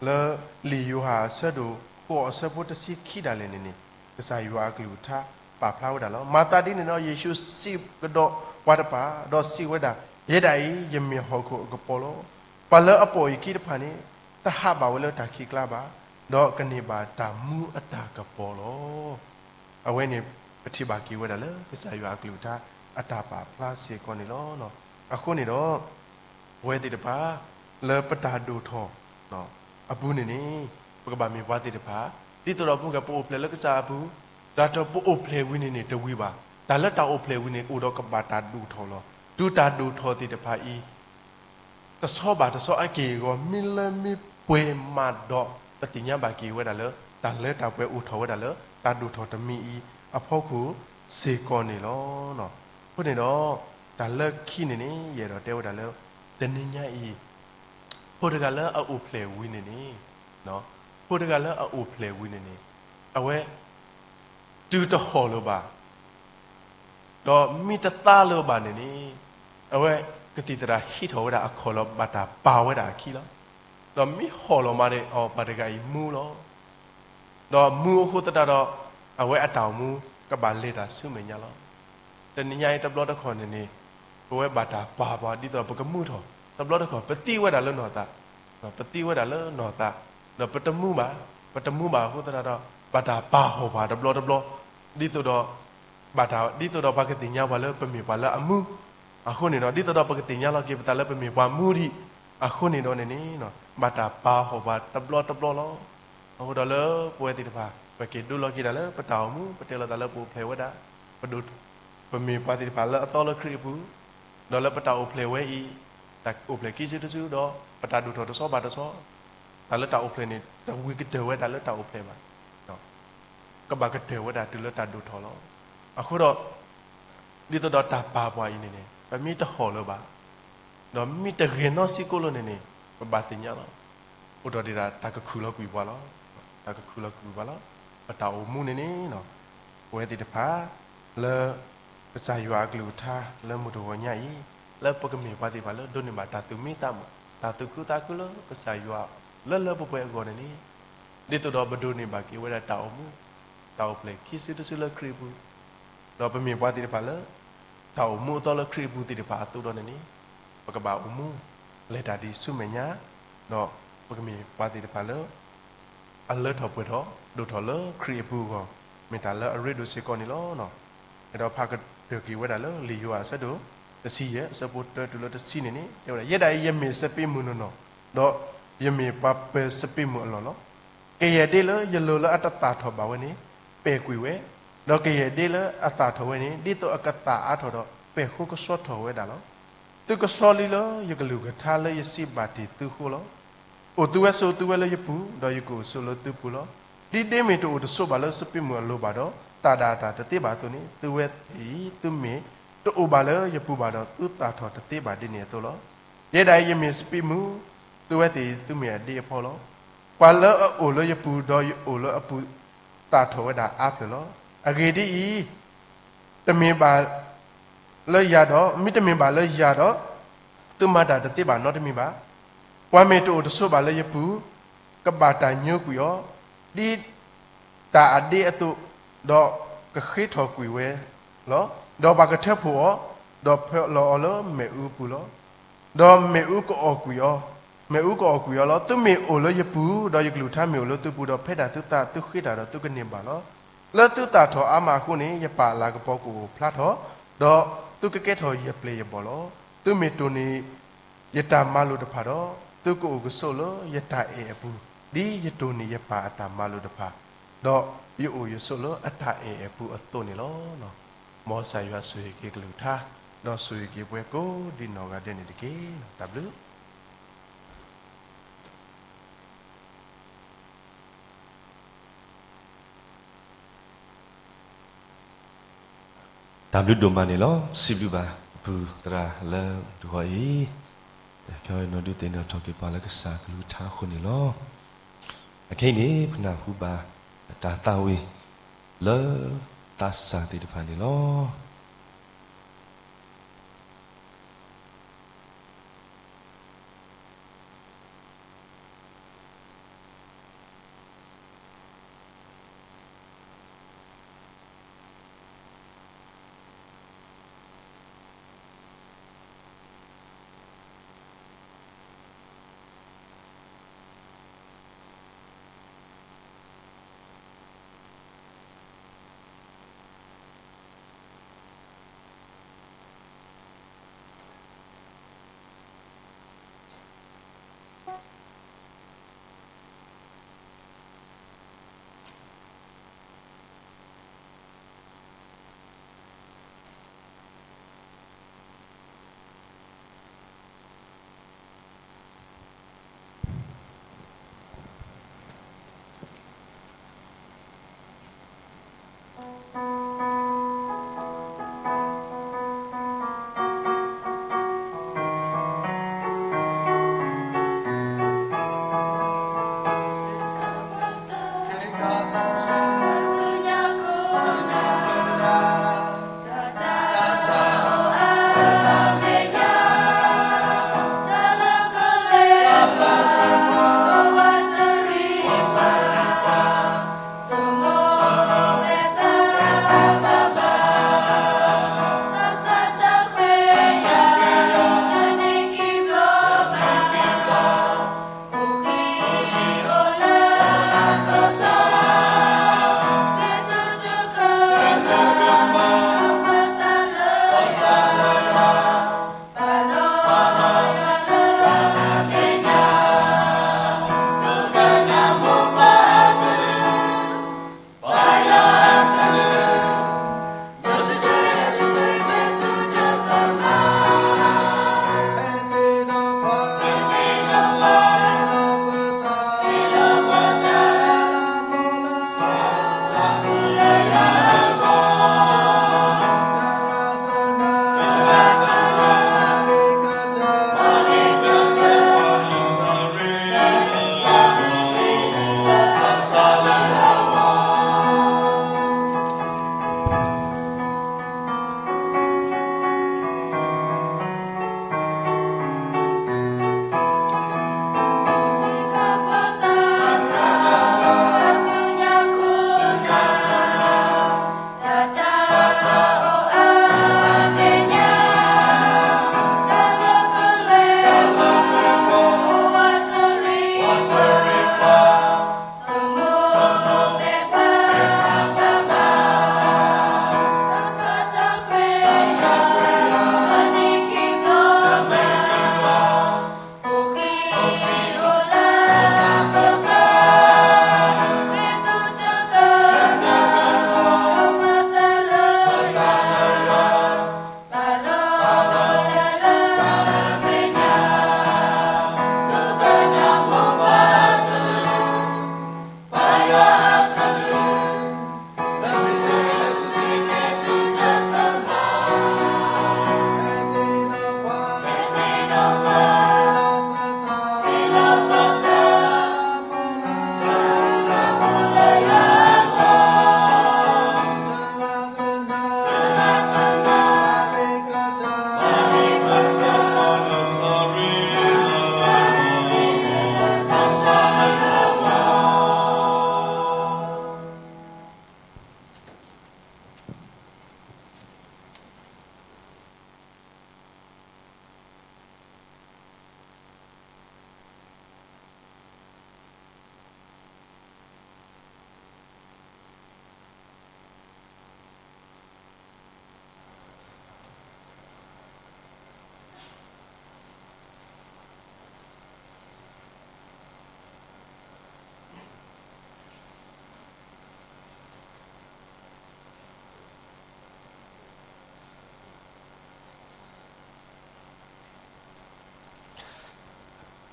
လၢလံာ်ယိၤဟၣ်အဆၢဒိၣ်ဃိးအဆၢဖိတဆံခံဒၣ်လဲာ်န့ၣ်န့ၣ် ကစၢ်ယွၤအကလုၢ်ကထါပာ်ဖျါဝဲဒၣ်လီၤ. မၤသးဒ်န့ၣ်ဒီး ယ့ၣ်ၡူးစံးကဒီးပှၤတဖၣ် ဒီးစံးဝဲဒၣ်, ယဲဒၣ်အံၤ ယမ့ၢ်ဟီၣ်ခိၣ်အကပီၤလီၤ. ပှၤလၢအပိာ်ယခံတဖၣ်န့ၣ် တဟးဘၣ်ဝဲလၢတၢ်ခံးကျါဘၣ်, ဒီးကန့ၢ်ဘၣ်တၢ်မူအတၢ်ကပီၤလီၤ. အဝဲန့ၣ် ပထံၣ်ဘၣ်က့ၤဝဲဒၣ်လၢ ကစၢ်ယွၤအကလုၢ်ကထါအတၢ်ပာ်ဖျါစ့ၢ်ကီးန့ၣ်လီၤ. အဃိန့ၣ်ဒီး ပဝဲသ့ၣ်တဖၣ် လၢပတၢ်ဒိၣ်ထီၣ် အပူၤန့ၣ်န့ၣ် ပကဘၣ်မ့ၢ်ပှၤသ့ၣ်တဖၣ် ဒ်သိးဒီးပကပအိၣ်ဖျဲၣ်လၢကစၢ်အပူၤ, ဒီးတၢ်ပအိၣ်ဖျဲၣ်ဝံၤန့ၣ်န့ၣ် တဝံၤဘၣ်. တၢ်လၢတၢ်အိၣ်ဖျဲၣ်ဝံၤန့ၣ် အိၣ်ဒီးကဘၣ်တၢ်ဒိၣ်ထီၣ်လီၤ. တုၤတၢ်ဒိၣ်ထီၣ်သ့ၣ်တဖၣ်အံၤ တဆီဘၣ်တဆီအက့ၢ်အဂီၤ မ့ၢ်လၢမ့ၢ်ပှဲၤမးဒီး ပသ့ၣ်ညါဘၣ်က့ၤဝဲဒၣ်လၢ တၢ်လၢတၢ်ပှဲၤအိၣ်ထီၣ်ဝဲဒၣ်လၢ တၢ်ဒိၣ်ထီၣ်တမံၤအံၤအဖီခိၣ်စ့ၢ်ကီးန့ၣ်လီၤ. အဃိန့ၣ်ဒီး တၢ်လၢခံန့ၣ်န့ၣ် ယအဲၣ်ဒိးတဲဝဲဒၣ်လၢ တနံၤညါအံၤ ဖိတဂၤလၢအအိၣ်ဖျဲၣ်ဝံၤန့ၣ်န့ၣ်, ဖိတဂၤလၢအအိၣ်ဖျဲၣ်ဝံၤန့ၣ်န့ၣ် အဝဲ တုၤတဟီၣ်လၢၤဘၣ် ဒီးမ့ၢ်တသါလၢၤဘၣ်န့ၣ်န့ၣ်, အဝဲကသံၣ်သရၣ်ဟံးထီၣ်ဝဲဒၣ်အခီၣ်လီၤ ဘၣ်တၢ်ပာ်ဝဲဒၣ်အခံလီၤ. ဒီးမ့ၢ်ဟီၣ်လီၤမးန့ၣ် အီၤပှၤတဂၤအံၤမူလီၤ. ဒီးမူအဃိသတးဒီး အဝဲအတၢ်အိၣ်မူ ကဘၣ်လဲၤတၢ်ဆူမဲာ်ညါလီၤ. တနံၤညါအံၤတဘျီတခီၣ်န့ၣ်န့ၣ် ပဝဲဘၣ်တၢ်ပာ်ပှၤဒ်သိးဒီးပကမူထီၣ်, တဘျီတခီၣ် ပသံဝဲဒၣ်လၢနီၢ်သး, ပသံဝဲဒၣ်လၢနီၢ်သး, ဒီးပတမူဘၣ်, ပတမူဘၣ်အဃိသတးဒီး ဘၣ်တၢ်ပာ်ဟီၣ်ပှၤတဘျီတဘျီ, ဒ်သိးဒီး ဘၣ်တၢ် ဒ်သိးဒီးပှၤကသ့ၣ်ညါပှၤလၢပမ့ၢ်ပှၤလၢအမူ, အဃိန့ၣ်ဒီး ဒ်သိးဒီးပကသ့ၣ်ညါလီၤက့ၤပသးလၢပမ့ၢ်ပှၤမူဒံး, အဃိန့ၣ်ဒီးန့ၣ်န့ၣ် ဘၣ်တၢ်ပာ်ဟီၣ်ပှၤတဘျီတဘျီလီၤ. အဃိဒီးလၢပဝဲသ့ၣ်တဖၣ် ပက့ၤဒိလီၤက့ၤဒၣ်လၢပတၢ်အိၣ်မူ ပတဲလိာ်သးလၢပအိၣ်ဖျဲၣ်ဝဲဒၣ်, ပဒိၣ် ပမ့ၢ်ပှၤသ့ၣ်တဖၣ်လၢအသီလၢခရံာ်အပူၤ, ဒီးလၢပတၢ်အိၣ်ဖျဲၣ်ဝဲအံၤ, တၢ်အိၣ်ဖျဲၣ်ခံစုတစုဒီး ပတၢ်ဒိၣ်ထီၣ်တဆီဘၣ်တဆီ, တၢ်လၢတၢ်အိၣ်ဖျဲၣ်န့ၣ် တဝံၤကတၢၢ်ဝဲဒၣ်လၢတၢ်အိၣ်ဖျဲၣ်ဘၣ် ကဘၣ်ကတၢၢ်ဝဲဒၣ်တုၤလၢတၢ်ဒိၣ်ထီၣ်လီၤ. အဃိဒီး ဒ်သိးဒီးတၢ်ပာ်ပှၤအံၤန့ၣ်န့ၣ် ပမ့ၢ်တဟီၣ်လၢၤဘၣ်, ဒီးမ့ၢ်တဂဲၤနီၣ်စံကိၣ်လၢန့ၣ်န့ၣ် ပဘၣ်သ့ၣ်ညါလီၤ. အိၣ်ဒီးဒ်တၢ်တၢ်ကခုၣ်လီၤကွံာ်ပှၤလီၤ. တၢ်ကခုၣ်လီၤကွံာ်ပှၤလီၤ. ပတၢ်အိၣ်မူန့ၣ်န့ၣ် ပဝဲသ့ၣ်တဖၣ် လၢ ကစၢ်ယွၤအကလုၢ်ကထါလၢမုၢ်တဂီၤညါအံၤ, လၢပကမ့ၢ်ပှၤသ့ၣ်တဖၣ်လၢ ဒိးန့ၢ်ဘၣ်တၢ်သူၣ်မံသးမုာ်, တၢ်သူၣ်ခုသးခုလၢကစၢ်ယွၤလၢလၢပှဲၤပှဲၤအဂီၢ်န့ၣ်န့ၣ်, ဒ်သိးဒီးပဒိးန့ၢ်ဘၣ်က့ၤဝဲဒၣ်တၢ်အိၣ်မူ, တၢ်အိၣ်ဖျဲၣ်ခံစုတစုလၢခရံာ်အပူၤ, ဒီးပမ့ၢ်ပှၤသ့ၣ်တဖၣ်လၢ တၢ်အိၣ်မူအသီလၢခရံာ်အပူၤသ့ၣ်တဖၣ်အသိးဒီးန့ၣ်န့ၣ်, ပကဘၣ်အိၣ်မူ လဲၤတၢ်ဒ်ဆူမဲာ်ညါ, ဒီးပကမ့ၢ်ပှၤသ့ၣ်တဖၣ်လၢ အလၢထီၣ်ပှဲၤထီၣ် ဒိၣ်ထီၣ်လၢခရံာ်အပူၤအဂီၢ်, မ့ၢ်တၢ်လၢအရ့ဒိၣ်စ့ၢ်ကီးန့ၣ်လီၤ. အဲၣ်ဒိးဖးကတၢၢ်က့ၤဝဲဒၣ်လၢလံာ်ယိၤဟၣ်အဆၢဒိၣ်တဆံယဲၢ် အဆၢဖိတၢတုၤလၢတဆံန့ၣ်န့ၣ် တဲဝဲဒၣ်, ယဲဒၣ်အံၤယမ့ၢ်စပံးမုၢ်နီၢ်နီၢ်, ဒီးယမ့ၢ်ပှၤပၢၤစပံးမုၢ်အလီၢ်လီၤ. ကယဲၢ်ဒ့လၢယလိၤလၢအတသၣ်ထီၣ်ဘၣ်ဝဲန့ၣ် ပဲာ်ကွံာ်ဝဲ, ဒီးကယဲၢ်ဒ့လၢအသၣ်ထီၣ်ဝဲန့ၣ် ဒ်သိးအကသၣ်အါထီၣ်ဒီး ပဲာ်ဃိကဆှီထီၣ်ဝဲဒၣ်လီၤ. သုကဆှီလံလၢယကလုၢ်ကထါလၢယစံးဘၣ်တ့ၢ်သုအဃိလီၤ. အိၣ်သုဝဲဆိးသုဝဲလၢယပူၤ, ဒီးယကအိၣ်ဆိးလၢသုပူၤလီၤ. ဒ်ဒ့မ့ၢ်တအိၣ်တဆိးဘၣ်လၢစပံးမုၢ်အလိၤဘၣ်ဒီး သၣ်ဒၣ်အတၢ်တသ့ဘၣ်အသိးန့ၣ်, သုဝဲသ့ၣ်အံၤ သုမ့ၢ်တအိၣ်ဘၣ်လၢယပူၤဘၣ်ဒီး သုသၣ်ထီၣ်တသ့ဘၣ်ဒ်န့ၣ်အသိးလီၤ. ယဲဒၣ်အံၤယမ့ၢ်စပံးမုၢ်, သုဝဲသ့ၣ်အံၤသုမ့ၢ်အဒ့အဖီလီၤ. ပှၤလၢအအိၣ်လၢယပူၤ, ဒီးယအိၣ်လၢအပူၤ, သၣ်ထီၣ်ဝဲဒၣ်အါဖျၢၣ်လီၤ. အဂ့ၢ်ဒ်အံၤ, တမ့ၢ်ဘၣ်လၢယၤဒီး, မ့တမ့ၢ်ဘၣ်လၢယၤဒီး, သုမၤတၢ်တသ့ဘၣ်နီတမံၤဘၣ်. ပှၤမ့ၢ်တအိၣ်တဆိးဘၣ်လၢယပူၤ, ကဘၣ်တၢ်ညိကွံာ်အီၤ, ဒ်တၢ်အဒ့အသိး, ဒီးကဃ့ထီၣ်ကွံာ်ဝဲလီၤ. ဒီးပှၤကထၢဖှိၣ်အီၤ, ဒီးဖၢလီၤအီၤလၢမ့ၣ်အူပူၤလီၤ. ဒီးမ့ၣ်အူကအီၣ်ကွံာ်အီၤ, မ့ၣ်အူကအီၣ်ကွံာ်အီၤလီၤ. သုမ့ၢ်အိၣ်လၢယပူၤ, ဒီးယကလုၢ်ကထါမ့ၢ်အိၣ်လၢသုပူၤ, ဒီးဖဲဒၣ်သုသးသုဃ့တၢ်ဒီးသုကန့ၢ်ဘၣ်လီၤ. လၢသုသၣ်ထီၣ်အါမးအဃိန့ၣ်, ယပၢ်အလၤကပီၤကအိၣ်ဖျါထီၣ်, ဒီးသုကကဲထီၣ်ယပျဲၢ်ယဘီၣ်လီၤ. သုမ့ၢ်တိၢ်န့ၢ်ယတၢ်မၤလိာ်တဖၣ်ဒီး, သုကအိၣ်ကဆိးလၢယတၢ်အဲၣ်အပူၤ, ဒ်ယတိၢ်န့ၢ်ယပၢ်အတၢ်မၤလိာ်တဖၣ်, ဒီးယအိၣ်ယဆိးလၢအတၢ်အဲၣ်အပူၤအသိးန့ၣ်လီၤ. မ်ကစၢ်ယွၤဆိၣ်ဂ့ၤက့ၤကလုၢ်ကထါ, ဒီးဆိၣ်ဂ့ၤက့ၤပှၤကိးဒ်နီၢ်ဂၤဒဲးန့ၣ်တက့ၢ်. တၢ်ဘျုးတၢ်ဘျုးဒိၣ်မးန့ၣ်လီၤ. စံးဘျုးဘၣ်အပူၤသရၣ်လၢတဂီၤအံၤ, ကဲနီၢ်ဒုးသ့ၣ်နီၣ်ထီၣ်က့ၤပှၤလၢကစၢ်ကလုၢ်ကထါအဃိန့ၣ်လီၤ. အခဲအံၤန့ၣ် ပနၢ်ဟူဘၣ်တၢ်သးဝံၣ်လၢသးစၢ်သ့ၣ်တဖၣ်န့ၣ်လီၤ.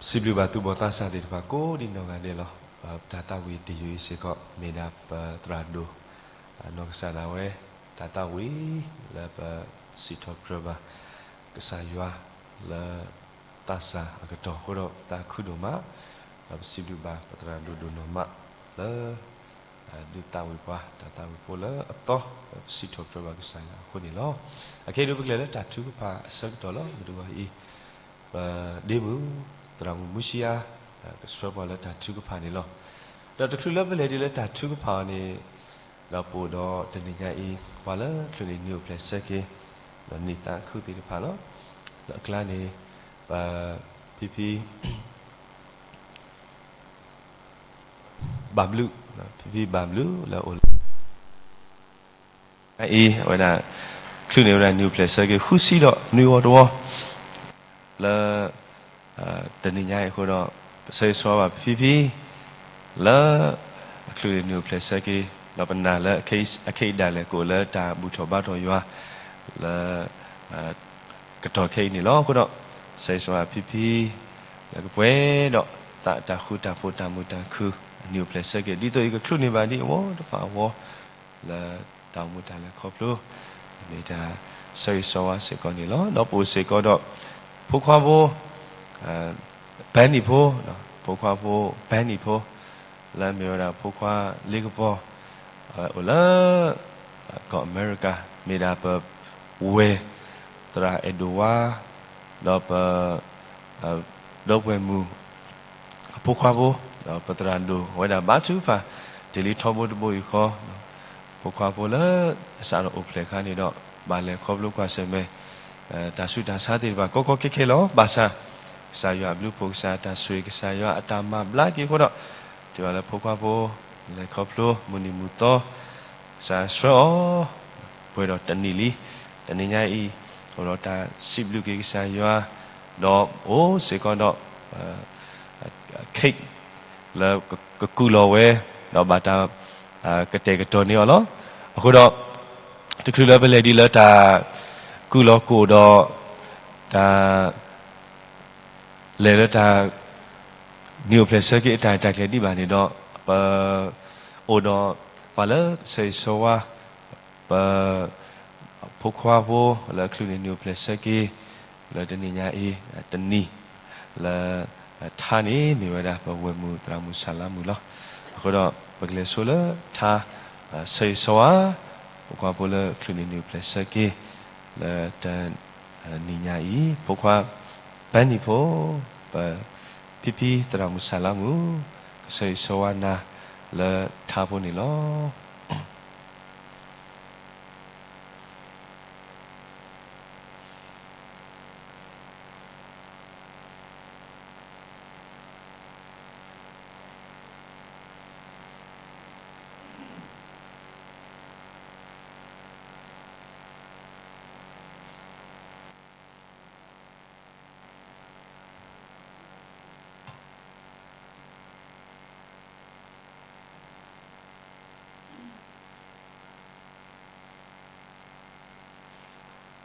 စံးဘျုးဘၣ်သူၣ်ဘီၣ်သးစၢ်သ့ၣ်တဖၣ်ကိးဒံးနီၢ်ဂၤဒဲးလီၤ. ပတၢ်သးဝံၣ်တယုၢ်အံၤစ့ၢ်ကီး မ့ၢ်ဒၣ်ပသရၣ်ဒိၣ် နီၢ်ကစၢ်ဒၣ်ဝဲ တၢ်သးဝံၣ်လၢပ စံးထီၣ်ပတြၢၤဘၣ် ကစၢ်ယွၤလၢ သးစၢ်အကတီၢ်အဃိဒီး ပသးခုဒိၣ်မး, ဒီးပစံးဘျုးဘၣ်ပသရၣ်ဒိၣ်ဒိၣ်နီၢ်မးလၢ ဒုးသးဝံၣ်ပှၤ တၢ်သးဝံၣ်ဖိလၢအသီ လၢပစံးထီၣ်ပတြၢၤဘၣ်ကစၢ်ယွၤအဃိန့ၣ်လီၤ. အခဲအံၤဒုးပကလဲၤလၢတၢ်ထုကဖၣ်အဆၢကတီၢ်လီၤ. မုၢ်တဂီၤအံၤ ပဒ့မုၣ် သရၣ်မုၣ်မူစံယါ ကဆှၢပှၤလၢတၢ်ထုကဖၣ်န့ၣ်လီၤ. ဒီးတချုးလၢပလဲၤဒ်လၢတၢ်ထုကဖၣ်အီၤန့ၣ် ဒီးပအိၣ်ဒီးတနံၤညါအံၤ ပှၤလၢချုးန့ၣ်နံၤအိၣ်ဖျဲၣ်ဆၢက့ၤ ဒီးနံၣ်သးခုသ့ၣ်တဖၣ်လီၤ. ဒီးအကျါန့ၣ် ပ ဖံဖံ ဘၣ်ဘျုး ဖံဖံဘၣ်ဘျုးလၢအိၣ်လၢ အံၤ အဝဲဒၣ် ချုးန့ၢ်ဝဲဒၣ်နံၤအိၣ်ဖျဲၣ်ဆၢက့ၤ ဃုဆံဒီးနွံဝီတဝီ လၢ တနံၤညါအံၤအဃိဒီး ပဆၢဂ့ၤဆၢဝါဘၣ်ဖံဖံ လၢ အချုးန့ၢ်နံၤအိၣ်ဖျဲၣ်ဆၢက့ၤ ဒီးပနာ်လၢအခဲအံၤဒၣ်လဲာ်ကအိၣ်လၢတၢ်ဘူၣ်ထီၣ်ဘါထီၣ်ယွၤ လၢ ကတီၢ်ခဲအံၤန့ၣ်လီၤ. အဃိဒီး ဆၢဂ့ၤဆၢဝါဖံဖံ လၢကပှဲၤဒီး သးတၢ်ဃူတၢ်ဖိးတၢ်မုာ်တၢ်ခုၣ် အနံၤအိၣ်ဖျဲၣ်ဆၢက့ၤ ဒ်သိးအံၤကချုးန့ၢ်ဘၣ်ဒ်အဝီတဖၣ်အဂီၢ် လၢတၢ်အိၣ်မူတၢ်လဲၤခီဖျိ မ့ၢ်တၢ်ဆၢဂ့ၤဆၢဝါစ့ၢ်ကီးန့ၣ်လီၤ. ဒီးပအိၣ်စ့ၢ်ကီးဒီး ဖိခွါဖိ ဘဲနံၣ်ဖိ ဖိခွါဖိ ဘဲနံၣ်ဖိ လၢအမ့ၢ်ဝဲဒၣ်ဖိခွါလ့ကပီၤ အိၣ်လၢ ကီၢ်အမဲရကၤ မ့ၢ်ဒၣ်ပဝဲၢ် သရၣ်အဲၣ်ဒိၣ်ဝါ ဒီးပ ဒီပုၢ်ဝဲၢ်မုၣ် အဖိခွါဖိ ဒီးပသရၣ်ဒိၣ်ဝဲဒၣ်ဘါထုကဖၣ် တ့ၢ်လံထီဘိတဘိယူၢ်ဃီ ဖိခွါဖိလၢ စးထီၣ်အိၣ်ဖျဲၣ်အခါန့ၣ်ဒီး ဘၣ်လဲၤခီဖျိကွၢ်ဆၢၣ်မဲာ် တၢ်ဆူးတၢ်ဆါသ့ၣ်တဖၣ် ကီကီခဲခဲလီၤ. ဘၣ်ဆၣ် ကစၢ်ယွၤအဘျုးအဖှိၣ် ကစၢ်တၢ်ဆိၣ်ဂ့ၤ ကစၢ်ယွၤအတၢ်မၤဘျါက့ၤအဃိဒီး တုၤဘၣ်လၢဖိခွါဖိ လဲၤခီဖျိ မုၢ်နံၤမုၢ်သီ ကစၢ်ဆှၢအီၤ ပှဲၤဒီးတနံၣ်လံ. တနံၤညါအံၤ အိၣ်ဒီးတၢ်စံးဘျုးက့ၤကစၢ်ယွၤ ဒီးအိၣ်စ့ၢ်ကီးဒီး cake လၢကကူးလီၤဝဲ ဒီးဘၣ်တၢ် ကတဲာ်ကတီၤန့ၢ်အီၤလီၤ. အဃိဒီး တချုးလၢပလဲၤဒ်လၢတၢ်ကူးလီၤကအိၣ်ဒီး တၢ် လဲၤလၢတၢ် နံၤအိၣ်ဖျဲၣ်ဆၢက့ၤအတၢ်ရဲၣ်တၢ်ကျဲၤဒံးဘၣ်န့ၣ်ဒီး ပ အိၣ်ဒီးပှၤလၢကဆၢဂ့ၤဆၢဝါ ပ ဖိခွါဖိလၢအချုးန့ၢ်နံၤအိၣ်ဖျဲၣ်ဆၢက့ၤ လၢတနံၤညါအံၤ တနံၤ လၢ ထါန့ၣ်မ့ၢ်ဝဲဒၣ်ပဝဲၢ်မုၣ်သရၣ်မုၣ်ဆၣ်လါမုၣ်လီၤ. အဃိဒီး ပကလဲၤဆိလၢထါ ဆၢဂ့ၤဆၢဝါ ဖိခွါဖိလၢချုးန့ၢ်နံၤအိၣ်ဖျဲၣ်ဆၢက့ၤ လၢတ နံၤညါအံၤ ဖိခွါ ဘဲနံၣ်ဖိ ပ ဖံဖံသရၣ်မုၣ်ဆၣ်လါမုၣ် ကဆၢဂ့ၤဆၢဝါနၤ လၢထါဖိန့ၣ်လီၤ.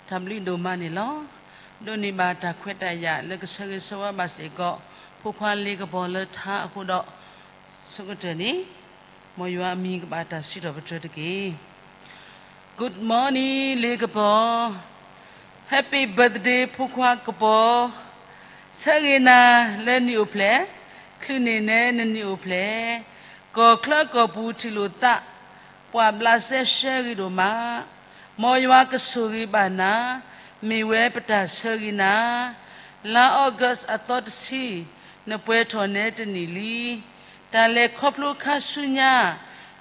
တၢ်ဘျုးဒိၣ်မးန့ၣ်လီၤ. ဒိးန့ၢ်ဘၣ်တၢ်ခွဲးတၢ်ယာ်လၢကဆၢဂ့ၤဆၢဝါဘၣ်စ့ၢ်ကီး ဖိခွါလ့ကပီၤလၢထါအဃိဒီး ဆိကတၢၢ်န့ၣ် မ်ယွၤအမံၤကဘၣ်တၢ်စံးထီၣ်ပတြၢၤတက့ၢ်. Good morning လ့ကပီၤ. Happy birthday ဖိခွါကပီၤ. ဆၢဂ့ၤနၤလၢနံၤအိၣ်ဖျဲၣ်, ချုးန့ၢ်နဲနနံၤအိၣ်ဖျဲၣ်, ကီၢ်ချၢကီၢ်ပူၤထံၣ်လိာ်သး, ပှၤဘျးစဲရှဲဂ့ၤဒိၣ်မး, မ်ယွၤကဆိၣ်ဂ့ၤဘၣ်နၤ, မ့ၢ်ဝဲပတၢ်ဆၢဂ့ၤနၤ, လါ August အသီတဆံ, နပှဲၤထီၣ်နဲတနံၣ်လံ. တၢ်လဲၤခီဖျိခါဆူညါ,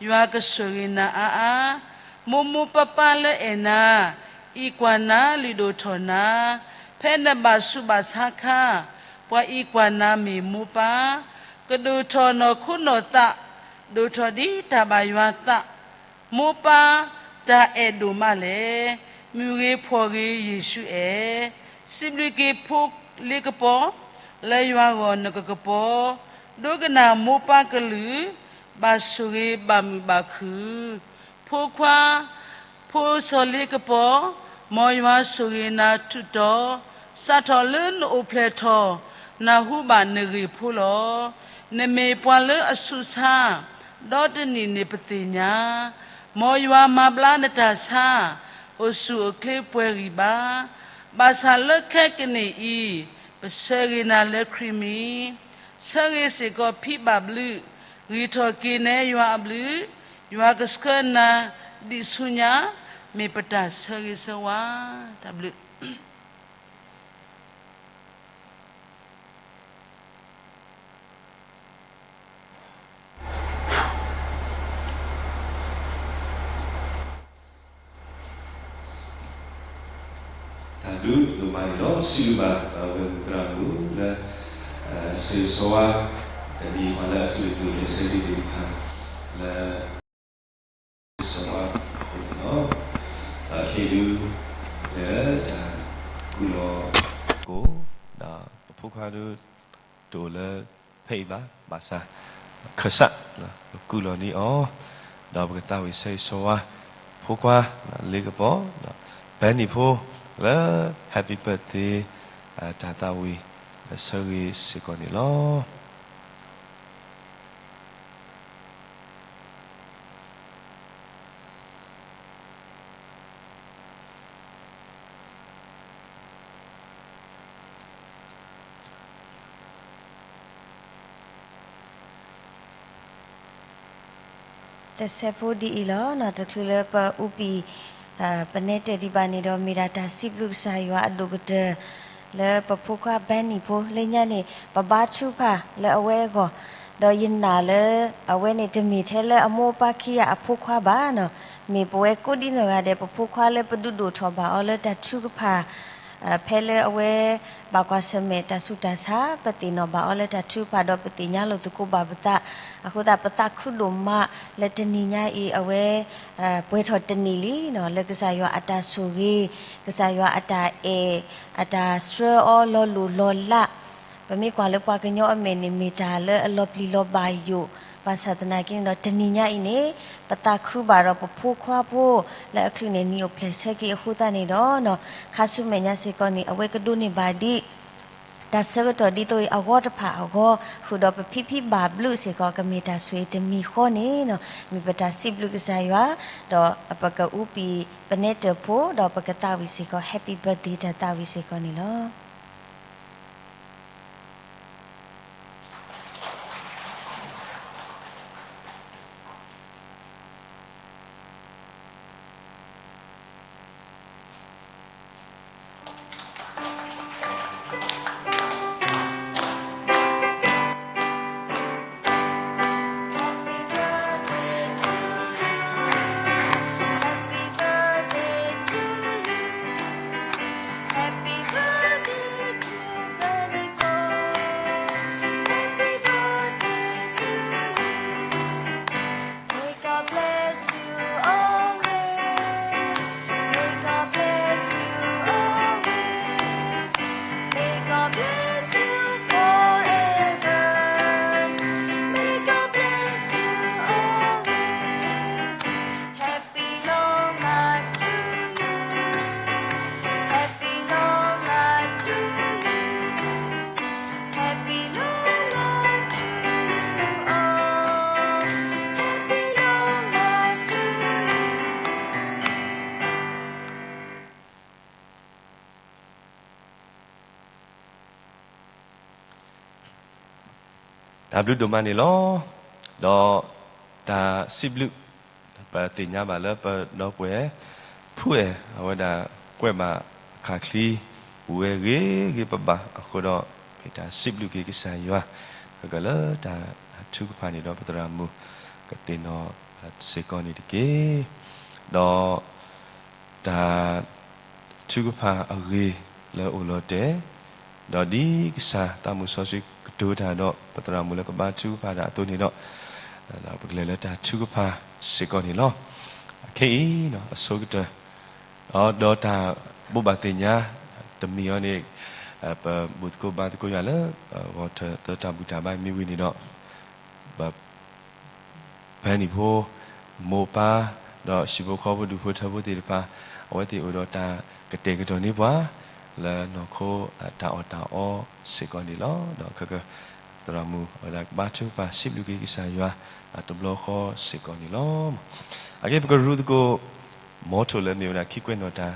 ယွၤကဆိၣ်ဂ့ၤနၤအါအါ, မိၢ်မိၢ်ပၢ်ပၢ်လၢအဲၣ်နၤ, အံးကွၢ်နၤလုၢ်ဒိၣ်ထီၣ်နၤ, ဖဲနဘၣ်ဆူးဘၣ်ဆါခါ, ပှၤအံးကွၢ်နၤမ့ၢ်မိၢ်ပၢ်, ကဒိၣ်ထီၣ်နီၢ်ခိနီၢ်သး, ဒိၣ်ထီၣ်ဒ်တၢ်ဘၣ်ယွၤသး မိၢ်ပၢ်တၢ်အဲၣ်ဒိၣ်မးလဲၣ်. မုၢ်ဂ့ၤဖှီၣ်ဂ့ၤယ့ၣ်ၡူးအဲၣ်, စံးဘျုးက့ၤဖိလ့ကပီၤ, လၢယွၤဂီၢ်နကကပီၤ, ဒိကနၣ်မိၢ်ပၢ်ကလုၢ်, ဘၣ်ဆိၣ်ဂ့ၤဘၣ်မုာ်ဘၣ်ခုၣ်. ဖိခွါ, ဖိစီၤလ့ကပီၤ, မ်ယွၤဆိၣ်ဂ့ၤနၤထူးတီၤ, စးထီၣ်လၢနအိၣ်ဖျဲၣ်ထီၣ် နၢ်ဟူဘၣ်နဂ့ၢ်ဖိလီၤ. နမ့ၢ်ပှၤလၢအဆူးဆါ, ဒီတနံၣ်န့ၣ်ပသ့ၣ်ညါ, မ်ယွၤမၤဘျါနတၢ်ဆါ, အိၣ်ဆူၣ်အိၣ်ချ့ပှဲၤဂံၢ်ဘါ, ဘၣ်ဆၣ်လၢခဲကနံၣ်အံၤ, ပဆၢဂ့ၤနၤလၢခရံာ်မံၤ, ဆၢဂ့ၤစ့ၢ်ကီးဖံဘၣ်ဘျုး, ဂံၢ်ထီၣ်က့ၤနဲယွၤအဘျုး, ယွၤကဆှၢနၤဒံးဆူညါ, မ့ၢ်ပတၢ်ဆၢဂ့ၤဆၢဝါ, တၢ်ဘျုး တၢ်ဘျုးဒိၣ်မးန့ၣ်လီၤ. စံးဘျုးဘၣ်ပဝဲၢ်မုၣ်သရၣ်မုၣ်လၢ ဆၢဂ့ၤဆၢဝါ တနံၤအံၤလၢအကလုာ်ကလုာ်လၢဆၢဒံးဒံးတဖၣ် လၢ ဆၢဂ့ၤဆၢဝါအဃိန့ၣ်လီၤ. ဒီးခဲအံၤဒု လၢတၢ်ကူၣ်လီၤ ကိး ဒီးပဖိခွါဒု တအိၣ်လၢဖဲအံၤဘၣ်, ဘၣ်ဆၣ် ခၢၣ်စး ပကူၣ်လီၤန့ၢ်အီၤ, ဒီးပကသးဝံၣ်ဆၢဂ့ၤဆၢဝါ ဖိခွါ လ့ကပီၤ ဒီး ဘဲနံၣ်ဖိ လၢ Happy Birthday တၢ်သးဝံၣ် ဆၢဂ့ၤစ့ၢ်ကီးန့ၣ်လီၤ. တစဲးဖိဒ်အံၤလီၤ. တချုးလၢပအူပံၤ ပနဲၣ်တၢ်ဒံးဘၣ်န့ၣ်ဒီး မ့ၢ်ဒၣ်တၢ်စံးဘျုးကစၢ်ယွၤအဒိၣ်ကတၢၢ် လၢပဖိခွါဘဲနံၣ်ဖိလၢညါန့ၣ် ပဘါထုကဖၣ်လၢအဝဲအဂီၢ်, ဒီးယနာ်လၢ အဝဲန့ၣ်တမ့ၢ်ထဲလၢအမိၢ်အပၢ်ခံဂၤအဖိခွါဘၣ်နီၤ, မ့ၢ်ပဝဲကိးဒံနီၢ်ဂၤဒဲး ပဖိခွါလၢပဒုးဒိၣ်ထီၣ်ဘၣ်အီၤလၢတၢ်ထုကဖၣ် ဖဲလၢအဝဲ ဘၣ်ကွၢ်ဆၢၣ်မဲာ်တၢ်ဆူးတၢ်ဆါ, ပသ့ၣ်နီၣ်ဘၣ်အီၤလၢတၢ်ထုကဖၣ်ဒီးပသ့ၣ်ညါလိာ်သကိးဘၣ်ပသး, အဃိသတးပသးခုဒိၣ်မးလၢတနံၤညါအံၤ အဝဲ ပှဲၤထီၣ်တနံၣ်လံနီၤ, လၢကစၢ်ယွၤအတၢ်ဆိၣ်ဂ့ၤ, ကစၢ်ယွၤအတၢ်အဲၣ်, အတၢ်ဆှၢအီၤလီၤလိၢ်လီၤလး, ပမ့ၢ်ကွၢ်လၢပှၤကညီအမဲာ်န့ၣ် မ့ၢ်တၢ်လၢအလီၤပျံၤလီၤဘၣ်ယိၣ်, ဘၣ်ဆၣ်သနာ်က့န့ၣ်ဒီး တနံၤညါအံၤန့ၣ် ပသးခုဘၣ်ဒီးပဖိခွါဖိ လၢအချုးန့ၣ်နံၣ်အိၣ်ဖျဲၣ်ဆၢက့ၤအဃိသတးန့ၣ်ဒီး ခါဆူမဲာ်ညါစ့ၢ်ကီးန့ၣ် အဝဲကဒိးန့ၢ်ဘၣ်ဒံး တၢ်ဆၢကတီၢ်ဒ်သိးအံၤအဂီၢ်တဖၣ်အဂီၢ် ဃုာ်ဒီးပဖံဖံဘၣ်ဘျုးစ့ၢ်ကီး ကမ့ၢ်တၢ်ဆိၣ်ဂ့ၤတမံၤဃီန့ၣ်နီၤ, မ့ၢ်ပတၢ်စံးဘျုးကစၢ်ယွၤ, ဒီးပကအူပံၤ ပနဲၣ်တၢ်ဖိ ဒီးပကသးဝံၣ်စ့ၢ်ကီး Happy Birthday တၢ်သးဝံၣ်စ့ၢ်ကီးန့ၣ်လီၤ. တၢ်ဘျုးဒိၣ်မးန့ၣ်လီၤ. ဒီးတၢ်စံးဘျုး ပသ့ၣ်ညါဘၣ်လၢပဒီပုၢ်ဝဲၢ် ဖုအဲၣ် အဝဲဒၣ်ကွဲးဘၣ်အခၣ်ချံ ဝဲဂ့ၤဂ့ၤဘၣ်ဘၣ်အဃိဒီး မ့ၢ်တၢ်စံးဘျုးက့ၤကစၢ်ယွၤ ကကလၢတၢ်ထုကဖၣ်န့ၣ်ဒီး ပသရၣ်မုၣ် ကသ့ၣ်နီၣ်စ့ၢ်ကီးန့ၣ်တက့ၢ်. ဒီး တၢ်ထုကဖၣ်အဂ့ၢ်လၢအိၣ်လီၤတဲာ်, ဒီးဒ်ကစၢ်သးမုၣ်စီဆှံကတိၤတၢ်ဒီး ပသရၣ်မုၣ်လၢကဘါထုကဖၣ်တၢ်အသိးန့ၣ်ဒီး, ပကလဲၤလၢတၢ်ထုကဖၣ်စ့ၢ်ကီးန့ၣ်လီၤ. ခဲအံၤ အဆိကတၢၢ် ဒီးတၢ်ဘိးဘၣ်သ့ၣ်ညါ တမံၤအံၤန့ၣ် ပဘူၣ်သကိးဘါသကိးယွၤလၢ ဂီၤထၢၣ်သၢတၢ်ဘူၣ်တၢ်ဘါမ့ၢ်ဝံၤန့ၣ်ဒီး ဘဲနံၣ်ဖိ မိၢ်ပၢ် ဒီးဟံၣ်ဖိဃီဖိဒူၣ်ဖိထၢဖိသ့ၣ်တဖၣ် အဝဲသ့ၣ်အိၣ်ဒီးတၢ်ကတဲာ်ကတီၤန့ၢ်ပှၤ လၢနီၢ်ခိအတၢ်အီၣ်တၢ်အီစ့ၢ်ကီးန့ၣ်လီၤ. ဒီးခဲကသရၣ်မုၣ်အဝဲဒၣ်ကဘါထုကဖၣ်စံးဘျုးက့ၤကစၢ်ယွၤအတဘျီဃီစ့ၢ်ကီးန့ၣ်လီၤ. အဂ့ၢ်ပကရူၢ်သကိး မီထိၣ်လၢမ့ၢ်ဝဲဒၣ်ခံကွဲးနီၣ်တၢ်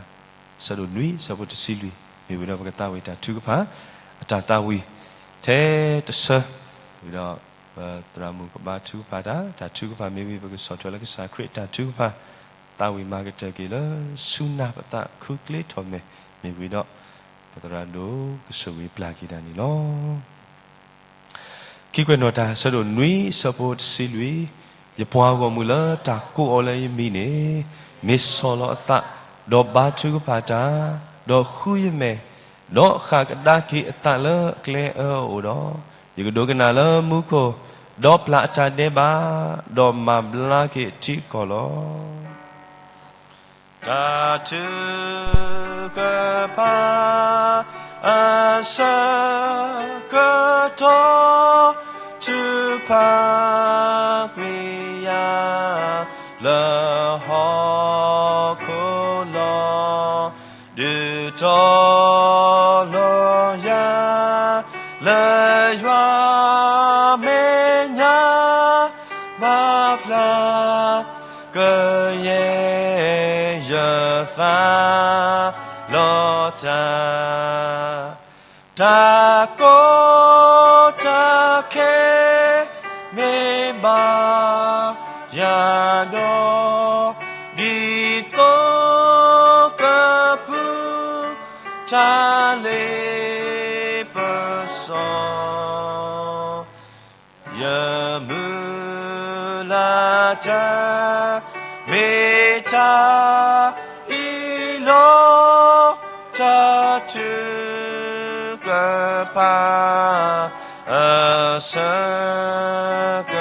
ဆၢဒိၣ်နွံ ဆၢဖိတဆံလွံၢ် မ့ၢ်ဝံၤဒီးပကသးဝံၣ်တၢ်ထုကဖၣ် အတၢ်သးဝံၣ် ထဲတဆၢ ဝံၤဒီး ပသရၣ်မုၣ်ကဘါထုကဖၣ်တၢ် တၢ်ထုကဖၣ်မ့ၢ်ဝံၤ ပကဆီၣ်ထွဲလၢကစၢ်ခရံာ်အတၢ်ထုကဖၣ် သးဝံၣ်မၤကတၢၢ်က့ၤလၢ ဆူနၢ်ပသးခုကျ့ထီၣ်မဲာ် မ့ၢ်ဝံၤဒီး ပသရၣ်ဒိၣ်ကဆိၣ်ဂ့ၤပျၢ်က့ၤတၢ်န့ၣ်လီၤ. ခံကွဲးနီၣ်တၢ် ဆၢဒိၣ်နွံ ဆၢဖိတဆံလွံၢ်, ယပှၤဂီၢ်မုၢ်လၢတၢ်ကိးအီၤလၢယမံၤန့ၣ် မ့ၢ်ဆီၣ်လီၤအသး, ဒီးဘါထုကဖၣ်တၢ်, ဒီးဃုယမဲာ်, ဒီးဃၣ်ကဒါက့ၤအသးလၢအကျဲအၢအအိၣ်ဒီး, ယကဒိကနၣ်လၢမူခိၣ်, ဒီးပျၢ်အတၢ်ဒဲးဘး, ဒီးမၤဘျါက့ၤအထံအကီၢ်လီၤ. တၢ်ထုကဖၣ်အဆၢကတီၢ် ထုကဖၣ်ကွံာ်ယၤ လၢဟီၣ်ခိၣ်လီၤ. ဒုးတီၤလီၤယၤ လၢယွၤမဲာ်ညါ ဘၣ်ဖျါ ကယဲၢ်ယသး လီၤတၢ် တၢ်ကီတၢ်ခဲ မ့ၢ်ဘၣ်ယၤဒီး ဒ်သိးကပုၢ်တၢ်လ့ပစီ ယမုၢ်လၢ်တၢ် မ့ၢ်တၢ်အံၤလီၤ. တၢ်ထုကဖၣ်အဆၢက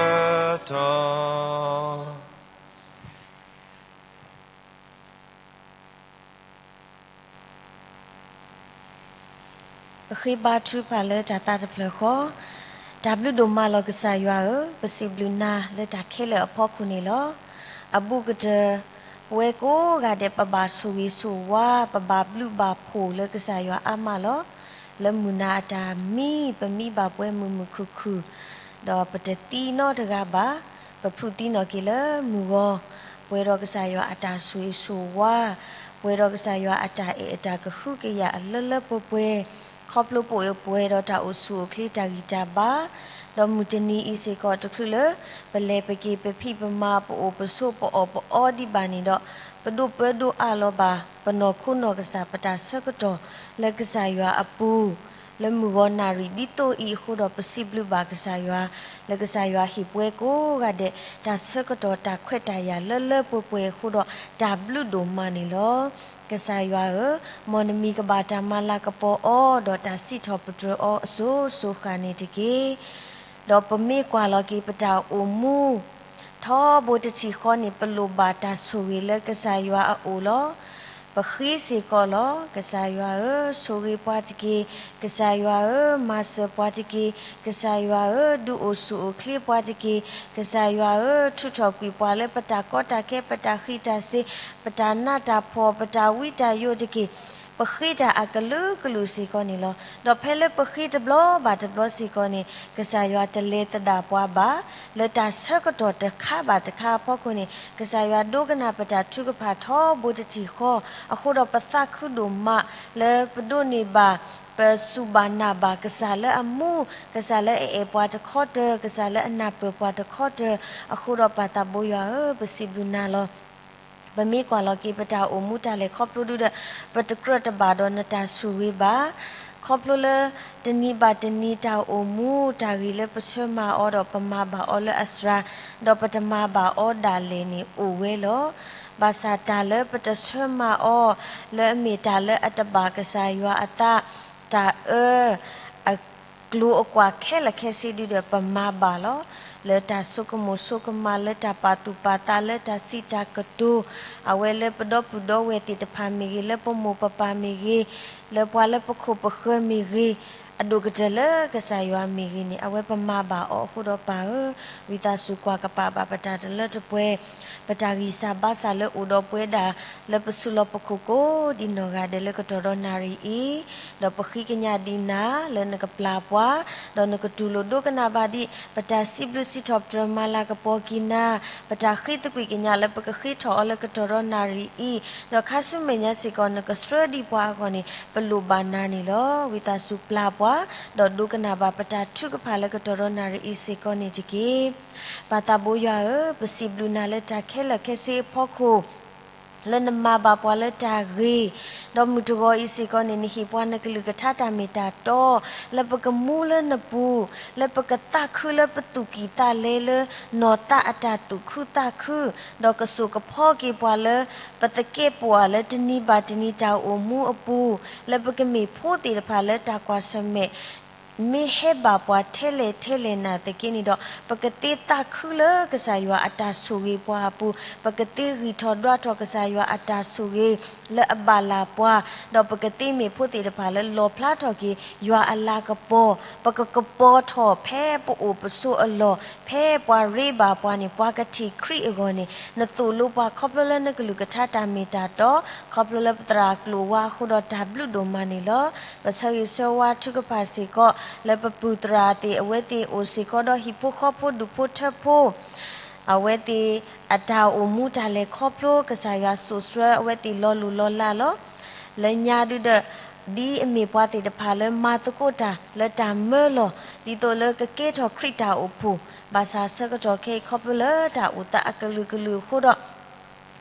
တီၢ် ပဃ့ဘါထုကဖၣ်လၢတၢ်သးတဖျၢၣ်ဃီ, တၢ်ဘျုးဒိၣ်မးလီၤကစၢ်ယွၤဧၢ, ပစံးဘျုးနၤလၢတၢ်ခဲလၢာ်အဖီခိၣ်န့ၣ်လီၤ. အဘူးကတၢၢ် ပဝဲကိးဂၤဒဲး ပဘၣ်ဆိၣ်ဂ့ၤဆိၣ်ဝါ ပဘၣ်ဘျုးဘၣ်ဖှိၣ်လၢကစၢ်ယွၤအါမးလီၤ. လၢမုၢ်နၤအတၢ်မံ ပမံဘၣ်ပှဲၤမုာ်မုာ်ခုၣ်ခုၣ်, ဒီးပတသံနီတဂၤဘၣ်, ပဖုးသံနီၢ်က့ၤလၢမုၢ်ဂီၤ, ပှဲၤဒီးကစၢ်ယွၤအတၢ်ဆိၣ်ဂ့ၤဆိၣ်ဝါ, ပှဲၤဒီးကစၢ်ယွၤအတၢ်အဲၣ်အတၢ်ကဟုကယာ်အလၢလၢပှဲၤပှဲၤ, ခီဖျိပအိၣ်ပှဲၤဒီးတၢ်အိၣ်ဆူၣ်အိၣ်ချ့တၢ်ဂံၢ်တၢ်ဘါ, ဒီးမုၢ်တနံၤအံၤစ့ၢ်ကီးတချုးလၢ ပလဲၤပက့ၤပဖံးပမၤပအိၣ်ပဆိးပအီၣ်ပအီဒံးဘၣ်န့ၣ်ဒီး, ပဒိၣ်ပၢဒိၣ်အးလီၤဘၣ် ပနီၢ်ခိနီၢ်ကစၢ်ပတၢ်ဆၢကတီၢ် လၢကစၢ်ယွၤအပူၤ လၢမုၢ်ဂီၤနၣ်ရံၣ်ဒ်သိးအံၤအဃိဒီး ပစံးဘျုးဘၣ်ကစၢ်ယွၤ, လၢကစၢ်ယွၤဟ့ၣ်ပှဲၤကိးဂၤဒဲး တၢ်ဆၢကတီၢ်တၢ်ခွဲးတၢ်ယာ်လၢလၢပှဲၤပှဲၤအဃိဒီး တၢ်ဘျုးဒိၣ်မးန့ၣ်လီၤ. ကစၢ်ယွၤဧၢ, မ်နမံၤကဘၣ်တၢ်မၤလၤကပီၤအီၤ ဒီးတၢ်စံးထီၣ်ပတြၢၤအီၤအစိၤစိၤဃၣ်န့ၣ်တက့ၢ်. ဒီးပမ့ၢ်ကွၢ်လီၤက့ၤပတၢ်အိၣ်မူ ထီဘိတထံၣ်ဃီန့ၣ် ပလိၣ်ဘၣ်တၢ်ဆိၣ်ဂ့ၤလၢကစၢ်ယွၤအအိၣ်လီၤ. ပဃ့စ့ၢ်ကီးလီၤ. ကစၢ်ယွၤဧၢ, ဆိၣ်ဂ့ၤပှၤတက့ၢ်. ကစၢ်ယွၤဧၢ, မၤစၢၤပှၤတက့ၢ်. ကစၢ်ယွၤဧၢ, ဒုးအိၣ်ဆူၣ်အိၣ်ချ့ပှၤတက့ၢ်. ကစၢ်ယွၤဧၢ, ထုးထီၣ်ကွံာ်ပှၤလၢပတၢ်ကီတၢ်ခဲ ပတၢ်ဃံးတၢ်စ့ၤ, ပတၢ်နးတၢ်ဖှီၣ်, ပတၢ်ဝံတၢ်ယိာ်တက့ၢ်. ပဃ့တၢ်အကလုာ်ကလုာ်စ့ၢ်ကီးန့ၣ်လီၤ. ဒီးဖဲလၢပဃ့တဘျီဘၣ်တဘျီစ့ၢ်ကီးန့ၣ် ကစၢ်ယွၤတလဲၤသဒၣ်ပှၤဘၣ်. လၢတၢ်ဆၢကတီၢ်တခါဘၣ်တခါအဖီခိၣ်န့ၣ် ကစၢ်ယွၤဒိကနၣ်ပတၢ်ထုကဖၣ်ထီဘိတထံၣ်ဃီ, အဃိဒီးပသးခုဒိၣ်မး လၢပဒိးန့ၢ်ဘၣ် ပစူၢ်ဘၣ်နာ်ဘၣ်ကစၢ်လၢအမူ, ကစၢ်လၢအအဲၣ်ပှၤတခီတၢၤ, ကစၢ်လၢအနၢ်ပၢၢ်ပှၤတခီတၢၤ, အဃိဒီးပၢ်သးဘိယွၤဧၢ, ပစံးဘျုးနၤလီၤ. ပမ့ၢ်ကွၢ်လီၤက့ၤပတၢ်အိၣ်မူတၢ်လဲၤခီဖျိဒုဒီး ပတကြၢးတဘၣ်ဒီးနတၢ်ဆိၣ်ဂ့ၤဘၣ်. ခီဖျိလၢ တနံၤဘၣ်တနံၤတၢ်အိၣ်မူ တၢ်ဂ့ၢ်လၢပဆၢမၤအီၤဒီးပမၤဘၣ်အီၤလၢအစှၤ, ဒီးပတမၤဘၣ်အီၤဒၣ်လဲာ်န့ၣ်အိၣ်ဝဲလီၤ. ဘၣ်ဆၣ်တၢ်လၢပတဆၢမၤအီၤ လၢအမ့ၢ်တၢ်လၢအတဘၣ်ကစၢ်ယွၤအသး, တၢ်အၢ အကျိၤအကွာ်ခဲလၢာ်ခဲဆ့ဒုဒီး ပမၤဘၣ်လီၤ. လၢတၢ်ဆိကမိၣ်ဆိကမး, လၢတၢ်ပာ်သူၣ်ပာ်သး, လၢတၢ်စံးတၢ်ကတိၤ, အဝဲလၢပဒီပုၢ်ဒီဝဲၢ်သ့ၣ်တဖၣ်မ့ၢ်ဂ့ၤ, လၢပမိၢ်ပပၢ်မ့ၢ်ဂ့ၤ, လၢပှၤလၢပခိၣ်ပဃၢၤမ့ၢ်ဂ့ၤ, အဒိၣ်ကတၢၢ်လၢကစၢ်ယွၤမ့ၢ်ဂ့ၤန့ၣ် အဝဲပမၤဘၣ်အီၤအဃိဒီးပၢ်ဧၢ, ဝံသးစူၤကွၢ်ကပာ်ဘၣ်ပတၢ်တလၢတပှဲၤ, ပတၢ်ဂံၢ်စၢ်ဘါစၢ်လၢအိၣ်ဒီးပဝဲဒၣ် လၢပစုလီၢ်ပခိၣ်ကိးဒံနီၢ်ဂၤဒဲးလၢကတီၢ်ဒီးနၣ်ရံၣ်အံၤ, ဒီးပဃ့ကညးဒံးနၤလၢနကပျၢ်ပှၤ, ဒီးနကတူၢ်လိာ်ဒိကနၣ်ဘၣ်ဒံး ပတၢ်စံးဘျုးစံးထီၣ်ပတြၢၤမၤလၤကပီၤက့ၤနၤ, ပတၢ်ဃ့သကွံာ်ကညးလၢပကဃ့ထီၣ်အီၤလၢကတီၢ်ဒီးနၣ်ရံၣ်အံၤ, ဒီးခါဆူမဲာ်ညါစ့ၢ်ကီးနကဆှၢဒံးပှၤအဂီၢ်န့ၣ် ပလိၣ်ဘၣ်နၤန့ၣ်လီၤ. ဝံသးစူၤပျၢ်ပှၤ, ဒီးဒိကနၣ်ဘၣ်ပတၢ်ထုကဖၣ်လၢကတီၢ်ဒီးနၣ်ရံၣ်အံၤစ့ၢ်ကီးန့ၣ်တက့ၢ်. ပၢ်သးဘိယွၤဧၢ, ပစံးဘျုးနၤလၢတၢ်ခဲလၢာ်ခဲဆ့အဖီခိၣ် လၢနမၤဘၣ်ပှၤလၢတၢ်ဂ့ၤ, ဒီးမုၢ်တဂီၤအံၤစ့ၢ်ကီးန့ၣ် နဟ့ၣ်ပှၤနကလုၢ်ကထါတၢ်မ့ၢ်တၢ်တီ, လၢပကမူလၢနပူၤ, လၢပကသးခုလၢပသူၣ်ကံၢ်သးလဲလၢနီၢ်သးအတၢ်သူၣ်ခုသးခု, ဒီးကစိာ်ကဖီက့ၤပှၤလၢ ပသကဲးပဝးလၢတနံၤဘၣ်တနံၤတၢ်အိၣ်မူအပူၤ, လၢပကမ့ၢ်ဖိသ့ၣ်တဖၣ်လၢတၢ်ကွၢ်ဆၢၣ်မဲာ် မ့ၢ်ဟဲဘၣ်ပှၤထဲလဲၣ်ထဲလဲၣ်နာ်သက့န့ၣ်ဒီး, ပကသ့သးခုလၢကစၢ်ယွၤအတၢ်ဆိၣ်ဂ့ၤပှၤအပူၤ, ပကသ့ဂံၢ်ထီၣ်ဒွးထီၣ်ကစၢ်ယွၤအတၢ်ဆိၣ်ဂ့ၤလၢအဘၣ်လၢ်ပှၤ, ဒီးပကသ့မ့ၢ်ဖိသ့ၣ်တဖၣ်လၢလီၣ်ဖျါထီၣ်က့ၤယွၤအလၤကပီၤ, ပကကပီၤထီၣ်ဖဲပအိၣ်ပဆိးအလီၢ်, ဖဲပှၤရ့ဘၣ်ပှၤန့ၣ် ပှၤကထံၣ်ခရံာ်အဂီၢ်န့ၣ်, နသိၣ်လိပှၤခီဖျိလၢနကလုၢ်ကထါတၢ်မ့ၢ်တၢ်တီ, ခီဖျိလၢပသရၣ်ကျိာ်ဝါအဃိဒီးတၢ်ဘျုးဒိၣ်မးန့ၣ်လီၤ. ပဆၢဂ့ၤဆၢဝါထုကဖၣ်စ့ၢ်ကီး လၢပပုၢ်သရၣ်သ့ၣ် အဝဲသ့ၣ်အိၣ်စ့ၢ်ကီးဒီးဟံၣ်ဖိဃီဖိဒူၣ်ဖိထၢဖိ, အဝဲသ့ၣ်အတၢ်အိၣ်မူတၢ်လဲၤခီဖျိ ကစၢ်ယွၤစိာ်ဆှၢအဝဲသ့ၣ်လီၤလိၢ်လီၤလးလီၤ. လၢညါဒုဒီး ဒ်အမ့ၢ်ပှၤသ့ၣ်တဖၣ်လၢမၤသကိးတၢ်လၢတၢ်မၢလီၤ, ဒ်သိးလၢကကဲထီၣ်ခရံာ်တၢ်အိၣ်ဖှိၣ်, ဘၣ်ဆၣ်ဆၢကတီၢ်ခဲအံၤခီဖျိလၢတၢ်အိၣ်သးအကလုာ်ကလုာ်အဃိဒီး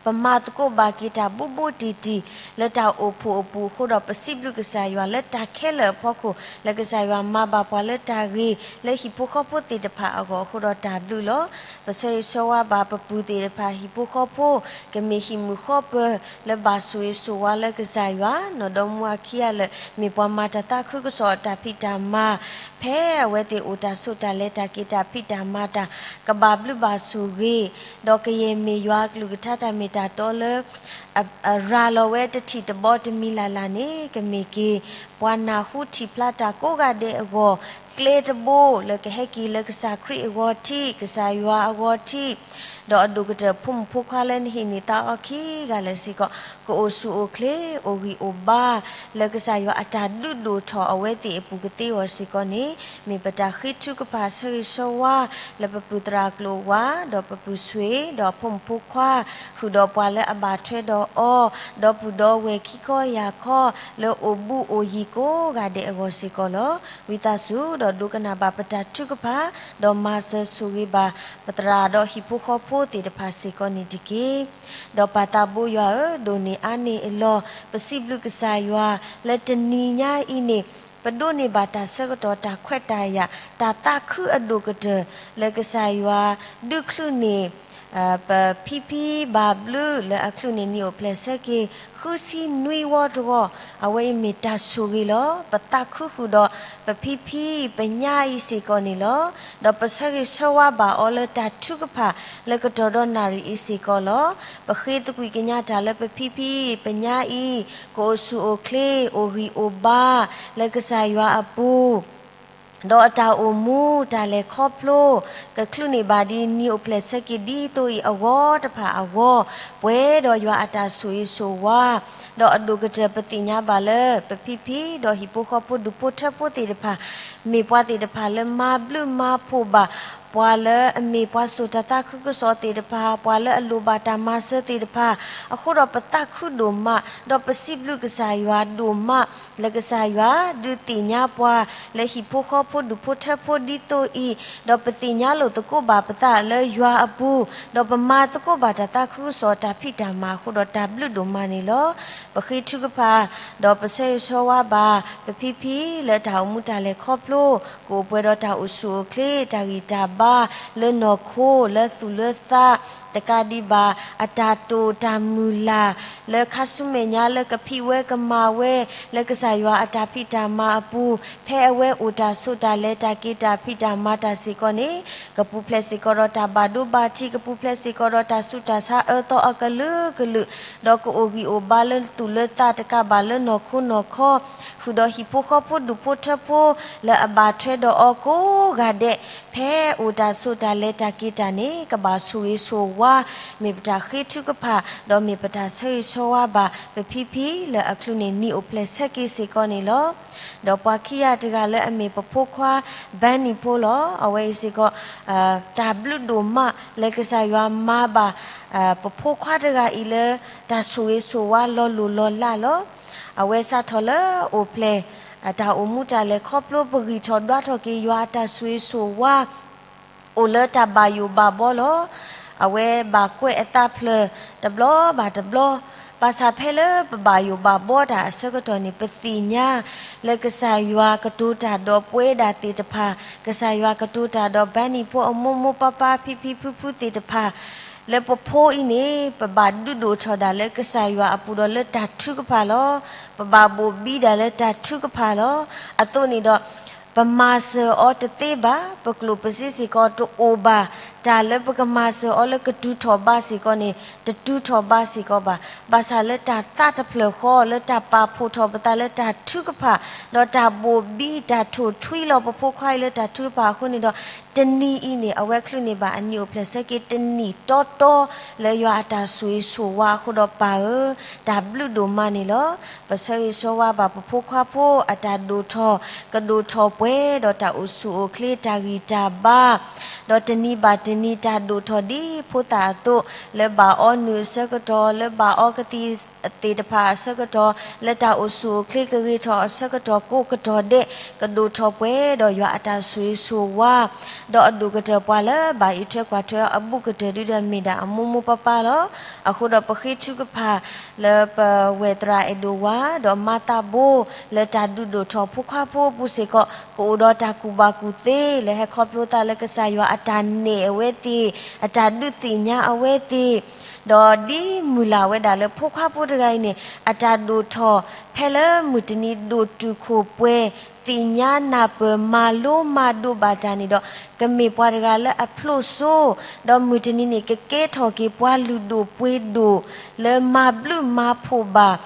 ပမၤသကိးဘၣ်က့ၤတၢ်ဘူးဘူးတံၢ်တံၢ်လၢတၢ်အိၣ်ဖှိၣ်အပူၤအဃိဒီး ပစံးဘျုးကစၢ်ယွၤလၢတၢ်ခဲလၢာ်အဖီခိၣ် လၢကစၢ်ယွၤမၤဘၣ်ပှၤလၢတၢ်ဂ့ၤ လၢဟံၣ်ဖိဃီဖိသ့ၣ်တဖၣ်အဂီၢ်အဃိဒီးတၢ်ဘျုးလီၤ. ပဆၢဂ့ၤဆၢဝါဘၣ်ပပုၢ်သ့ၣ်တဖၣ်ဟံၣ်ဖိဃီဖိ ကမ့ၢ်ဟံၣ်မုာ်ဃီပၢၤ လၢဘၣ်ဆိၣ်ဂ့ၤဆိၣ်ဝါလၢကစၢ်ယွၤ နီၢ်ဒီမါဝၤခံဂၤလၢာ် မ့ၢ်ပှၤမၤတၢ်သးခုကစီၣ်အတၢ်ဖံးတၢ်မၤ ဖဲအဝဲသ့ၣ်အိၣ်တၢ်ဆိးတၢ်လဲၤတၢ်က့ၤတၢ်ဖံးတၢ်မၤတၢ် ကဘၣ်ဘျုးဘၣ်ဆိၣ်ဂ့ၤ, ဒီးကယဲၢ်မ့ၢ်ယွၤအကလုၢ်ကထါတၢ်မ့ၢ်တၢ်တီလၢ အရၤလီၤဝဲတထံၣ်တဘီတမံၤလၢ်လၢ်န့ၣ် ကမ့ၢ်က့ၤ ပှၤနၢ်ဟူထံၣ်ဖျါတၢ်ကိးဂၤဒဲးအဂီၢ်, ကျဲတဘိလၢကဟဲက့ၤလၢကစၢ်ခရံာ်အဂီၢ်ထံး, ကစၢ်ယွၤအဂီၢ်ထံး, ဒီးအဒိၣ်ကတၢၢ်ဖိမုၣ်ဖိခွါလၢနဟံးန့ၢ်သးအီၤခံဂၤလၢာ်စ့ၢ်ကီး ကအိၣ်ဆူၣ်အိၣ်ချ့ အိၣ်ဂံၢ်အိၣ်ဘါ လၢကစၢ်ယွၤအတၢ်ဒုးဒိၣ်ထီၣ်အဝဲသ့ၣ်အပူၤကသ့အဂီၢ်စ့ၢ်ကီးန့ၣ် မ့ၢ်ပတၢ်ဃ့ထုကဖၣ်ဆၢဂ့ၤဆၢဝါ လၢပပုၢ်သရၣ်ကျိာ်ဝါ ဒီးပပုၢ်ဆွ့ၣ် ဒီးဖိမုၣ်ဖိခွါ ဃုာ်ဒီးပှၤလၢအဘၣ်ထွဲဒီးအီၤ, ဒီပုၢ်ဒီဝဲၢ်ခံခီယၤခီ လၢအိၣ်ဘူးအိၣ်ယံၤကိးဂၤဒဲးအဂီၢ်စ့ၢ်ကီးလီၤ. ဝံသးစူၤဒီးဒိကနၣ်ဘၣ်ပတၢ်ထုကဖၣ်, ဒီးမၤစၢၤဆိၣ်ဂ့ၤဘၣ် ပသရၣ်ဒီးဟံၣ်ဖိဃီဖိသ့ၣ်တဖၣ်စ့ၢ်ကီးန့ၣ်တက့ၢ်. ဒီးပၢ်သးဘိယွၤဧၢ, ဒိၣ်န့ၢ်အါန့ၢ်အလီၢ် ပစံးဘျုးကစၢ်ယွၤ လၢတနံၤညါအံၤန့ၣ် ပဒိးန့ၢ်ဘၣ်တၢ်ဆၢကတီၢ်တၢ်ခွဲးတၢ်ယာ် တၢ်သးခုအဒိၣ်ကတၢၢ် လၢကစၢ်ယွၤဒုးချုးန့ၢ် ပဖံဖံဘၣ်ဘျုးလၢအချုးန့ၢ်နံၣ်အိၣ်ဖျဲၣ်ဆၢက့ၤ ဃုဆံနွံဝီတဂီၢ်, အဝဲအံၤမ့ၢ်တၢ်ဆိၣ်ဂ့ၤလီၤ. ပသးခုဃုာ်ဒီးပဖံဖံပညါအံၤစ့ၢ်ကီးန့ၣ်လီၤ. ဒီးပဆၢဂ့ၤဆၢဝါဘၣ်အီၤလၢတၢ်ထုကဖၣ်လၢကတီၢ်ဒီးနၣ်ရံၣ်အံၤစ့ၢ်ကီးလီၤ. ပဃ့သကွံာ်ကညးတၢ်လၢပဖံဖံပညါအံၤ ကအိၣ်ဆူၣ်အိၣ်ချ့ အိၣ်ဂံၢ်အိၣ်ဘါ လၢကစၢ်ယွၤအပူၤ ဒီးအတၢ်အိၣ်မူ တၢ်လဲၤခီဖျိ ကချုးန့ၢ်ဘၣ်ဒ်နံၣ်အိၣ်ဖျဲၣ်ဆၢက့ၤဒ်သိးအံၤအဂီၢ်တဖၣ်အဂီၢ်, ပှဲၤဒီးယွၤအတၢ်ဆိၣ်ဂ့ၤဆိၣ်ဝါ, ဒီးအဒိၣ်ကတၢၢ်ပသ့ၣ်ညါဘၣ်လၢ ပဖံဖံဒီးဟံၣ်ဖိဃီဖိဒူၣ်ဖိထၢဖိသ့ၣ်တဖၣ် မ့ၢ်ပှၤသ့ၣ်တဖၣ်လၢမၤဘျုးမၤဖှိၣ်ဘၣ် ပှၤလၢအမ့ၢ်ပှၤစိာ်တၢ်သးခုကစီၣ်သ့ၣ်တဖၣ်, ပှၤလၢအလိၣ်ဘၣ်တၢ်မၤစၢၤသ့ၣ်တဖၣ်, အဃိဒီးပသးခုဒိၣ်မး, ဒီးပစံးဘျုးကစၢ်ယွၤဒိၣ်မး, လၢကစၢ်ယွၤဒုးသ့ၣ်ညါပှၤ လၢဟံၣ်ဖိဃီဖိဒူၣ်ဖိထၢဖိဒ်သိးအံၤ, ဒီးပသ့ၣ်ညါလိာ်သကိးဘၣ်ပသးလၢယွၤအပူၤ, ဒီးပမၤသကိးဘၣ်တၢ်သးခုကစီၣ်တၢ်ဖံးတၢ်မၤအဃိဒီးတၢ်ဘျုးဒိၣ်မးန့ၣ်လီၤ. ပဃ့ထုကဖၣ်, ဒီးပဆၢဂ့ၤဆၢဝါဘၣ် ပဖံဖံလၢတၢ်အိၣ်မူတၢ်လဲၤခီဖျိ ကအိၣ်ပှဲၤဒီးတၢ်အိၣ်ဆူၣ်အိၣ်ချ့ တၢ်ဂံၢ်တၢ်ဘါ လၢနီၢ်ခိ လၢသူၣ်လၢသး တကးဒံးဘၣ် အတၢ်တိာ်တၢ်မုၢ်လၢ် လၢခါဆူမဲာ်ညါလၢကဖံးဝဲကမၤဝဲ လၢကစၢ်ယွၤအတၢ်ဖံးတၢ်မၤအပူၤ, ဖဲအဝဲအိၣ်တၢ်ဆိးတၢ်လဲၤတၢ်က့ၤတၢ်ဖံးတၢ်မၤတၢ်စ့ၢ်ကီးန့ၣ်, ကပူၤဖျဲးစ့ၢ်ကီးဒီးတၢ်ဘၣ်ဒိဘၣ်ထံး, ကပူၤဖျဲးစ့ၢ်ကီးဒီးတၢ်ဆူးတၢ်ဆါအၢသီအကလုာ်ကလုာ်, ဒီးကအိၣ်ဂံၢ်အိၣ်ဘါလၢသူၣ်လၢသးတကးဘၣ်လၢနီၢ်ခိနီၢ်ခီ, ဃုာ်ဒီးဟံၣ်ဖိဃီဖိဒူၣ်ဖိထၢဖိ လၢအဘၣ်ထွဲဒီးအီၤကိးဂၤဒဲး, ဖဲအိၣ်တၢ်ဆိးတၢ်လဲၤတၢ်က့ၤတၢ်န့ၣ် ကဘၣ်ဆိၣ်ဂ့ၤဆိၣ်ဝါ, မ့ၢ်ပတၢ်ဃ့ထုကဖၣ်, ဒီးမ့ၢ်ပတၢ်ဆၢဂ့ၤဆၢဝါဘၣ် ပဖံဖံလၢအချုးန့ၣ် နံၤအိၣ်ဖျဲၣ်ဆၢက့ၤစ့ၢ်ကီးန့ၣ်လီၤ. ဒီးပှၤခံဂၤတဂၤလၢအမ့ၢ်ပဖိခွါ ဘၢနံၣ်ဖိလီၤ. အဝဲအံၤစ့ၢ်ကီး တၢ်ဘျုးဒိၣ်မးလၢကစၢ်ယွၤမၤဘၣ် ပဖိခွါတဂၤအံၤလၢ တၢ်ဆိၣ်ဂ့ၤဆိၣ်ဝါလီၤလိၢ်လီၤလးလီၤ. အဝဲစးထီၣ်လၢအိၣ်ဖျဲၣ် တၢ်အိၣ်မူတၢ်လဲၤခီဖျိ ပဂံၢ်ထီၣ်ဒွးထီၣ်က့ၤယွၤအတၢ်ဆိၣ်ဂ့ၤဆိၣ်ဝါ အိၣ်လၢတၢ်ဘၣ်ယိၣ်ဘၣ်ဘီလီၤ. အဝဲဘၣ်ကွဲးအသးဖျၢၣ်တဘျီဘၣ်တဘျီ, ဘၣ်ဆၣ်ဖဲလၢပဘၣ်ယိၣ်ဘၣ်ဘီတၢ်အဆၢကတီၢ်န့ၣ် ပသ့ၣ်ညါ လၢကစၢ်ယွၤကတိၤတၢ်ဒီးပဝဲဒၣ်သ့ၣ်တဖၣ်, ကစၢ်ယွၤကတိၤတၢ်ဒီးဘၢနံၣ်ဖိအမိၢ်မိၢ်ပၢ်ပၢ်ဖံဖံဖုဖုသ့ၣ်တဖၣ် လၢပဖိအံၤန့ၣ် ပဘၣ်ဒုးဒိၣ်ထီၣ်ဒၣ်လၢကစၢ်ယွၤအပူၤဒီးလၢတၢ်ထုကဖၣ်လီၤ. ပဘၣ်ဘိၣ်ဘံဒၣ်လၢတၢ်ထုကဖၣ်လီၤ. အသိးန့ၣ်ဒီး ပမၤစၢၤအီၤတသ့ဘၣ်, ပကျိၣ်ပစ့စ့ၢ်ကီးတအိၣ်ဘၣ်, တၢ်လၢပကမၤစၢၤအီၤလၢကတုၤထီၣ်ဘးစ့ၢ်ကီးန့ၣ် တတုၤထီၣ်ဘးစ့ၢ်ကီးဘၣ်. ဘၣ်ဆၣ်လၢတၢ်သးတဖျၢၣ်ဃီ လၢတၢ်ပာ်ဖှိၣ်ထီၣ်ပသးလၢတၢ်ထုကဖၣ်, ဒီးတၢ်ဘိၣ်ဘံတၢ်ထိၣ်ထွံလီၤပဖိခွါအံၤလၢတၢ်ထုကဖၣ်အဃိန့ၣ်ဒီး တနံၤအံၤန့ၣ် အဝဲချုးန့ၢ်ဘၣ်အနံၤအိၣ်ဖျဲၣ်ဆၢက့ၤတနံၣ်တီတီ လၢယွၤအတၢ်ဆိၣ်ဂ့ၤဆိၣ်ဝါအဃိဒီးပၢ်ဧၢ, တၢ်ဘျုးဒိၣ်မးန့ၣ်လီၤ. ပဆၢဂ့ၤဆၢဝါဘၣ်ပဖိခွါဖိအတၢ်ဒိၣ်ထီၣ်, ကဒိၣ်ထီၣ်ပှဲၤဒီးတၢ်အိၣ်ဆူၣ်အိၣ်ချ့တၢ်ဂံၢ်တၢ်ဘါ, ဒီးတနံၤဘၣ်တနံၤတၢ်ဒိၣ်ထီၣ်ဒ်ဖိသၣ်အသိး, လၢဘၣ်အီနုၢ်အဆၢကတီၢ်, လၢဘၣ်အီကသံၣ်သ့ၣ်တဖၣ်အဆၢကတီၢ်, လၢတၢ်အိၣ်ဆူၣ်အိၣ်ချ့ကဂ့ၤထီၣ်အဆၢကတီၢ်ကိးကတီၢ်ဒဲး, ကဒိၣ်ထီၣ်ပှဲၤဒီးယွၤအတၢ်ဆိၣ်ဂ့ၤဆိၣ်ဝါ ဒီးအဒိၣ်ကတၢၢ်ပှၤလၢဘၣ်အံးထွဲကွၢ်ထွဲအီၤအဘူးကတၢၢ်ဒုဒီးမ့ၢ်ဒၣ်အမိၢ်မိၢ်ပၢ်ပၢ်လီၤ. အဃိဒီးပဃ့ထုကဖၣ် လၢပဝဲၢ်သရၣ်အဲၣ်ဒိးဝါ ဒီးမၤသးဘိ လၢတၢ်ဒုးဒိၣ်ထီၣ်ဖိခွါဖိအပူၤစ့ၢ်ကီး ကအိၣ်ဒီးတၢ်ကူၣ်ဘၣ်ကူၣ်သ့ လၢဟဲခီဖျိသးလၢကစၢ်ယွၤအတၢ်နဲၣ်အဝဲသ့ၣ်, အတၢ်ဒုးသ့ၣ်ညါအဝဲသ့ၣ် ဒီးဒ်မုၢ်လၢ်ဝဲဒၣ်လၢဖိခွါဖိတဂၤအံၤန့ၣ် အတၢ်ဒိၣ်ထီၣ် ဖဲလၢမုၢ်တနံၤဒိၣ်တုာ်ခိၣ်ပှဲၤ သ့ၣ်ညါနၢ်ပၢၢ် မၤလိမၤဒိးဘၣ်တၢ်န့ၣ်ဒီး ကမ့ၢ်ပှၤတဂၤလၢအဖျိၣ်စိ, ဒီးမုၢ်တနံၤန့ၣ် ကကဲထီၣ်က့ၤပှၤလုၢ်ဒိၣ်ပှ့ၤဒိၣ် လၢမၤဘျုးမၤဖှိၣ်ဘၣ်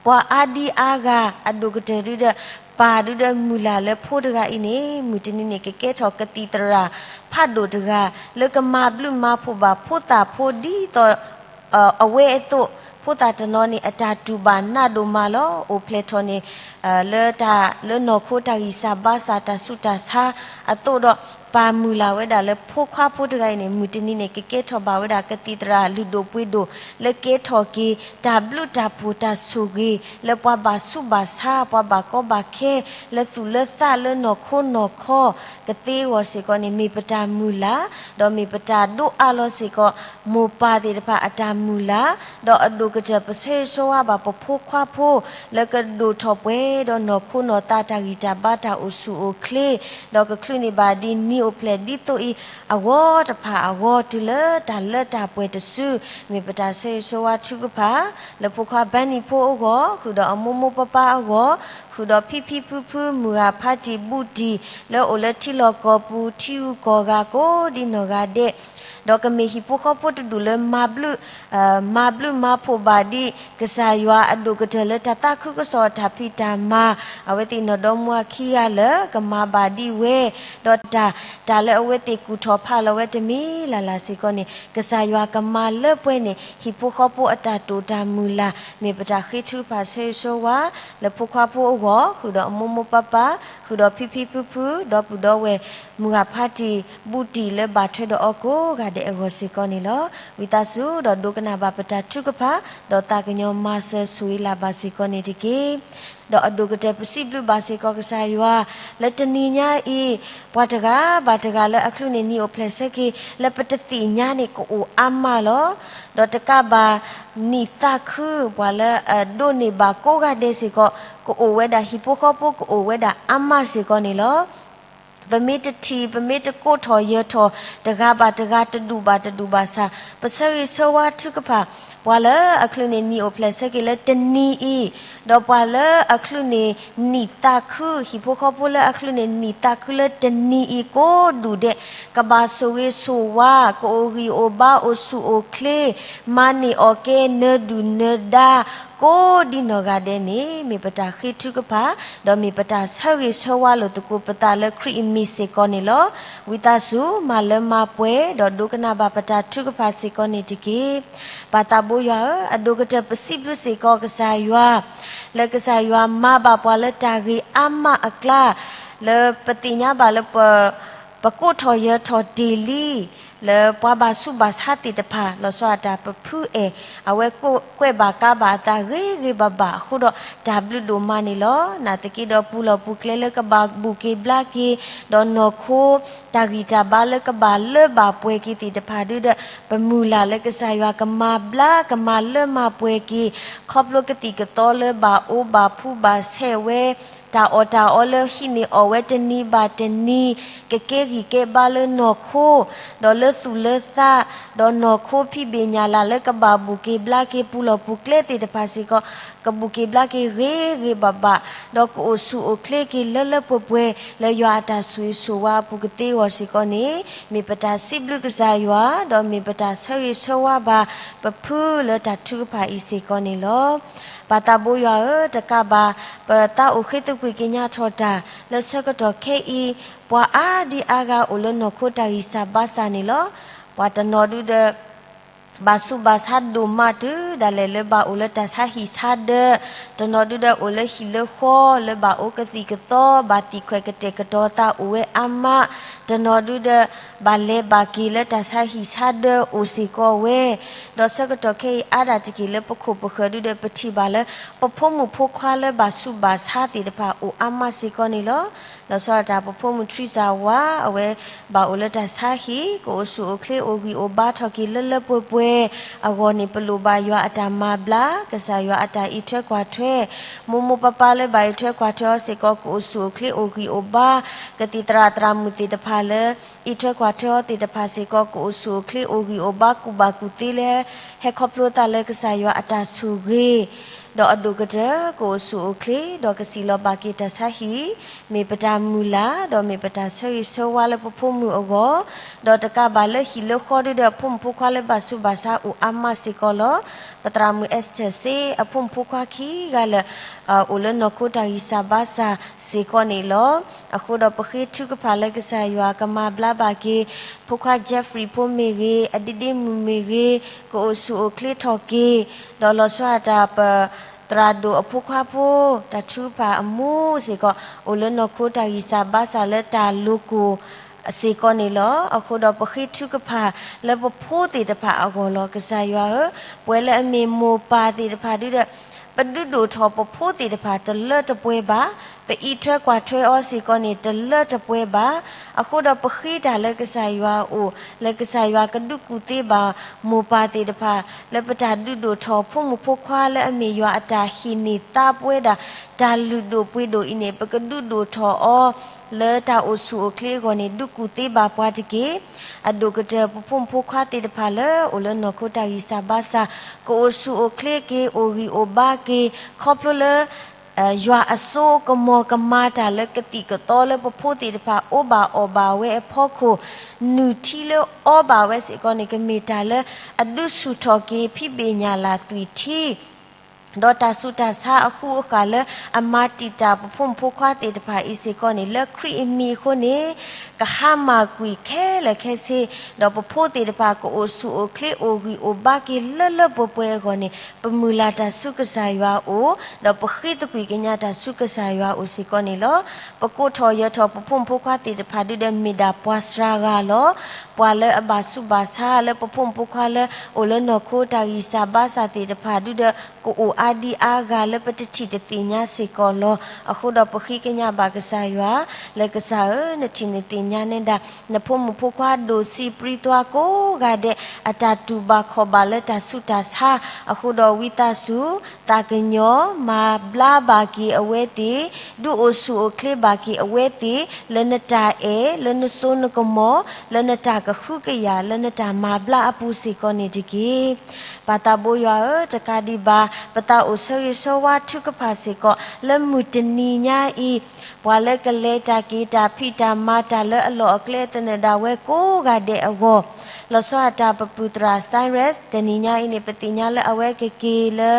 ပှၤအါဒံအါဂၤ အဒိၣ်ကတၢၢ်ဒုဒီး ပၢ်ဒုဒီးမုၢ်လၢ်လၢဖိတဂၤအံၤန့ၣ် မုၢ်တနံၤန့ၣ် ကကဲထီၣ်ကသံၣ်သရၣ်ဖးဒိၣ်တဂၤ လၢကမၤဘျုးမၤဖှိၣ်ဘၣ်ဖိသၣ်ဖိဒ်သိး အဝဲအသိး, ဖိသၣ်တနီၤန့ၣ် အတၢ်တူၢ်ဘၣ်နးဒိၣ်မးလီၤ. အိၣ်ဖျဲၣ်ထီၣ်န့ၣ် လၢတၢ်လၢနီၢ်ခိတၢ်ဂံၢ်စၢ်ဘါစၢ် တၢ်ဆူးတၢ်ဆါအသိးဒီး ပၢ်မုၢ်လၢ်ဝဲဒၣ်လၢဖိခွါဖိတဂၤအံၤန့ၣ် မုၢ်တနံၤန့ၣ် ကကဲထီၣ်ဘၣ်ဝဲဒၣ်ကသံၣ်သရၣ်လုၢ်ဒိၣ်ပှ့ၤဒိၣ် လၢကဲထီၣ်က့ၤတၢ်ဘျုးတၢ်ဖှိၣ်တၢ်ဆိၣ်ဂ့ၤ လၢပှၤဘၣ်ဆူးဘၣ်ဆါ ပှၤဘၣ်ကီဘၣ်ခဲ လၢသူၣ်လၢသးလၢနီၢ်ခိနီၢ်ခီ ကသ့အဂီၢ်စ့ၢ်ကီးန့ၣ် မ့ၢ်ပတၢ်မုၢ်လၢ်, ဒီးမ့ၢ်ပတၢ်ဒိးအါလီၤစ့ၢ်ကီး မိၢ်ပၢ်သ့ၣ်တဖၣ်အတၢ်မုၢ်လၢ်, ဒီးအဒိၣ်ကတၢၢ်ပဆၢဂ့ၤဆၢဝါဘၣ်ပဖိခွါဖိ လၢကဒိၣ်ထီၣ်ပှဲၤဒီးနီၢ်ခိနီၢ်သးတၢ်ဂံၢ်တၢ်ဘါတၢ်အိၣ်ဆူၣ်အိၣ်ချ့, ဒီးကချုးန့ၢ်ဘၣ်ဒ်နံၤအိၣ်ဖျဲၣ်ဒ်သိးအံၤ အဂီၢ်တဖၣ်အဂီၢ် တုၤလၢတၢ်လၢတၢ်ပှဲၤတစု, မ့ၢ်ပတၢ်ဆၢဂ့ၤဆၢဝါထုကဖၣ် လၢဖိခွါဘၢနံၣ်ဖိအဂီၢ်, ဃုာ်ဒီးအမိၢ်မိၢ်ပၢ်ပၢ်အဂီၢ်, ဃုာ်ဒီးဖံဖံဖုဖု မုၢ်ဂၤဖးတံၢ်ဘူးတံၢ် လၢအိၣ်လၢထံလီၢ်ကီၢ်ပူၤ ထံဂုၤကီၢ်ဂၤကိးဒ်နီၢ်ဂၤဒဲး, ဒီးကမ့ၢ်ဟံၣ်ဖိဃီဖိတဒူၣ်လၢမၤဘျုး မၤဘျုးမၤဖှိၣ်ဘၣ်ဒ်ကစၢ်ယွၤအဒိၣ်ကတၢၢ်လၢတၢ်သးခုကစီၣ်အတၢ်ဖံးတၢ်မၤ, အဝဲသ့ၣ်နီၢ်ဒီမါခံဂၤလၢကမၤဘၣ်ဒ်ဝဲ, ဒီးတၢ် တၢ်လၢအဝဲသ့ၣ်ကူၣ်ထီၣ်ဖးလီၤဝဲတမံၤလၢ်လၢ်စ့ၢ်ကီးန့ၣ် ကစၢ်ယွၤကမၤလၢပှဲၤန့ၣ် ဟံၣ်ဖိဃီဖိအတၢ်တိာ်တၢ်မုၢ်လၢ်, မ့ၢ်ပတၢ်ဃ့ထုကဖၣ်ဆၢဂ့ၤဆၢဝါ လၢဖိခွါဖိအဂီၢ်, ဃုာ်ဒီးအမိၢ်မိၢ်ပၢ်ပၢ်, ဃုာ်ဒီးဖံဖံဖုဖု, ဒီပုၢ်ဒီဝဲၢ် မုၢ်ဂၤဖးတံၢ်ဘူးတံၢ် လၢဘၣ်ထွဲဒီးအီၤကိးဂၤဒဲးအဂီၢ်စ့ၢ်ကီးန့ၣ်လီၤ. ဝံသးစူၤဒီးဒိကနၣ်ဘၣ်ပတၢ်ထုကဖၣ်, ဒီးသးကညီၤမၤစၢၤဆိၣ်ဂ့ၤလၢ်ဘၣ်စ့ၢ်ကီးန့ၣ်တက့ၢ်. ဒီးအဒိၣ်ကတၢၢ်ပစံးဘျုးဘၣ်စ့ၢ်ကီးကစၢ်ယွၤ, လၢတနံၤညါအံၤ, ပှၤတဂၤဘၣ်တဂၤလၢအချုးန့ၢ်နံၤအိၣ်ဖျဲၣ်ဆၢက့ၤ လၢပတသ့ၣ်ညါန့ၣ် ကအိၣ်အါမးလီၤ. ဒီးတကးဘၣ် နံၣ်သးခု ပှၤလၢအဒိးန့ၢ်ဘၣ်ကိးဂၤဒဲးစ့ၢ်ကီး ကအိၣ်ဝဲဒၣ်ဟံၣ်ဖိဃီဖိ ကအိၣ်ဝဲဒၣ်အါမးစ့ၢ်ကီးန့ၣ်လီၤ. ပမ့ၢ်တထံၣ် ပမ့ၢ်တကိးထီၣ်ယၢၤထီၣ် တဂၤဘၣ်တဂၤ တဒူၣ်ဘၣ်တဒူၣ်ဘၣ်ဆၣ် ပဆၢဂ့ၤဆၢဝါထုကဖၣ် ပှၤလၢအချုးန့ၣ် နံၣ်အိၣ်ဖျဲၣ်ဆၢက့ၤလၢတနံၤအံၤ, ဒီးပှၤလၢအချုးန့ၣ် နံၣ်သးခု, ဟံၣ်ဖိဃီဖိလၢအချုးန့ၣ် နံၣ်သးခုလၢတနံၤအံၤကိးဒူၣ်ဒဲး ကဘၣ်ဆိၣ်ဂ့ၤဆိၣ်ဝါ, ကအိၣ်ဂံၢ်အိၣ်ဘါ အိၣ်ဆူၣ်အိၣ်ချ့, မၤန့ၢ်အီၣ်ကဲ နၢၤဒုၣ်နၢၤဒါ ကိးဒ်နီၢ်ဂၤဒဲးန့ၣ် မ့ၢ်ပတၢ်ဃ့ထုကဖၣ်, ဒီးမ့ၢ်ပတၢ်ဆၢဂ့ၤဆၢဝါလိာ်သကိးပသးလၢခရံာ်အမံၤစ့ၢ်ကီးန့ၣ်လီၤ. ဝံသးစူၤ မၤလၢမၤပှဲၤ ဒီးဒိကနၣ်ဘၣ်ပတၢ်ထုကဖၣ်စ့ၢ်ကီးန့ၣ်တက့ၢ်. ပၢ်သးဘိယွၤဧၢ, အဒိၣ်ကတၢၢ်ပစံးဘျုးစ့ၢ်ကီးကစၢ်ယွၤ လၢကစၢ်ယွၤမၤဘၣ်ပှၤလၢတၢ်ဂ့ၤအါမးအကျါ, လၢပသ့ၣ်ညါဘၣ်လၢပ ပကိးထီၣ်ယၢၤထီၣ်တ့ၢ်လံ လၢပှၤဘၣ်ဆူးဘၣ်ဆါသ့ၣ်တဖၣ် လီၤဆီဒၣ်တၢ်ပဖုအဲၣ် အဝဲကွဲးဘၣ်ကါဘၣ်အသးဂ့ၤဂ့ၤဘၣ်ဘၣ်အဃိဒီး တၢ်ဘျုးဒိၣ်မးန့ၣ်လီၤ. နာ်သက့ဒီးပူၤလီၢ်ပူၤကျဲလၢကဘၣ်ဘူၣ်က့ၤဘျါက့ၤ ဒီးနီၢ်ခိ တၢ်ဂံၢ်တၢ်ဘါလၢကဘၣ်လၢဘၣ်ပှဲၤက့ၤသ့ၣ်တဖၣ်ဒုဒီး ပမုၢ်လၢ်လၢကစၢ်ယွၤကမၤဘျါကမၤလၢမၤပှဲၤက့ၤ ခီဖျိကသံၣ်ကသီလၢဘၣ်အိၣ်ဘၣ်ဖှူဘၣ်ဆဲးဝဲ တၢ်အီၣ်တၢ်အီလၢဟံးန့ၢ်အီၣ်ဝဲတနံၤဘၣ်တနံၤ ကကဲဂံၢ်ကဲဘါလၢနီၢ်ခိ ဒီးလၢသူၣ်လၢသး, ဒီးနီၢ်ခိဖံးဘ့ၣ်ညၣ်လၢ်လၢကဘၣ်ဘူၣ်က့ၤဘျါက့ၤပူၤလီၢ်ပူၤကျဲသ့ၣ်တဖၣ်စ့ၢ်ကီး ကဘူၣ်က့ၤဘျါက့ၤဂ့ၤဂ့ၤဘၣ်ဘၣ်, ဒီးကအိၣ်ဆူၣ်အိၣ်ချ့က့ၤလၢလၢပှဲၤပှဲၤ လၢယွၤအတၢ်ဆိၣ်ဂ့ၤဆိၣ်ဝါအပူၤကသ့အဂီၢ်စ့ၢ်ကီးန့ၣ် မ့ၢ်ပတၢ်စံးဘျုးကစၢ်ယွၤ ဒီးမ့ၢ်ပတၢ်ဆၢဂ့ၤဆၢဝါဘၣ်ပဖုလၢတၢ်ထုကဖၣ်အံၤစ့ၢ်ကီးန့ၣ်လီၤ. ပၢ်သးဘိယွၤဧၢ, တကးဘၣ် ပသးအိၣ်ဃ့သကွံာ်ကညးထီၣ်တၢ် လၢဆၢကတီၢ်ခဲအံၤ ပှၤအါဒံအါဂၤအိၣ်လၢနီၢ်ခိတၢ်ဂံၢ်စၢ်ဘါစၢ်န့ၣ်လီၤ. ပှၤတနီၤဒုဒီး ဘၣ်ဆူးဘၣ်ဆါဒိၣ်မးတုၤဒၣ်လဲာ်လၢဘၣ်အိၣ်လၢတၢ်ဆါဟံၣ်ဆါဒၢး, တနီၤဒုဒီးအိၣ်လၢဟံၣ်လၢဃီ လၢဘၣ်အိၣ်ကသံၣ်ကသီ ဘၣ်သံၣ်ခွဲးကတဲာ်ကတီၤသးအိၣ်ဝဲအါမး, တနီၤဒုဒီး ဘၣ်လဲၤဘၣ်က့ၤလၢတၢ်ဆါဟံၣ်ဆါဒၢးအိၣ်စ့ၢ်ကီးဝဲ, ဒီးဆၢကတီၢ်ခဲအံၤအါဒၣ်တက့ၢ်လၢပခိၣ်ပဃၢၤဒုဒီး ပထံၣ်ဘၣ်လၢ ပဖိမုၣ်ဖိခွါလၢဘၣ်ဆူးဘၣ်ဆါသ့ၣ်တဖၣ်အိၣ်အါမးစ့ၢ်ကီးန့ၣ်လီၤ. လီၤဆီဒၣ်တၢ်ပဖိမုၣ်ထရံစၢ်ဝါ အဝဲဘၣ်အိၣ်လၢတၢ်ဆါဟံၣ် ကအိၣ်ဆူၣ်အိၣ်ချ့အိၣ်ဂံၢ်အိၣ်ဘါထီၣ်က့ၤလၢလၢပှဲၤပှဲၤအဂီၢ်န့ၣ် ပလိၣ်ဘၣ်ယွၤအတၢ်မၤဘျါ ကစၢ်ယွၤအတၢ်အံးထွဲကွၢ်ထွဲ, မိၢ်မိၢ်ပၢ်ပၢ်လၢဘၣ်အံးထွဲကွၢ်ထွဲအီၤစ့ၢ်ကီး ကအိၣ်ဆူၣ်အိၣ်ချ့အိၣ်ဂံၢ်အိၣ်ဘါ, ကသံၣ်သရၣ်သရၣ်မုၣ်သ့ၣ်တဖၣ်လၢ အံးထွဲကွၢ်ထွဲအီၤသ့ၣ်တဖၣ်စ့ၢ်ကီး ကအိၣ်ဆူၣ်အိၣ်ချ့အိၣ်ဂံၢ်အိၣ်ဘါကူၣ်ဘၣ်ကူၣ်သ့လၢ ဟဲခီဖျိသးလၢကစၢ်ယွၤအတၢ်ဆိၣ်ဂ့ၤ, ဒီးအဒိၣ်ကတၢၢ် ကအိၣ်ဆူၣ်အိၣ်ချ့ ဒီးကစံၣ်လီၤဘၣ်က့ၤတၢ်ဆါဟံၣ် မ့ၢ်ပတၢ်မုၢ်လၢ် ဒီးမ့ၢ်ပတၢ်ဆၢဂ့ၤဆၢဝါလၢပဖိမုၣ်အဂီၢ်, ဒီးတကးဘၣ်လၢဟံၣ်လၢဃီဒုဒီး အဖိမုၣ်ဖိခွါလၢဘၣ်ဆူးဘၣ်ဆါအိၣ်အါမးစ့ၢ်ကီးလီၤ. ပသရၣ်မုၣ် Esther စ့ အဖိမုၣ်ဖိခွါခံဂၤလၢာ် အိၣ်လၢနီၢ်ခိတၢ်ဂံၢ်စၢ်ဘါစၢ်စ့ၢ်ကီးန့ၣ်လီၤ. အဃိဒီးပဃ့ထုကဖၣ်လၢကစၢ်ယွၤကမၤဘျါဘၣ်က့ၤ ဖိခွါ Jeffrey ဖိမ့ၢ်ဂ့ၤ, အဒ့ဒ့မုၣ်မ့ၢ်ဂ့ၤ, ကအိၣ်ဆူၣ်အိၣ်ချ့ထီၣ်က့ၤ, ဒီးလီၤဆီဒၣ်တၢ်ပ သရၣ်ဒိၣ်အဖိခွါဖိ တၢ်ထုကဖၣ်အမူစ့ၢ်ကီး အိၣ်လၢနီၢ်ခိတၢ်ဂံၢ်စၢ်ဘါစၢ်လၢတၢ်လိၤကိၢ်စ့ၢ်ကီးန့ၣ်လီၤ. အဃိဒီးပဃ့ထုကဖၣ်လၢပဖိသ့ၣ်တဖၣ်အဂီၢ်လီၤ. ကစၢ်ယွၤဧၢ, ပဝဲလၢအမ့ၢ်မိၢ်ပၢ်သ့ၣ်တဖၣ်ဒုဒီး ပဒုးဒိၣ်ထီၣ်ပဖိသ့ၣ်တဖၣ်တလၢတပှဲၤဘၣ်, ပအံးထွဲကွၢ်ထွဲအီၤစ့ၢ်ကီးန့ၣ် တလၢတပှဲၤဘၣ်. အဃိဒီးပဃ့တၢ်လၢကစၢ်ယွၤအအိၣ် လၢကစၢ်ယွၤကဒုးကူၣ်သ့ဘၣ်မိၢ်ပၢ်သ့ၣ်တဖၣ် လၢပတၢ်ဒုးဒိၣ်ထီၣ်ဖိမုၣ်ဖိခွါလၢအမ့ၢ်ယွၤအတၢ်ဟ့ၣ်န့ၢ်သးပဝဲဒၣ် တၢ်လုၢ်ဒိၣ်ပှ့ၤဒိၣ်အံၤန့ၣ် ပကဒုးဒိၣ်ထီၣ်အီၤ လၢတၢ်အိၣ်ဆူၣ်အိၣ်ချ့အဂီၢ်န့ၣ် ဒုးကူၣ်သ့ဘၣ်ပှၤတက့ၢ်. အဒိၣ်ကတၢၢ်ပဖိမုၣ်ဖိခွါသ့ၣ်တဖၣ်လၢအိၣ်လၢနီၢ်ခိတၢ်ဂံၢ်စၢ်ဘါစၢ် ကအိၣ်ဆူၣ်အိၣ်ချ့က့ၤ အိၣ်ဂံၢ်အိၣ်ဘါက့ၤ ခီဖျိလၢ ယွၤအစိကမီၤကမၤတၢ်လၢကသံၣ်ကသီလၢပဖိသ့ၣ်တဖၣ်အိၣ်ဘၣ်အီၣ်ဘၣ်ဝဲအဖီခိၣ် နုၢ်ထံလၢအီဘၣ်ဝဲစ့ၢ်ကီးန့ၣ် ကမ့ၢ်တၢ်လၢအဒုးဆူၣ်ထီၣ်က့ၤဖံးဘ့ၣ်ညၣ်လၢ်သွံၣ်ထံ ဒီးတၢ်ဆူးတၢ်ဆါအဃုအဃာ်လၢအမၤတံာ်တာ်ပဖိမုၣ်ဖိခွါသ့ၣ်တဖၣ်အံၤစ့ၢ်ကီးန့ၣ် လၢခရံာ်အမံၤအဃိန့ၣ် ကဟါမၢ်ကွံာ်ခဲလၢာ်ခဲဆ့ ဒီးပဖိသ့ၣ်တဖၣ်ကအိၣ်ဆူၣ်အိၣ်ချ့အိၣ်ဂံၢ်အိၣ်ဘါက့ၤလၢလၢပှဲၤပှဲၤအဂီၢ်န့ၣ် ပမုၢ်လၢ်တၢ်ဆူကစၢ်ယွၤအအိၣ် ဒီးပဃ့သကွံာ်ကညးတၢ်ဆူကစၢ်ယွၤအအိၣ်စ့ၢ်ကီးန့ၣ်လီၤ. ပကိးထီၣ်ယၢၤထီၣ်ပဖိမုၣ်ဖိခွါသ့ၣ်တဖၣ်ဒုဒီးမ့ၢ်ဒၣ်ပှၤစှၤဂၤလီၤ. ပှၤလၢအဘၣ်ဆူးဘၣ်ဆါလၢပဖိမုၣ်ဖိခွါလၢအိၣ်လၢနီၢ်ခိတၢ်ဂံၢ်စၢ်ဘါစၢ်သ့ၣ်တဖၣ်ဒုဒီး ကအိၣ်အါဒံအါဂၤလၢပတထံၣ်တသ့ၣ်ညါစ့ၢ်ကီးလီၤ. အဃိဒီးပဃ့ကညးဘၣ်ကစၢ်ယွၤ လၢကစၢ်ဧၢ နထံၣ်နသ့ၣ် ပသ့ၣ်ညါနဲဒၣ် နဖိမုၣ်ဖိခွါဒိၣ်ဆံးပြံသွါကိးဂၤဒဲး အတၢ်တူၢ်ဘၣ်ခီၣ်ဘၣ်လၢတၢ်ဆူးတၢ်ဆါအဃိဒီး ဝံသးစူၤ သးကညီၤ မၤဘျါဘၣ်က့ၤအဝဲသ့ၣ်, ဒုးအိၣ်ဆူၣ်အိၣ်ချ့ဘၣ်က့ၤအဝဲသ့ၣ် လၢနတၢ်အဲၣ်, လၢနစိနကမီၤ, လၢနတၢ်ကဟုကယာ်, လၢနတၢ်မၤဘျါအပူၤစ့ၢ်ကီးန့ၣ်တက့ၢ်. ပၢ်သးဘိယွၤဧၢ, တကးဒံးဘၣ် ပသးအိၣ်ဆၢဂ့ၤဆၢဝါထုကဖၣ်စ့ၢ်ကီး လၢမုၢ်တနံၤညါအံၤ ပှၤလၢကလဲၤတၢ်က့ၤတၢ်ဖံးတၢ်မၤတၢ်လၢအလီၢ်အကျဲသနၢၣ်ဒၣ်ဝဲကိးဂၤဒဲးအဂီၢ်, လီၤဆီဒၣ်တၢ်ပပုၢ်သရၣ် Cyrus တနံၤညါအံၤန့ၣ် ပသ့ၣ်ညါလၢအဝဲကက့ၤလၢ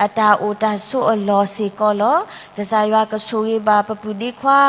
အတၢ်အိၣ်တၢ်ဆိးအလီၢ်စ့ၢ်ကီးလီၤ. ကစၢ်ယွၤကဆိၣ်ဂ့ၤဘၣ်ပပုၢ်ဒ့ခွါ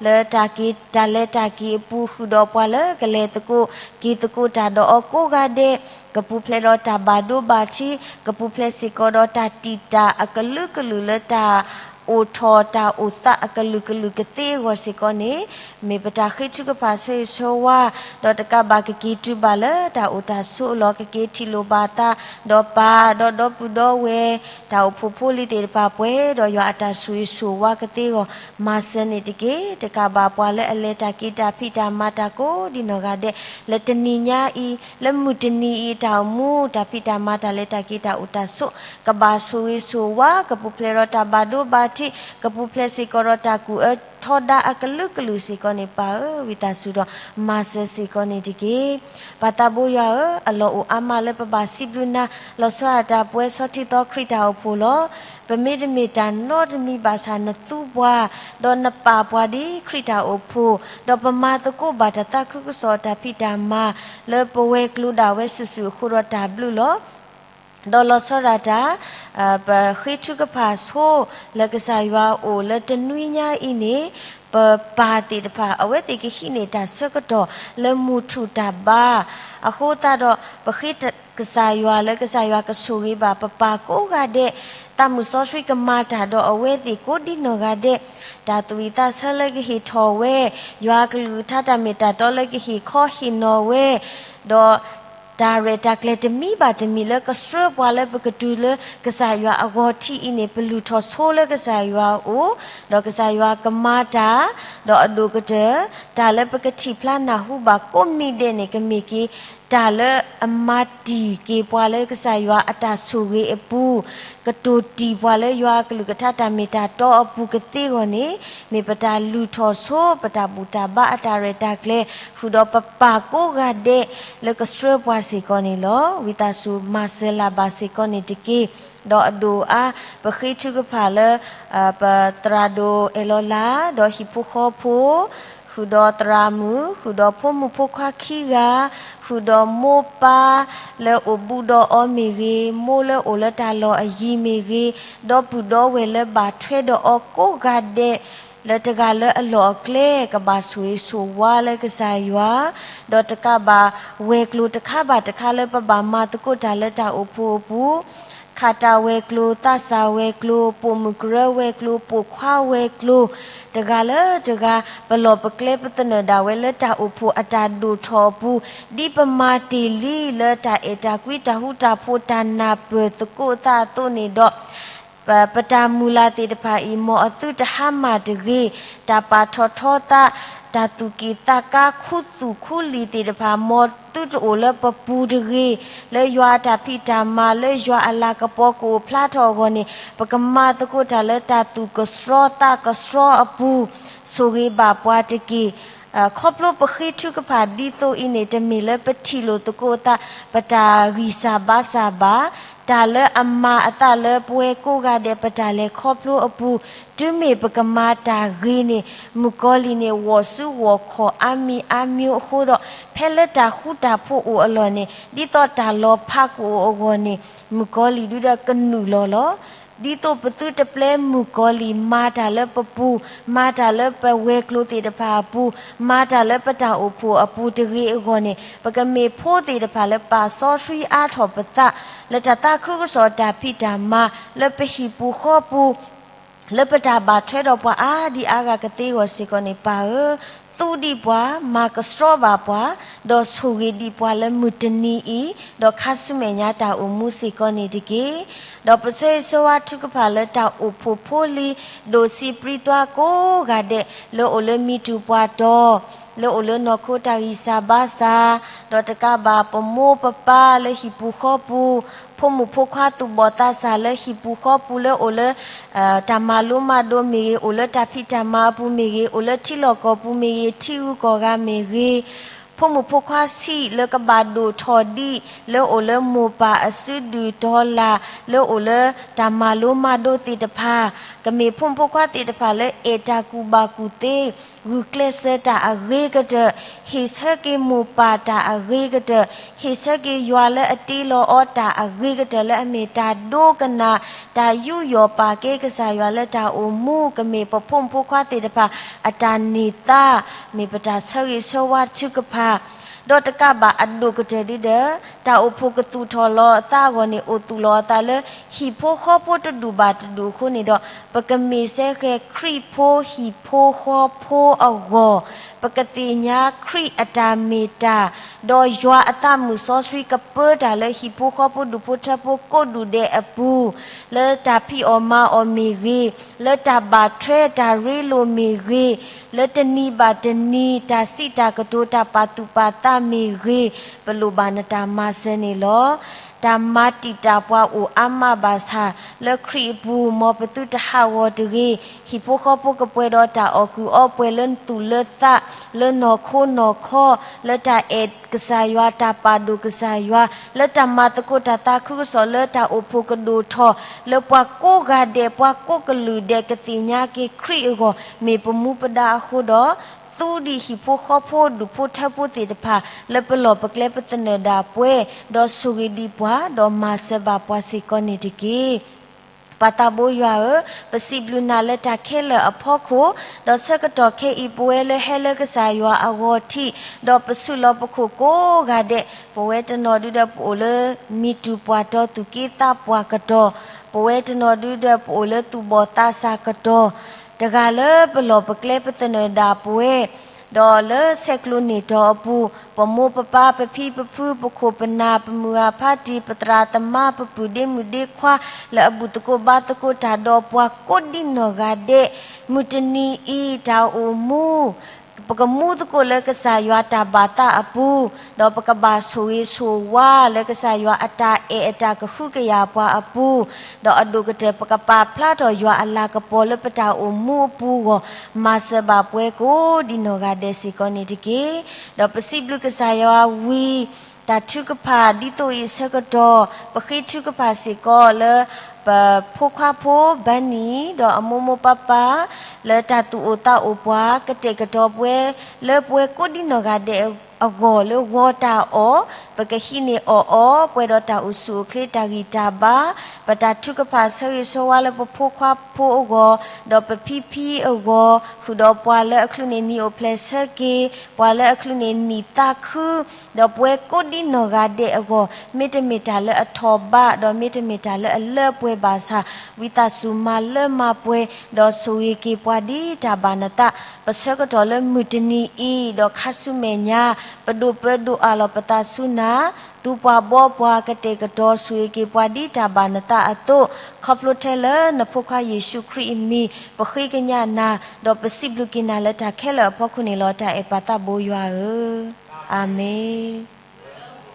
လၢတၢ်က့ၤတၢ်လဲၤတၢ်က့ၤအပူၤ ဃုာ်ဒီးပှၤလၢကလဲၤသကိးက့ၤသကိးတၢ်ဒီးအီၤကိးဂၤဒဲး, ကပူၤဖျဲးဒီးတၢ်ဘၣ်ဒိဘၣ်ထံး, ကပူၤဖျဲးစ့ၢ်ကီးဒီးတၢ်တံာ်တာ်အကလုာ်ကလုာ်လၢတၢ် အိၣ်ထီၣ်တၢ်အိၣ်သးအကလုာ်ကလုာ်ကသ့အဂီၢ်စ့ၢ်ကီးန့ၣ်, မ့ၢ်ပတၢ်ဃ့ထုကဖၣ်ဆၢဂ့ၤဆၢဝါ, ဒီးတကးဘၣ်ကက့ၤတုၤဘၣ်လၢတၢ်အိၣ်တၢ်ဆိးအလီၢ် ကက့ၤထံၣ်လိာ်ဘၣ်သး, ဒီးပၢ်ဒီးဒီပုၢ်ဒီဝဲၢ်, တၢ်အိၣ်ဖှိၣ်ဖိလံၤသ့ၣ်တဖၣ် ပှဲၤဒီးယွၤအတၢ်ဆိၣ်ဂ့ၤဆိၣ်ဝါကသ့အဂီၢ် မၤစၢၤန့ၣ်တက့ၢ်. တကးဘၣ်ပှၤလၢအလဲၤတၢ်က့ၤတၢ်ဖံးတၢ်မၤတၢ်ကိးဒံနီၢ်ဂၤဒဲး လၢတနံၤညါအံၤ, လၢမုၢ်တနံၤအံၤ တၢ်အိၣ်မူ တၢ်ဖံးတၢ်မၤတၢ်လဲၤတၢ်က့ၤတၢ်အိၣ်တၢ်ဆိး ကဘၣ်ဆိၣ်ဂ့ၤဆိၣ်ဝါ, ကပူၤဖျဲးဒီးတၢ်ဘၣ်ဒိဘၣ်ထံး, ကပူၤဖျဲးစ့ၢ်ကီးဒီးတၢ်ကူၣ်အၢထီဒါအကလုာ်ကလုာ်စ့ၢ်ကီးန့ၣ် ပၢ်ဧၢ, ဝံသးစူၤဒီးမၤစၢၤစ့ၢ်ကီးန့ၣ်တက့ၢ်. ပၢ်သးဘိယွၤဧၢ, အလီၢ်အိၣ်အါမးလၢပဘၣ်စံးဘျုးနၤ, လီၤဆီဒၣ်တၢ်ပဝဲဆီထံသီခရံာ်တၢ်အိၣ်ဖှိၣ်လီၤ. ပမ့တမ့ၢ်တၢ်နီတမံၤဘၣ်ဆၣ်နသူပှၤ, ဒီးနပာ်ပှၤဒ်ခရံာ်တၢ်အိၣ်ဖှိၣ်, ဒီးပမၤသကိးဘၣ်တၢ်သးခုကစီၣ်တၢ်ဖံးတၢ်မၤ လၢပဝဲၤကျိၤဒၣ်ဝဲစုာ်စုာ်အဃိဒီးတၢ်ဘျုးလီၤ. ဒီးလီၤဆီဒၣ်တၢ် ပဃ့ထုကဖၣ်ဆိလၢကစၢ်ယွၤအိၣ်လၢတနွံညါအံၤန့ၣ်, ပပၢ်သ့ၣ်တဖၣ် အဝဲသ့ၣ်ကဟံးန့ၢ်တၢ်ဆၢကတီၢ်လၢမုၢ်ထူၣ်တၢ်ဘါ, အဃိသတးဒီး ပဃ့ကစၢ်ယွၤလၢကစၢ်ယွၤကဆိၣ်ဂ့ၤဘၣ်ပပၢ်ကိးဂၤဒဲး, သးမုၢ်စီဆှံကမၤတၢ်ဒီးအဝဲသ့ၣ်ကိးဒံနီၢ်ဂၤဒဲး, တၢ်သူၣ်ဝံၣ်သးဆၢလၢကဟ့ၣ်ထီၣ်ဝဲ, ယွၤအကလုၢ်ကထါတၢ်မ့ၢ်တၢ်တီလၢကဟ့ၣ်ခီဟ့ၣ်နီၤဝဲ, ဒီး တၢ်ရဲၣ်တၢ်ကျဲၤတမံၤဘၣ်တမံၤလၢကဆှၢပှၤလၢပကတုၤလၢကစၢ်ယွၤအဂီၤထံးအံၤန့ၣ် ပလုၢ်ထီၣ်ဆိလၢကစၢ်ယွၤအအိၣ်, ဒီးကစၢ်ယွၤကမၤတၢ်, ဒီးအဒိၣ်ကတၢၢ် တၢ်လၢပကထံၣ်ဖျါနၢ်ဟူဘၣ်ကိးမံၤဒဲးန့ၣ် ကမ့ၢ်က့ၤ တၢ်လၢအမၤတံၢ်က့ၤပှၤလၢကစၢ်ယွၤအတၢ်ဆိၣ်ဂ့ၤအပူၤ, ကတိၤတံၢ်ပှၤလၢယွၤအကလုၢ်ကထါတၢ်မ့ၢ်တၢ်တီအပူၤကသ့အဂီၢ်န့ၣ်, မ့ၢ်ပတၢ်လုၢ်ထီၣ်ဆိ ပတၢ်ဘူၣ်တၢ်ဘါအတၢ်ရဲၣ်တၢ်ကျဲၤ ဃုာ်ဒီးပပၢ်ကိးဂၤဒဲးလၢကဆှၢပှၤစ့ၢ်ကီးန့ၣ်လီၤ. ဝံသးစူၤမၤစၢၤလၢ်ဘၣ်စ့ၢ်ကီးန့ၣ်တက့ၢ်. ဒီးအဒိၣ်အါ ပဃ့ထုကဖၣ်လၢ ပသရၣ်ဒိၣ်အဲၣ်လီၤလၤ ဒီးဟံၣ်ဖိဃီဖိ ဃုာ်ဒီးသရၣ်မုၣ် ဃုာ်ဒီးဖိမုၣ်ဖိခွါခံဂၤ ဃုာ်ဒီးမိၢ်ပၢ်လၢအိၣ်ဘူးဒီးအီၤမ့ၢ်ဂ့ၤ, မိၢ်လၢအိၣ်လၢတၢ်လီၢ်အယံၤမ့ၢ်ဂ့ၤ, ဒီပုၢ်ဒီဝဲၢ်လၢဘၣ်ထွဲဒီးအီၤကိးဂၤဒဲး လၢတဂၤလၢအလီၢ်အကျဲ ကဘၣ်ဆိၣ်ဂ့ၤဆိၣ်ဝါလၢကစၢ်ယွၤ, ဒီးတကးဘၣ်ဝဲၤကျိၤတခါဘၣ်တခါလၢပဘၣ်မၤသကိးတၢ်လၢတၢ်အိၣ်ဖှိၣ်အပူၤ ခးတၢ်ဝဲၤကျိၤ, သးစၢ်ဝဲၤကျိၤ, ပိာ်မုၣ်ကရၢဝဲၤကျိၤ, ပိာ်ခွါဝဲၤကျိၤ, တဂၤလၢတဂၤ ပလီၢ်ပကျဲပသနၢၣ်ဒၣ်ဝဲလၢတၢ်အိၣ်ဖှိၣ်အတၢ်ဒိၣ်ထီၣ်အပူၤ, ဒ်ပမၤတ့ၢ်လံလၢတၢ်အဲၣ်တၢ်ကွံတၢ်ဃူတၢ်ဖိးတၢ်နၢ်ပၢၢ်သကိးအသးအသိးန့ၣ်ဒီး ပ ပတၢ်မုၢ်လၢ်သ့ၣ်တဖၣ်အံၤ မ်အသုတဟါမၢ်တဂ့ၤ, တၢ်ပာ်ထီၣ်ထီသး, တၢ်သူၣ်က့ၣ်သးကါခူသူၣ်ခူလံၤသ့ၣ်တဖၣ် မ်သုတအိၣ်လၢပပူၤတဂ့ၤ, လၢယွၤအတၢ်ဖံးတၢ်မၤ လၢယွၤအလၤကပီၤကအိၣ်ဖျါထီၣ်အဂီၢ်န့ၣ် ပကမၤသကိးတၢ်လၢတၢ်သူၣ်ကဆှီသးကဆှီအပူၤ, ဆိၣ်ဂ့ၤဘၣ်ပှၤတက့ၢ်. ခီဖျိပဃ့ထုကဖၣ်ဒ်သိးအံၤန့ၣ် တမ့ၢ်လၢပထံၣ်လိာ်သကိးအသး ပတၢ်ဂံၢ်စၢ်ဘါစၢ်ဘၣ်, တၢ်လၢအမၤအသးလၢပဝဲကိးဂၤဒဲး ပတၢ်လဲၤခီဖျိအပူၤ, တုၤမ့ၢ်ပကမၤတၢ်ဂ့ၤန့ၣ် မုၣ်ကီၤလံၢ်န့ၣ် ဂီၤစုဂီၤခီၣ်အါမံၤအါမံၤအဃိဒီး ဖဲလၢတၢ်ဃူတၢ်ဖိးအိၣ်အလီၢ်န့ၣ် ဒ်သိးတၢ်လီၤဖးကအိၣ်အဂီၢ်န့ၣ် မုၣ်ကီၤလံၢ်ဒုဒီးကနုာ်လီၤလီၤ. ဒ်သိးပသုတပျဲမုၣ်ကီၤလံၢ် မၤတၢ်လၢပပူၤ, မၤတၢ်လၢပဝဲၤကျိၤသ့ၣ်တဖၣ်အပူၤ, မၤတၢ်လၢပတၢ်အိၣ်ဖှိၣ်အပူၤတဂ့ၤအဂီၢ်န့ၣ် ပကမ့ၢ်ဖိသ့ၣ်တဖၣ်လၢပာ်စီဆှံအါထီၣ်ပသး လၢတၢ်သးခုကစီၣ်တၢ်ဖံးတၢ်မၤ လၢပဟံၣ်ပူၤဃီပူၤ လၢပတၢ်ဘၣ်ထွဲဒီးပှၤအါဒံအါဂၤကသ့အဂီၢ်စ့ၢ်ကီးန့ၣ် ပၢ်ဧၢ, သူဒံးပှၤ, မၤကဆှီဘၣ်ပှၤ, ဒီးဆိၣ်ဂ့ၤဒံးပှၤလၢမုၢ်တနံၤအံၤ, ဒီးခါဆူမဲာ်ညါတၢ်အိၣ်မူစ့ၢ်ကီးန့ၣ်တက့ၢ်. ဒီးပဆၢဂ့ၤဆၢဝါထုကဖၣ်လၢတၢ်အိၣ်ဖှိၣ်ဖိလံၤ ဒိၣ်ဆံးပြံသွါကိးဂၤဒဲး လၢအိၣ်လၢမံၤတူၢ်ပှၤတီၤ, လၢအိၣ်လၢနီၢ်ခိတၢ်ဂံၢ်စၢ်ဘါစၢ်, ဒီးတကးဘၣ်ပမိၢ်ပပၢ်လၢဟံၣ်ပူၤဃီပူၤ, ဖိမုၣ်ဖိခွါသူၣ်ဘီၣ်သးစၢ်လၢဟံၣ်ပူၤဃီပူၤလၢအိၣ်လၢ တၢ်မၤလိမၤဒိးမ့ၢ်ဂ့ၤ, အိၣ်လၢတၢ်ဖံးတၢ်မၤအပူၤမ့ၢ်ဂ့ၤ, အိၣ်လၢထံလီၢ်ကီၢ်ပူၤမ့ၢ်ဂ့ၤ, ထံဂုၤကီၢ်ဂၤမ့ၢ်ဂ့ၤ, ဖိမုၣ်ဖိခွါဆံးလၢကဘၣ်ဒိၣ်ထီၣ်ဒံး လၢအိၣ်လၢမိၢ်ပၢ်အစုဒုၣ်တီၤလၢ်, လၢအိၣ်လၢတၢ်မၤလိမၤဒိးသ့ၣ်တဖၣ်, ကမ့ၢ်ဖိမုၣ်ဖိခွါသ့ၣ်တဖၣ်လၢအဲၣ်တၢ်ကူၣ်ဘၣ်ကူၣ်သ့, ဂုာ်ကျဲးစၢးတၢ်အဂ့ၤကတၢၢ်, ဟ့ၣ်ဆၢက့ၤမိၢ်ပၢ်တၢ်အဂ့ၤကတၢၢ်, ဟ့ၣ်ဆၢက့ၤယွၤလၢအတ့လီၤအီၤတၢ်အဂ့ၤကတၢၢ်လၢအမ့ၢ်တၢ်ဒိကနၣ်, တၢ်ယူးယီၣ်ပာ်ကဲကစၢ်ယွၤလၢတၢ်အိၣ်မူ, ကမ့ၢ်ပဖိမုၣ်ဖိခွါသ့ၣ်တဖၣ် အတၢ်န့ၢ်သါ, မ့ၢ်ပတၢ်ဆၢဂ့ၤဆၢဝါထုကဖၣ် ဒီးတကးဘၣ်အဒိၣ်ကတၢၢ်ဒ်ဒီး တၢ်အိၣ်ဖှိၣ်ကသူၣ်ထီၣ်လီၤအသးအဂီၢ်န့ၣ် အိၣ်သူၣ်လီၤအသးလၢဟံၣ်ဖိဃီဖိတဒူၣ်ဘၣ်တဒူၣ်အဃိန့ၣ်ဒီး ပကမ့ၢ်စဲဃဲၤခရံာ်ဖိဟံၣ်ဖိဃီဖိအဂီၢ်, ပကသ့ၣ်ညါခရံာ်အတၢ်မ့ၢ်တၢ်, ဒီးယွၤအသးမုာ်စီဆှံကပၢတၢ်လၢဟံၣ်ဖိဃီဖိဒူၣ်ဖိထၢဖိကိးဒူၣ်ဒဲးအပူၤ, လၢတၢ်ဖံးအီၣ်မၤအီၣ်မ့ၢ်ဂ့ၤ, လၢတၢ်ဘၣ်ထွဲတၢ်ရ့လိာ်မ့ၢ်ဂ့ၤ, လၢတနံၤဘၣ်တနံၤ တၢ်စံးတၢ်ကတိၤတၢ်ပာ်သူၣ်ပာ်သးမ့ၢ်ဂ့ၤ, ပလိၣ်ဘၣ်နတၢ်မၤစၢၤန့ၣ်လီၤ. တၢ်မၤတံာ်တာ်ပှၤအိၣ်အါမးဘၣ်ဆၣ်, လၢခရံာ်အပူၤ မ်ပသုတဟးဂီၤတဂ့ၤ, ဟံၣ်ဖိဃီဖိကပှဲၤဒီးတၢ်အီၣ်ကုာ်အီပှဲၤလၢသူၣ်လၢသး, လၢနီၢ်ခိနီၢ်ခီ, လၢတၢ်အဲၣ်ကစၢ်ယွၤ, တၢ်ပာ်ဒိၣ်ကစၢ်ယွၤ, လၢတၢ်မၤသကိးတၢ်သးခုကစီၣ်လၢတၢ်အိၣ်ဖှိၣ်ကဒိၣ်ထီၣ်, လၢပှၤကိးဂၤဒဲး ပှၤကိးကလုာ်ဒဲးကသ့ၣ်ညါက့ၤခရံာ်အဂီၢ် မ့ၢ်ပမူပဒါအဃိဒီး, သူဒံးဟံၣ်ဖိဃီဖိဒူၣ်ဖိထၢဖိသ့ၣ်တဖၣ် လၢပလီၢ်ပကျဲပသနၢၣ်ဒၣ်ပှဲၤ, ဒီးဆိၣ်ဂ့ၤဒံးပှၤ, ဒီးမၤစၢၤဘၣ်ပှၤစ့ၢ်ကီးန့ၣ်တက့ၢ်. ပၢ်သးဘိယွၤဧၢ, ပစံးဘျုးနၤလၢတၢ်ခဲလၢာ်အဖီခိၣ်, ဒီးဆၢကတီၢ်ခဲအံၤ ပဝဲလၢဟဲလၢကစၢ်ယွၤအဂီၤထံး, ဒီးပစုလီၢ်ပခိၣ်ကိးဂၤဒဲး, ပဝဲတနီၤဒုဒီးပအိၣ်လၢမံၤတူၢ်ပှၢ်တီၤသူၣ်က့သးပှၢ်ကတီၢ်, ပဝဲတနီၤဒုဒီးပအိၣ်လၢသူၣ်ဘီၣ်သးစၢ်ကတီၢ်, တဂၤလၢပလီၢ်ပကျဲပသနၢၣ်ဒၣ်ပဝဲ, ဒီးလၢဆဲးကျိးန့ၢ်တီၤအပူၤ, ပမိၢ်ပပၢ်ပဖံပဖု ပခိၣ်ပနၢ် ပမုၢ်ဂၤဖးတံၢ် ပသရၣ်သမါ ပပုၢ်ဒ့မုၣ်ဒ့ခွါ လၢအဘူၣ်သကိးဘါသကိးတၢ်ဒီးပှၤကိးဒံနီၢ်ဂၤဒဲး, မုၢ်တနံၤအံၤတၢ်အိၣ်မူ ပကမူသကိးလၢကစၢ်ယွၤတၢ်ဘၣ်သးအပူၤ, ဒီးပကဘၣ်ဆိၣ်ဂ့ၤဆိၣ်ဝါလၢကစၢ်ယွၤအတၢ်အဲၣ်အတၢ်ကဟုကယာ်ပှၤအပူၤ, ဒီးအဒိၣ်ကတၢၢ်ပကပာ်ဖျါထီၣ်ယွၤအလၤကပီၤလၢပတၢ်အိၣ်မူအပူၤအဂီၢ်, မၤစၢၤဘၣ်ပှၤကိးဒံနီၢ်ဂၤဒဲးစ့ၢ်ကီးန့ၣ်တက့ၢ်. ဒီးပစံးဘျုးကစၢ်ယွၤဝံၤ တၢ်ထုကဖၣ်ဒ်သိးအံၤအဆၢကတီၢ်, ပဃ့ထုကဖၣ်စ့ၢ်ကီးလၢ ပဖိခွါဖိဘၣ်နံၤ ဒီးအမိၢ်မိၢ်ပၢ်ပၢ် လၢတၢ်သူၣ်အိၣ်သးအိၣ်ပှၤ ကတဲာ်ကတီၤပဝဲ လၢပဝဲကိးဒံနီၢ်ဂၤဒဲးအဂီၢ်လၢဂီၤတၢ်အီၣ်, ပကဟံးန့ၢ်အီၣ်အီ ပှဲၤဒီးတၢ်အိၣ်ဆူၣ်အိၣ်ချ့တၢ်ဂံၢ်တၢ်ဘါ, ပတၢ်ထုကဖၣ်ဆၢဂ့ၤဆၢဝါလၢပဖိခွါဖိအဂီၢ်, ဒီးပဖံဖံအဂီၢ်, ဃုာ်ဒီးပှၤလၢအချုးန့ၢ်နံၤအိၣ်ဖျဲၣ်ဆၢက့ၤ, ပှၤလၢအချုးန့ၢ်နံၤသးခု, ဒီးပဝဲကိးဒံနီၢ်ဂၤဒဲးအဂီၢ်, မ့တမ့ၢ်တၢ်လၢအထီၣ်ဘး, ဒီးမ့တမ့ၢ်တၢ်လၢအလၢအပှဲၤဘၣ်ဆၣ်, ဝံသးစူၤမၤလၢမၤပှဲၤ, ဒီးဆိၣ်ဂ့ၤက့ၤပှၤဒ်တၢ်ဘၣ်နသး, ပဆၢကတီၢ်လၢမုၢ်တနံၤအံၤ, ဒီးခါဆူမဲာ်ညါ, ပဒိးပၢဒိးအးလီၤပသးဆူနၤ, သူပှၤဘီပှၤ ကတဲာ်ကတီၤဆိၣ်ဂ့ၤက့ၤပှၤဒ်တၢ်ဘၣ်နသးအသိး, ခီဖျိထဲလၢနဖိခွါယ့ၣ်ၡူးခရံာ်အမံၤ, ပဃ့ကညးနၤ, ဒီးပစံးဘျုးက့ၤနၤလၢတၢ်ခဲလၢာ်အဖီခိၣ်န့ၣ်လီၤ. တၢ်အဲၣ်ပၢ်သးဘိယွၤဧၢ, အၤမ့ၣ်.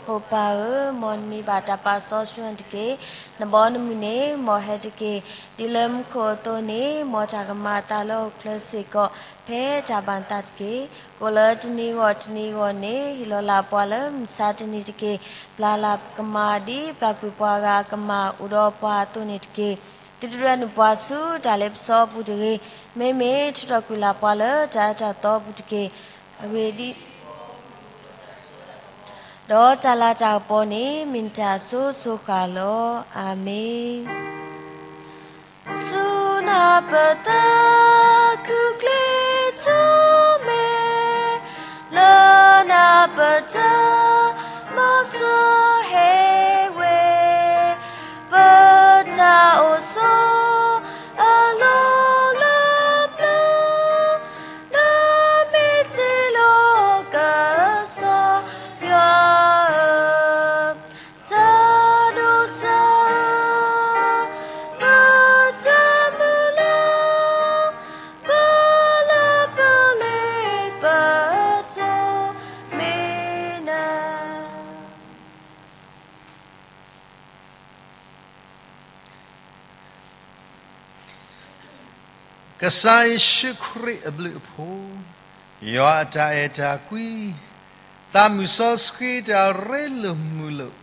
ဖိပၢ်ဧၢ, မ်နမံၤဘၣ်တၢ်ပာ်စီဆှံတက့ၢ်. နဘီနမုၢ်န့ၣ် မ်ဟဲတက့ၢ်. ဒ်လၢမူခိၣ်အသိးန့ၣ်, မ်တၢ်ကမၤအသးလၢဟီၣ်ခိၣ်ချၢစ့ၢ်ကီး, ဖဲတၢ်ဘၣ်နသးတက့ၢ်. ကိးလၢတနံၤဂီၢ်တနံၤဂီၢ်န့ၣ်, ဟ့ၣ်လီၤလၢ်ပှၤလၢမုၢ်ဆါတနံၤတက့ၢ်. ပျၢ်လၢ်ကမၤဒ်ပျၢ်ကွံာ်ပှၤဂၤအကမၤ, အိၣ်ဒီးပှၤအသိးန့ၣ်တက့ၢ်. သုတဒွဲၣ်နုာ်ပှၤဆူတၢ်လ့ပစီအပူၤတဂ့ၤ. မ့မ့ၢ်ထုးထီၣ်ကွံာ်လၢ်ပှၤလၢ တၢ်အၢတၢ်သီအပူၤတက့ၢ်. အဂ့ၢ်ဒ်အံၤ, ဒီးတၢ်လၤတၢ်ကပီၤန့ၣ် မ့ၢ်နတၢ်အစိအစိၤဃၣ်လီၤ. အၤမ့ၣ်. ဆူနၢ်ပတၢ် ကူၣ်ကျဲၤထီၣ်မဲာ်, လၢနၢ်ပတၢ် မၤစၢၤဟဲဝဲ, ပတၢ်အိၣ်ဆိး အလီၢ်လၢပျၢၤ, နမ့ၢ်တ ကစၢ်ယ့ၣ်ၡူးခရံာ်အဘျုးအဖှိၣ်, ယွၤအတၢ်အဲၣ်တၢ်ကွံ, သးမုၢ်စီဆှံတၢ်ရ့လိာ်မုာ်လိာ်,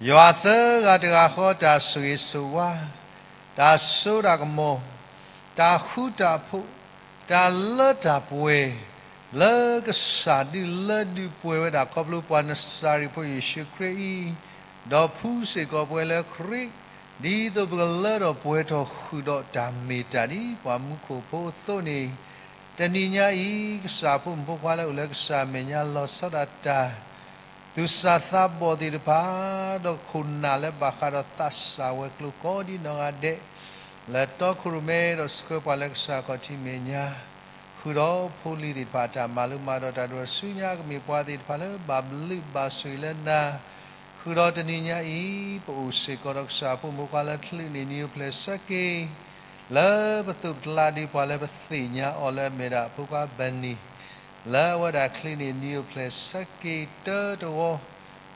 ယွၤသၢဂၤတဂၤဃီတၢ်ဆိၣ်ဂ့ၤဆိၣ်ဝါ, တၢ်စိတၢ်ကမီၤ, တၢ်ဃူတၢ်ဖိး, တၢ်လၢတၢ်ပှဲၤ, လၢကစၢ်ဒုးလၢဒုးပှဲၤဝဲဒၣ်ခီဖျိပှၤနစၤရ့းဖိယ့ၣ်ၡူးခရံာ်အံၤ, ဒီးဖုစ့ၢ်ကီးပှၤလၢခရံာ် ဒ်သိးပကလၢထီၣ်ပှဲၤထီၣ်ဃုာ်ဒီးတၢ်မ့ၢ်တၢ်ဒ်ပှၤမူခိၣ်ဖိအသိးန့ၣ်, တနံၤညါအံၤ ကစၢ်ဖိမုၣ်ဖိခွါလၢအိၣ်လၢကစၢ်အမဲာ်ညါလီၤဆီဒၣ်တၢ် သူၣ်စၢ်သးဘီၣ်သ့ၣ်တဖၣ်, ဒီးခိၣ်နၢ်လၢဘၣ်ဃးဒီးသးစၢ်ဝဲၤကျိၤကိးဒ်နီၢ်ဂၤဒဲး, လၢတီခိၣ်ရိၣ်မဲဒီးဆှၢပှၤလၢကစၢ်ခီၣ်ထံးမဲာ်ညါ, ဃုာ်ဒီးဖိလံၤသ့ၣ်တဖၣ်အတၢ်မၤလိမၤဒိးတၢ်ဒိၣ်ထီၣ်ဆူညါ ကမ့ၢ်ပှၤသ့ၣ်တဖၣ်လၢဘၣ်ဘျုးဘၣ်ဆိၣ်ဂ့ၤလၢနၤ, ဃုာ်ဒီးတနံၤညါအံၤ ပအိၣ်စ့ၢ်ကီးဒီးကစၢ်ဖိမုၣ်ဖိခွါလၢချုးန့ၢ်နံၤအိၣ်ဖျဲၣ်ဆၢက့ၤ လၢပသိးပတလးဒ်ပှၤလၢပသ့ၣ်ညါအီၤလၢအမ့ၢ်ဒၣ်ဖိခွါဘၣ်နံၤ, လၢအဝဲဒၣ်ချုးန့ၢ်နံၤအိၣ်ဖျဲၣ်ဆၢက့ၤတၢတဝီ,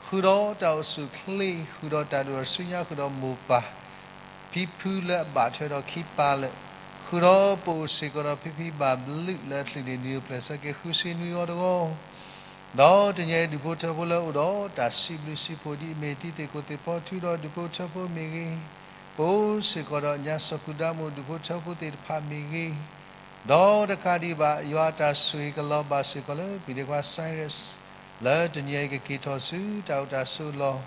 ဃုာ်ဒီးတၢ်အိၣ်ဆူၣ်အိၣ်ချ့, ဃုာ်ဒီးတၢ်ဒိၣ်ထီၣ်ဆူညါ ဃုာ်ဒီးမိၢ်ပၢ် ဖံဖုလၢအဘၣ်ထွဲဒီးခံပၢ်လၢာ်, ဃုာ်ဒီးပအိၣ်စ့ၢ်ကီးဒီးဖံဖံဘၣ်ဘျုးလၢချုးန့ၢ်နံၤအိၣ်ဖျဲၣ်ဆၢက့ၤဃုဆံနွံအီၤတဝီ ဒီးတနံၤအံၤဒူၣ်ဖိထၢဖိလၢအအိၣ်ဒီးတၢ်စံးဘျုးစံးဖှိၣ်ဒ်အမ့ၢ်တံၤသကိးသ့ၣ်ဖီထူဒီးဒူၣ်ဖိထၢဖိမ့ၢ်ဂ့ၤ, ပအိၣ်စ့ၢ်ကီးဒီးညါစီၤကူဒါမိၢ်ဒူၣ်ဖိထၢဖိသ့ၣ်တဖၣ်မ့ၢ်ဂ့ၤ, ဒီးတကးဒံးဘၣ် ယွၤအတၢ်ဆိၣ်ဂ့ၤကလီၤဘၣ်စ့ၢ်ကီးလၢပျံၤဒဲးခွါ Cyrus လၢတနံၤအံၤကက့ၤထီၣ်ဆူတၢ်အိၣ်တၢ်ဆိးအလီၢ်,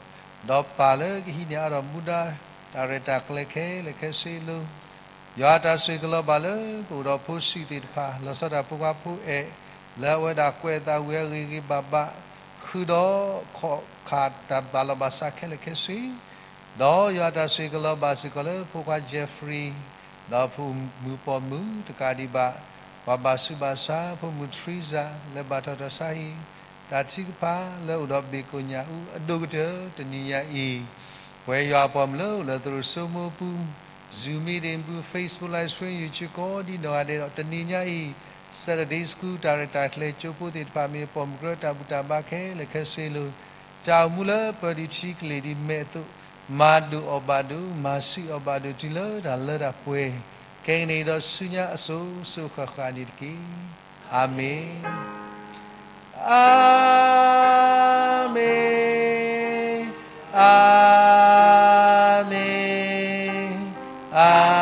ဒီးပၢ်လၢကဟံးန့ၢ်အါထီၣ်မူဒါ တၢ်ရဲၣ်တၢ်ကျဲၤခဲလၢာ်ခဲဆ့အလိၤ ယွၤအတၢ်ဆိၣ်ဂ့ၤကလီၤဘၣ်လၢပအိၣ်ဒီးဖိဆံးသ့ၣ်တဖၣ် လီၤဆီဒၣ်တၢ်ဖိခွါဖိအဲၣ်, လၢအဝဲဒၣ်ကွဲးအသးဝံၤအဂ့ၤဂ့ၤဘၣ်ဘၣ်, ဃုာ်ဒီးခီၣ်ခါတၢ်ဘၣ်လီၤဘၣ်စးခဲလၢာ်ခဲဆ့, ဒီးယွၤအတၢ်ဆိၣ်ဂ့ၤကလီၤဘၣ်စ့ၢ်ကီးလၢဖိခွါ Jeffrey ဒီးဖိမုၣ်ပိာ်မုၣ်တကးဒံးဘၣ်, ပှၤဘၣ်ဆူးဘၣ်ဆါ ဖိမုၣ် Teresa လၢဘၣ်ထီၣ်တၢ်ဆါဟံၣ် တၢ်ထုကဖၣ်လၢအိၣ်ဒီးဘ့ၣ်ကိညၣ်အူအဒိၣ်ကတၢၢ်တနံၤညါအံၤ, ပဝဲယွၤအပှၤမုၣ်လၢအိၣ်လၢသရိာ်စိမိၢ်ပူၤ, Zoom meeting ပူၤ, Facebook live stream YouTube ကိးဒ်နီၢ်ဂၤဒဲးဒီး တနံၤညါအံၤ Sunday school တၢ်ရဲၣ်တၢ်ကျဲၤကၠိဖိသ့ၣ်တဖၣ်မ့ၢ်ပိာ်မုၣ်ကရၢတၢ်ဘူၣ်တၢ်ဘါခဲလၢာ်ခဲဆ့အလိၤ, တၢ်အိၣ်မူလၢပၢၤဒံးထံကလ့ၢ်ဒံးမဲာ်အသိး, မၤဒိၣ်အီၣ်ဘၣ်ဒိၣ်, မၤဆံးအီၣ်ဘၣ်ဒိၣ်တုၤလၢတၢ်လၢတၢ်ပှဲၤ, ခဲကနံၣ်အံၤဒီးဆူညါအစိၤစိၤဃၣ်ဃၣ်န့ၣ်တက့ၢ်. အၤမ့ၣ်, အၤမ့ၣ်, အၤမ့ၣ်, အၤမ့ၣ်.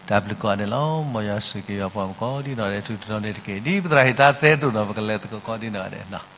တၢ်ဘျုးကိးဂၤဒဲးလီၤ. မ်ယွၤဆိၣ်ဂ့ၤက့ၤယွၤပှၤမုၣ်ကိးဒ်နီၢ်ဒဲး ထူးထူးတီၤတီၤန့ၣ်တက့ၢ်. ဒ်ပသရၣ်ဟ့ၣ်သါသဲဒိၣ်နီၤ ပကလဲၤသကိးကိးဒ်နီၢ်ဂၤဒဲး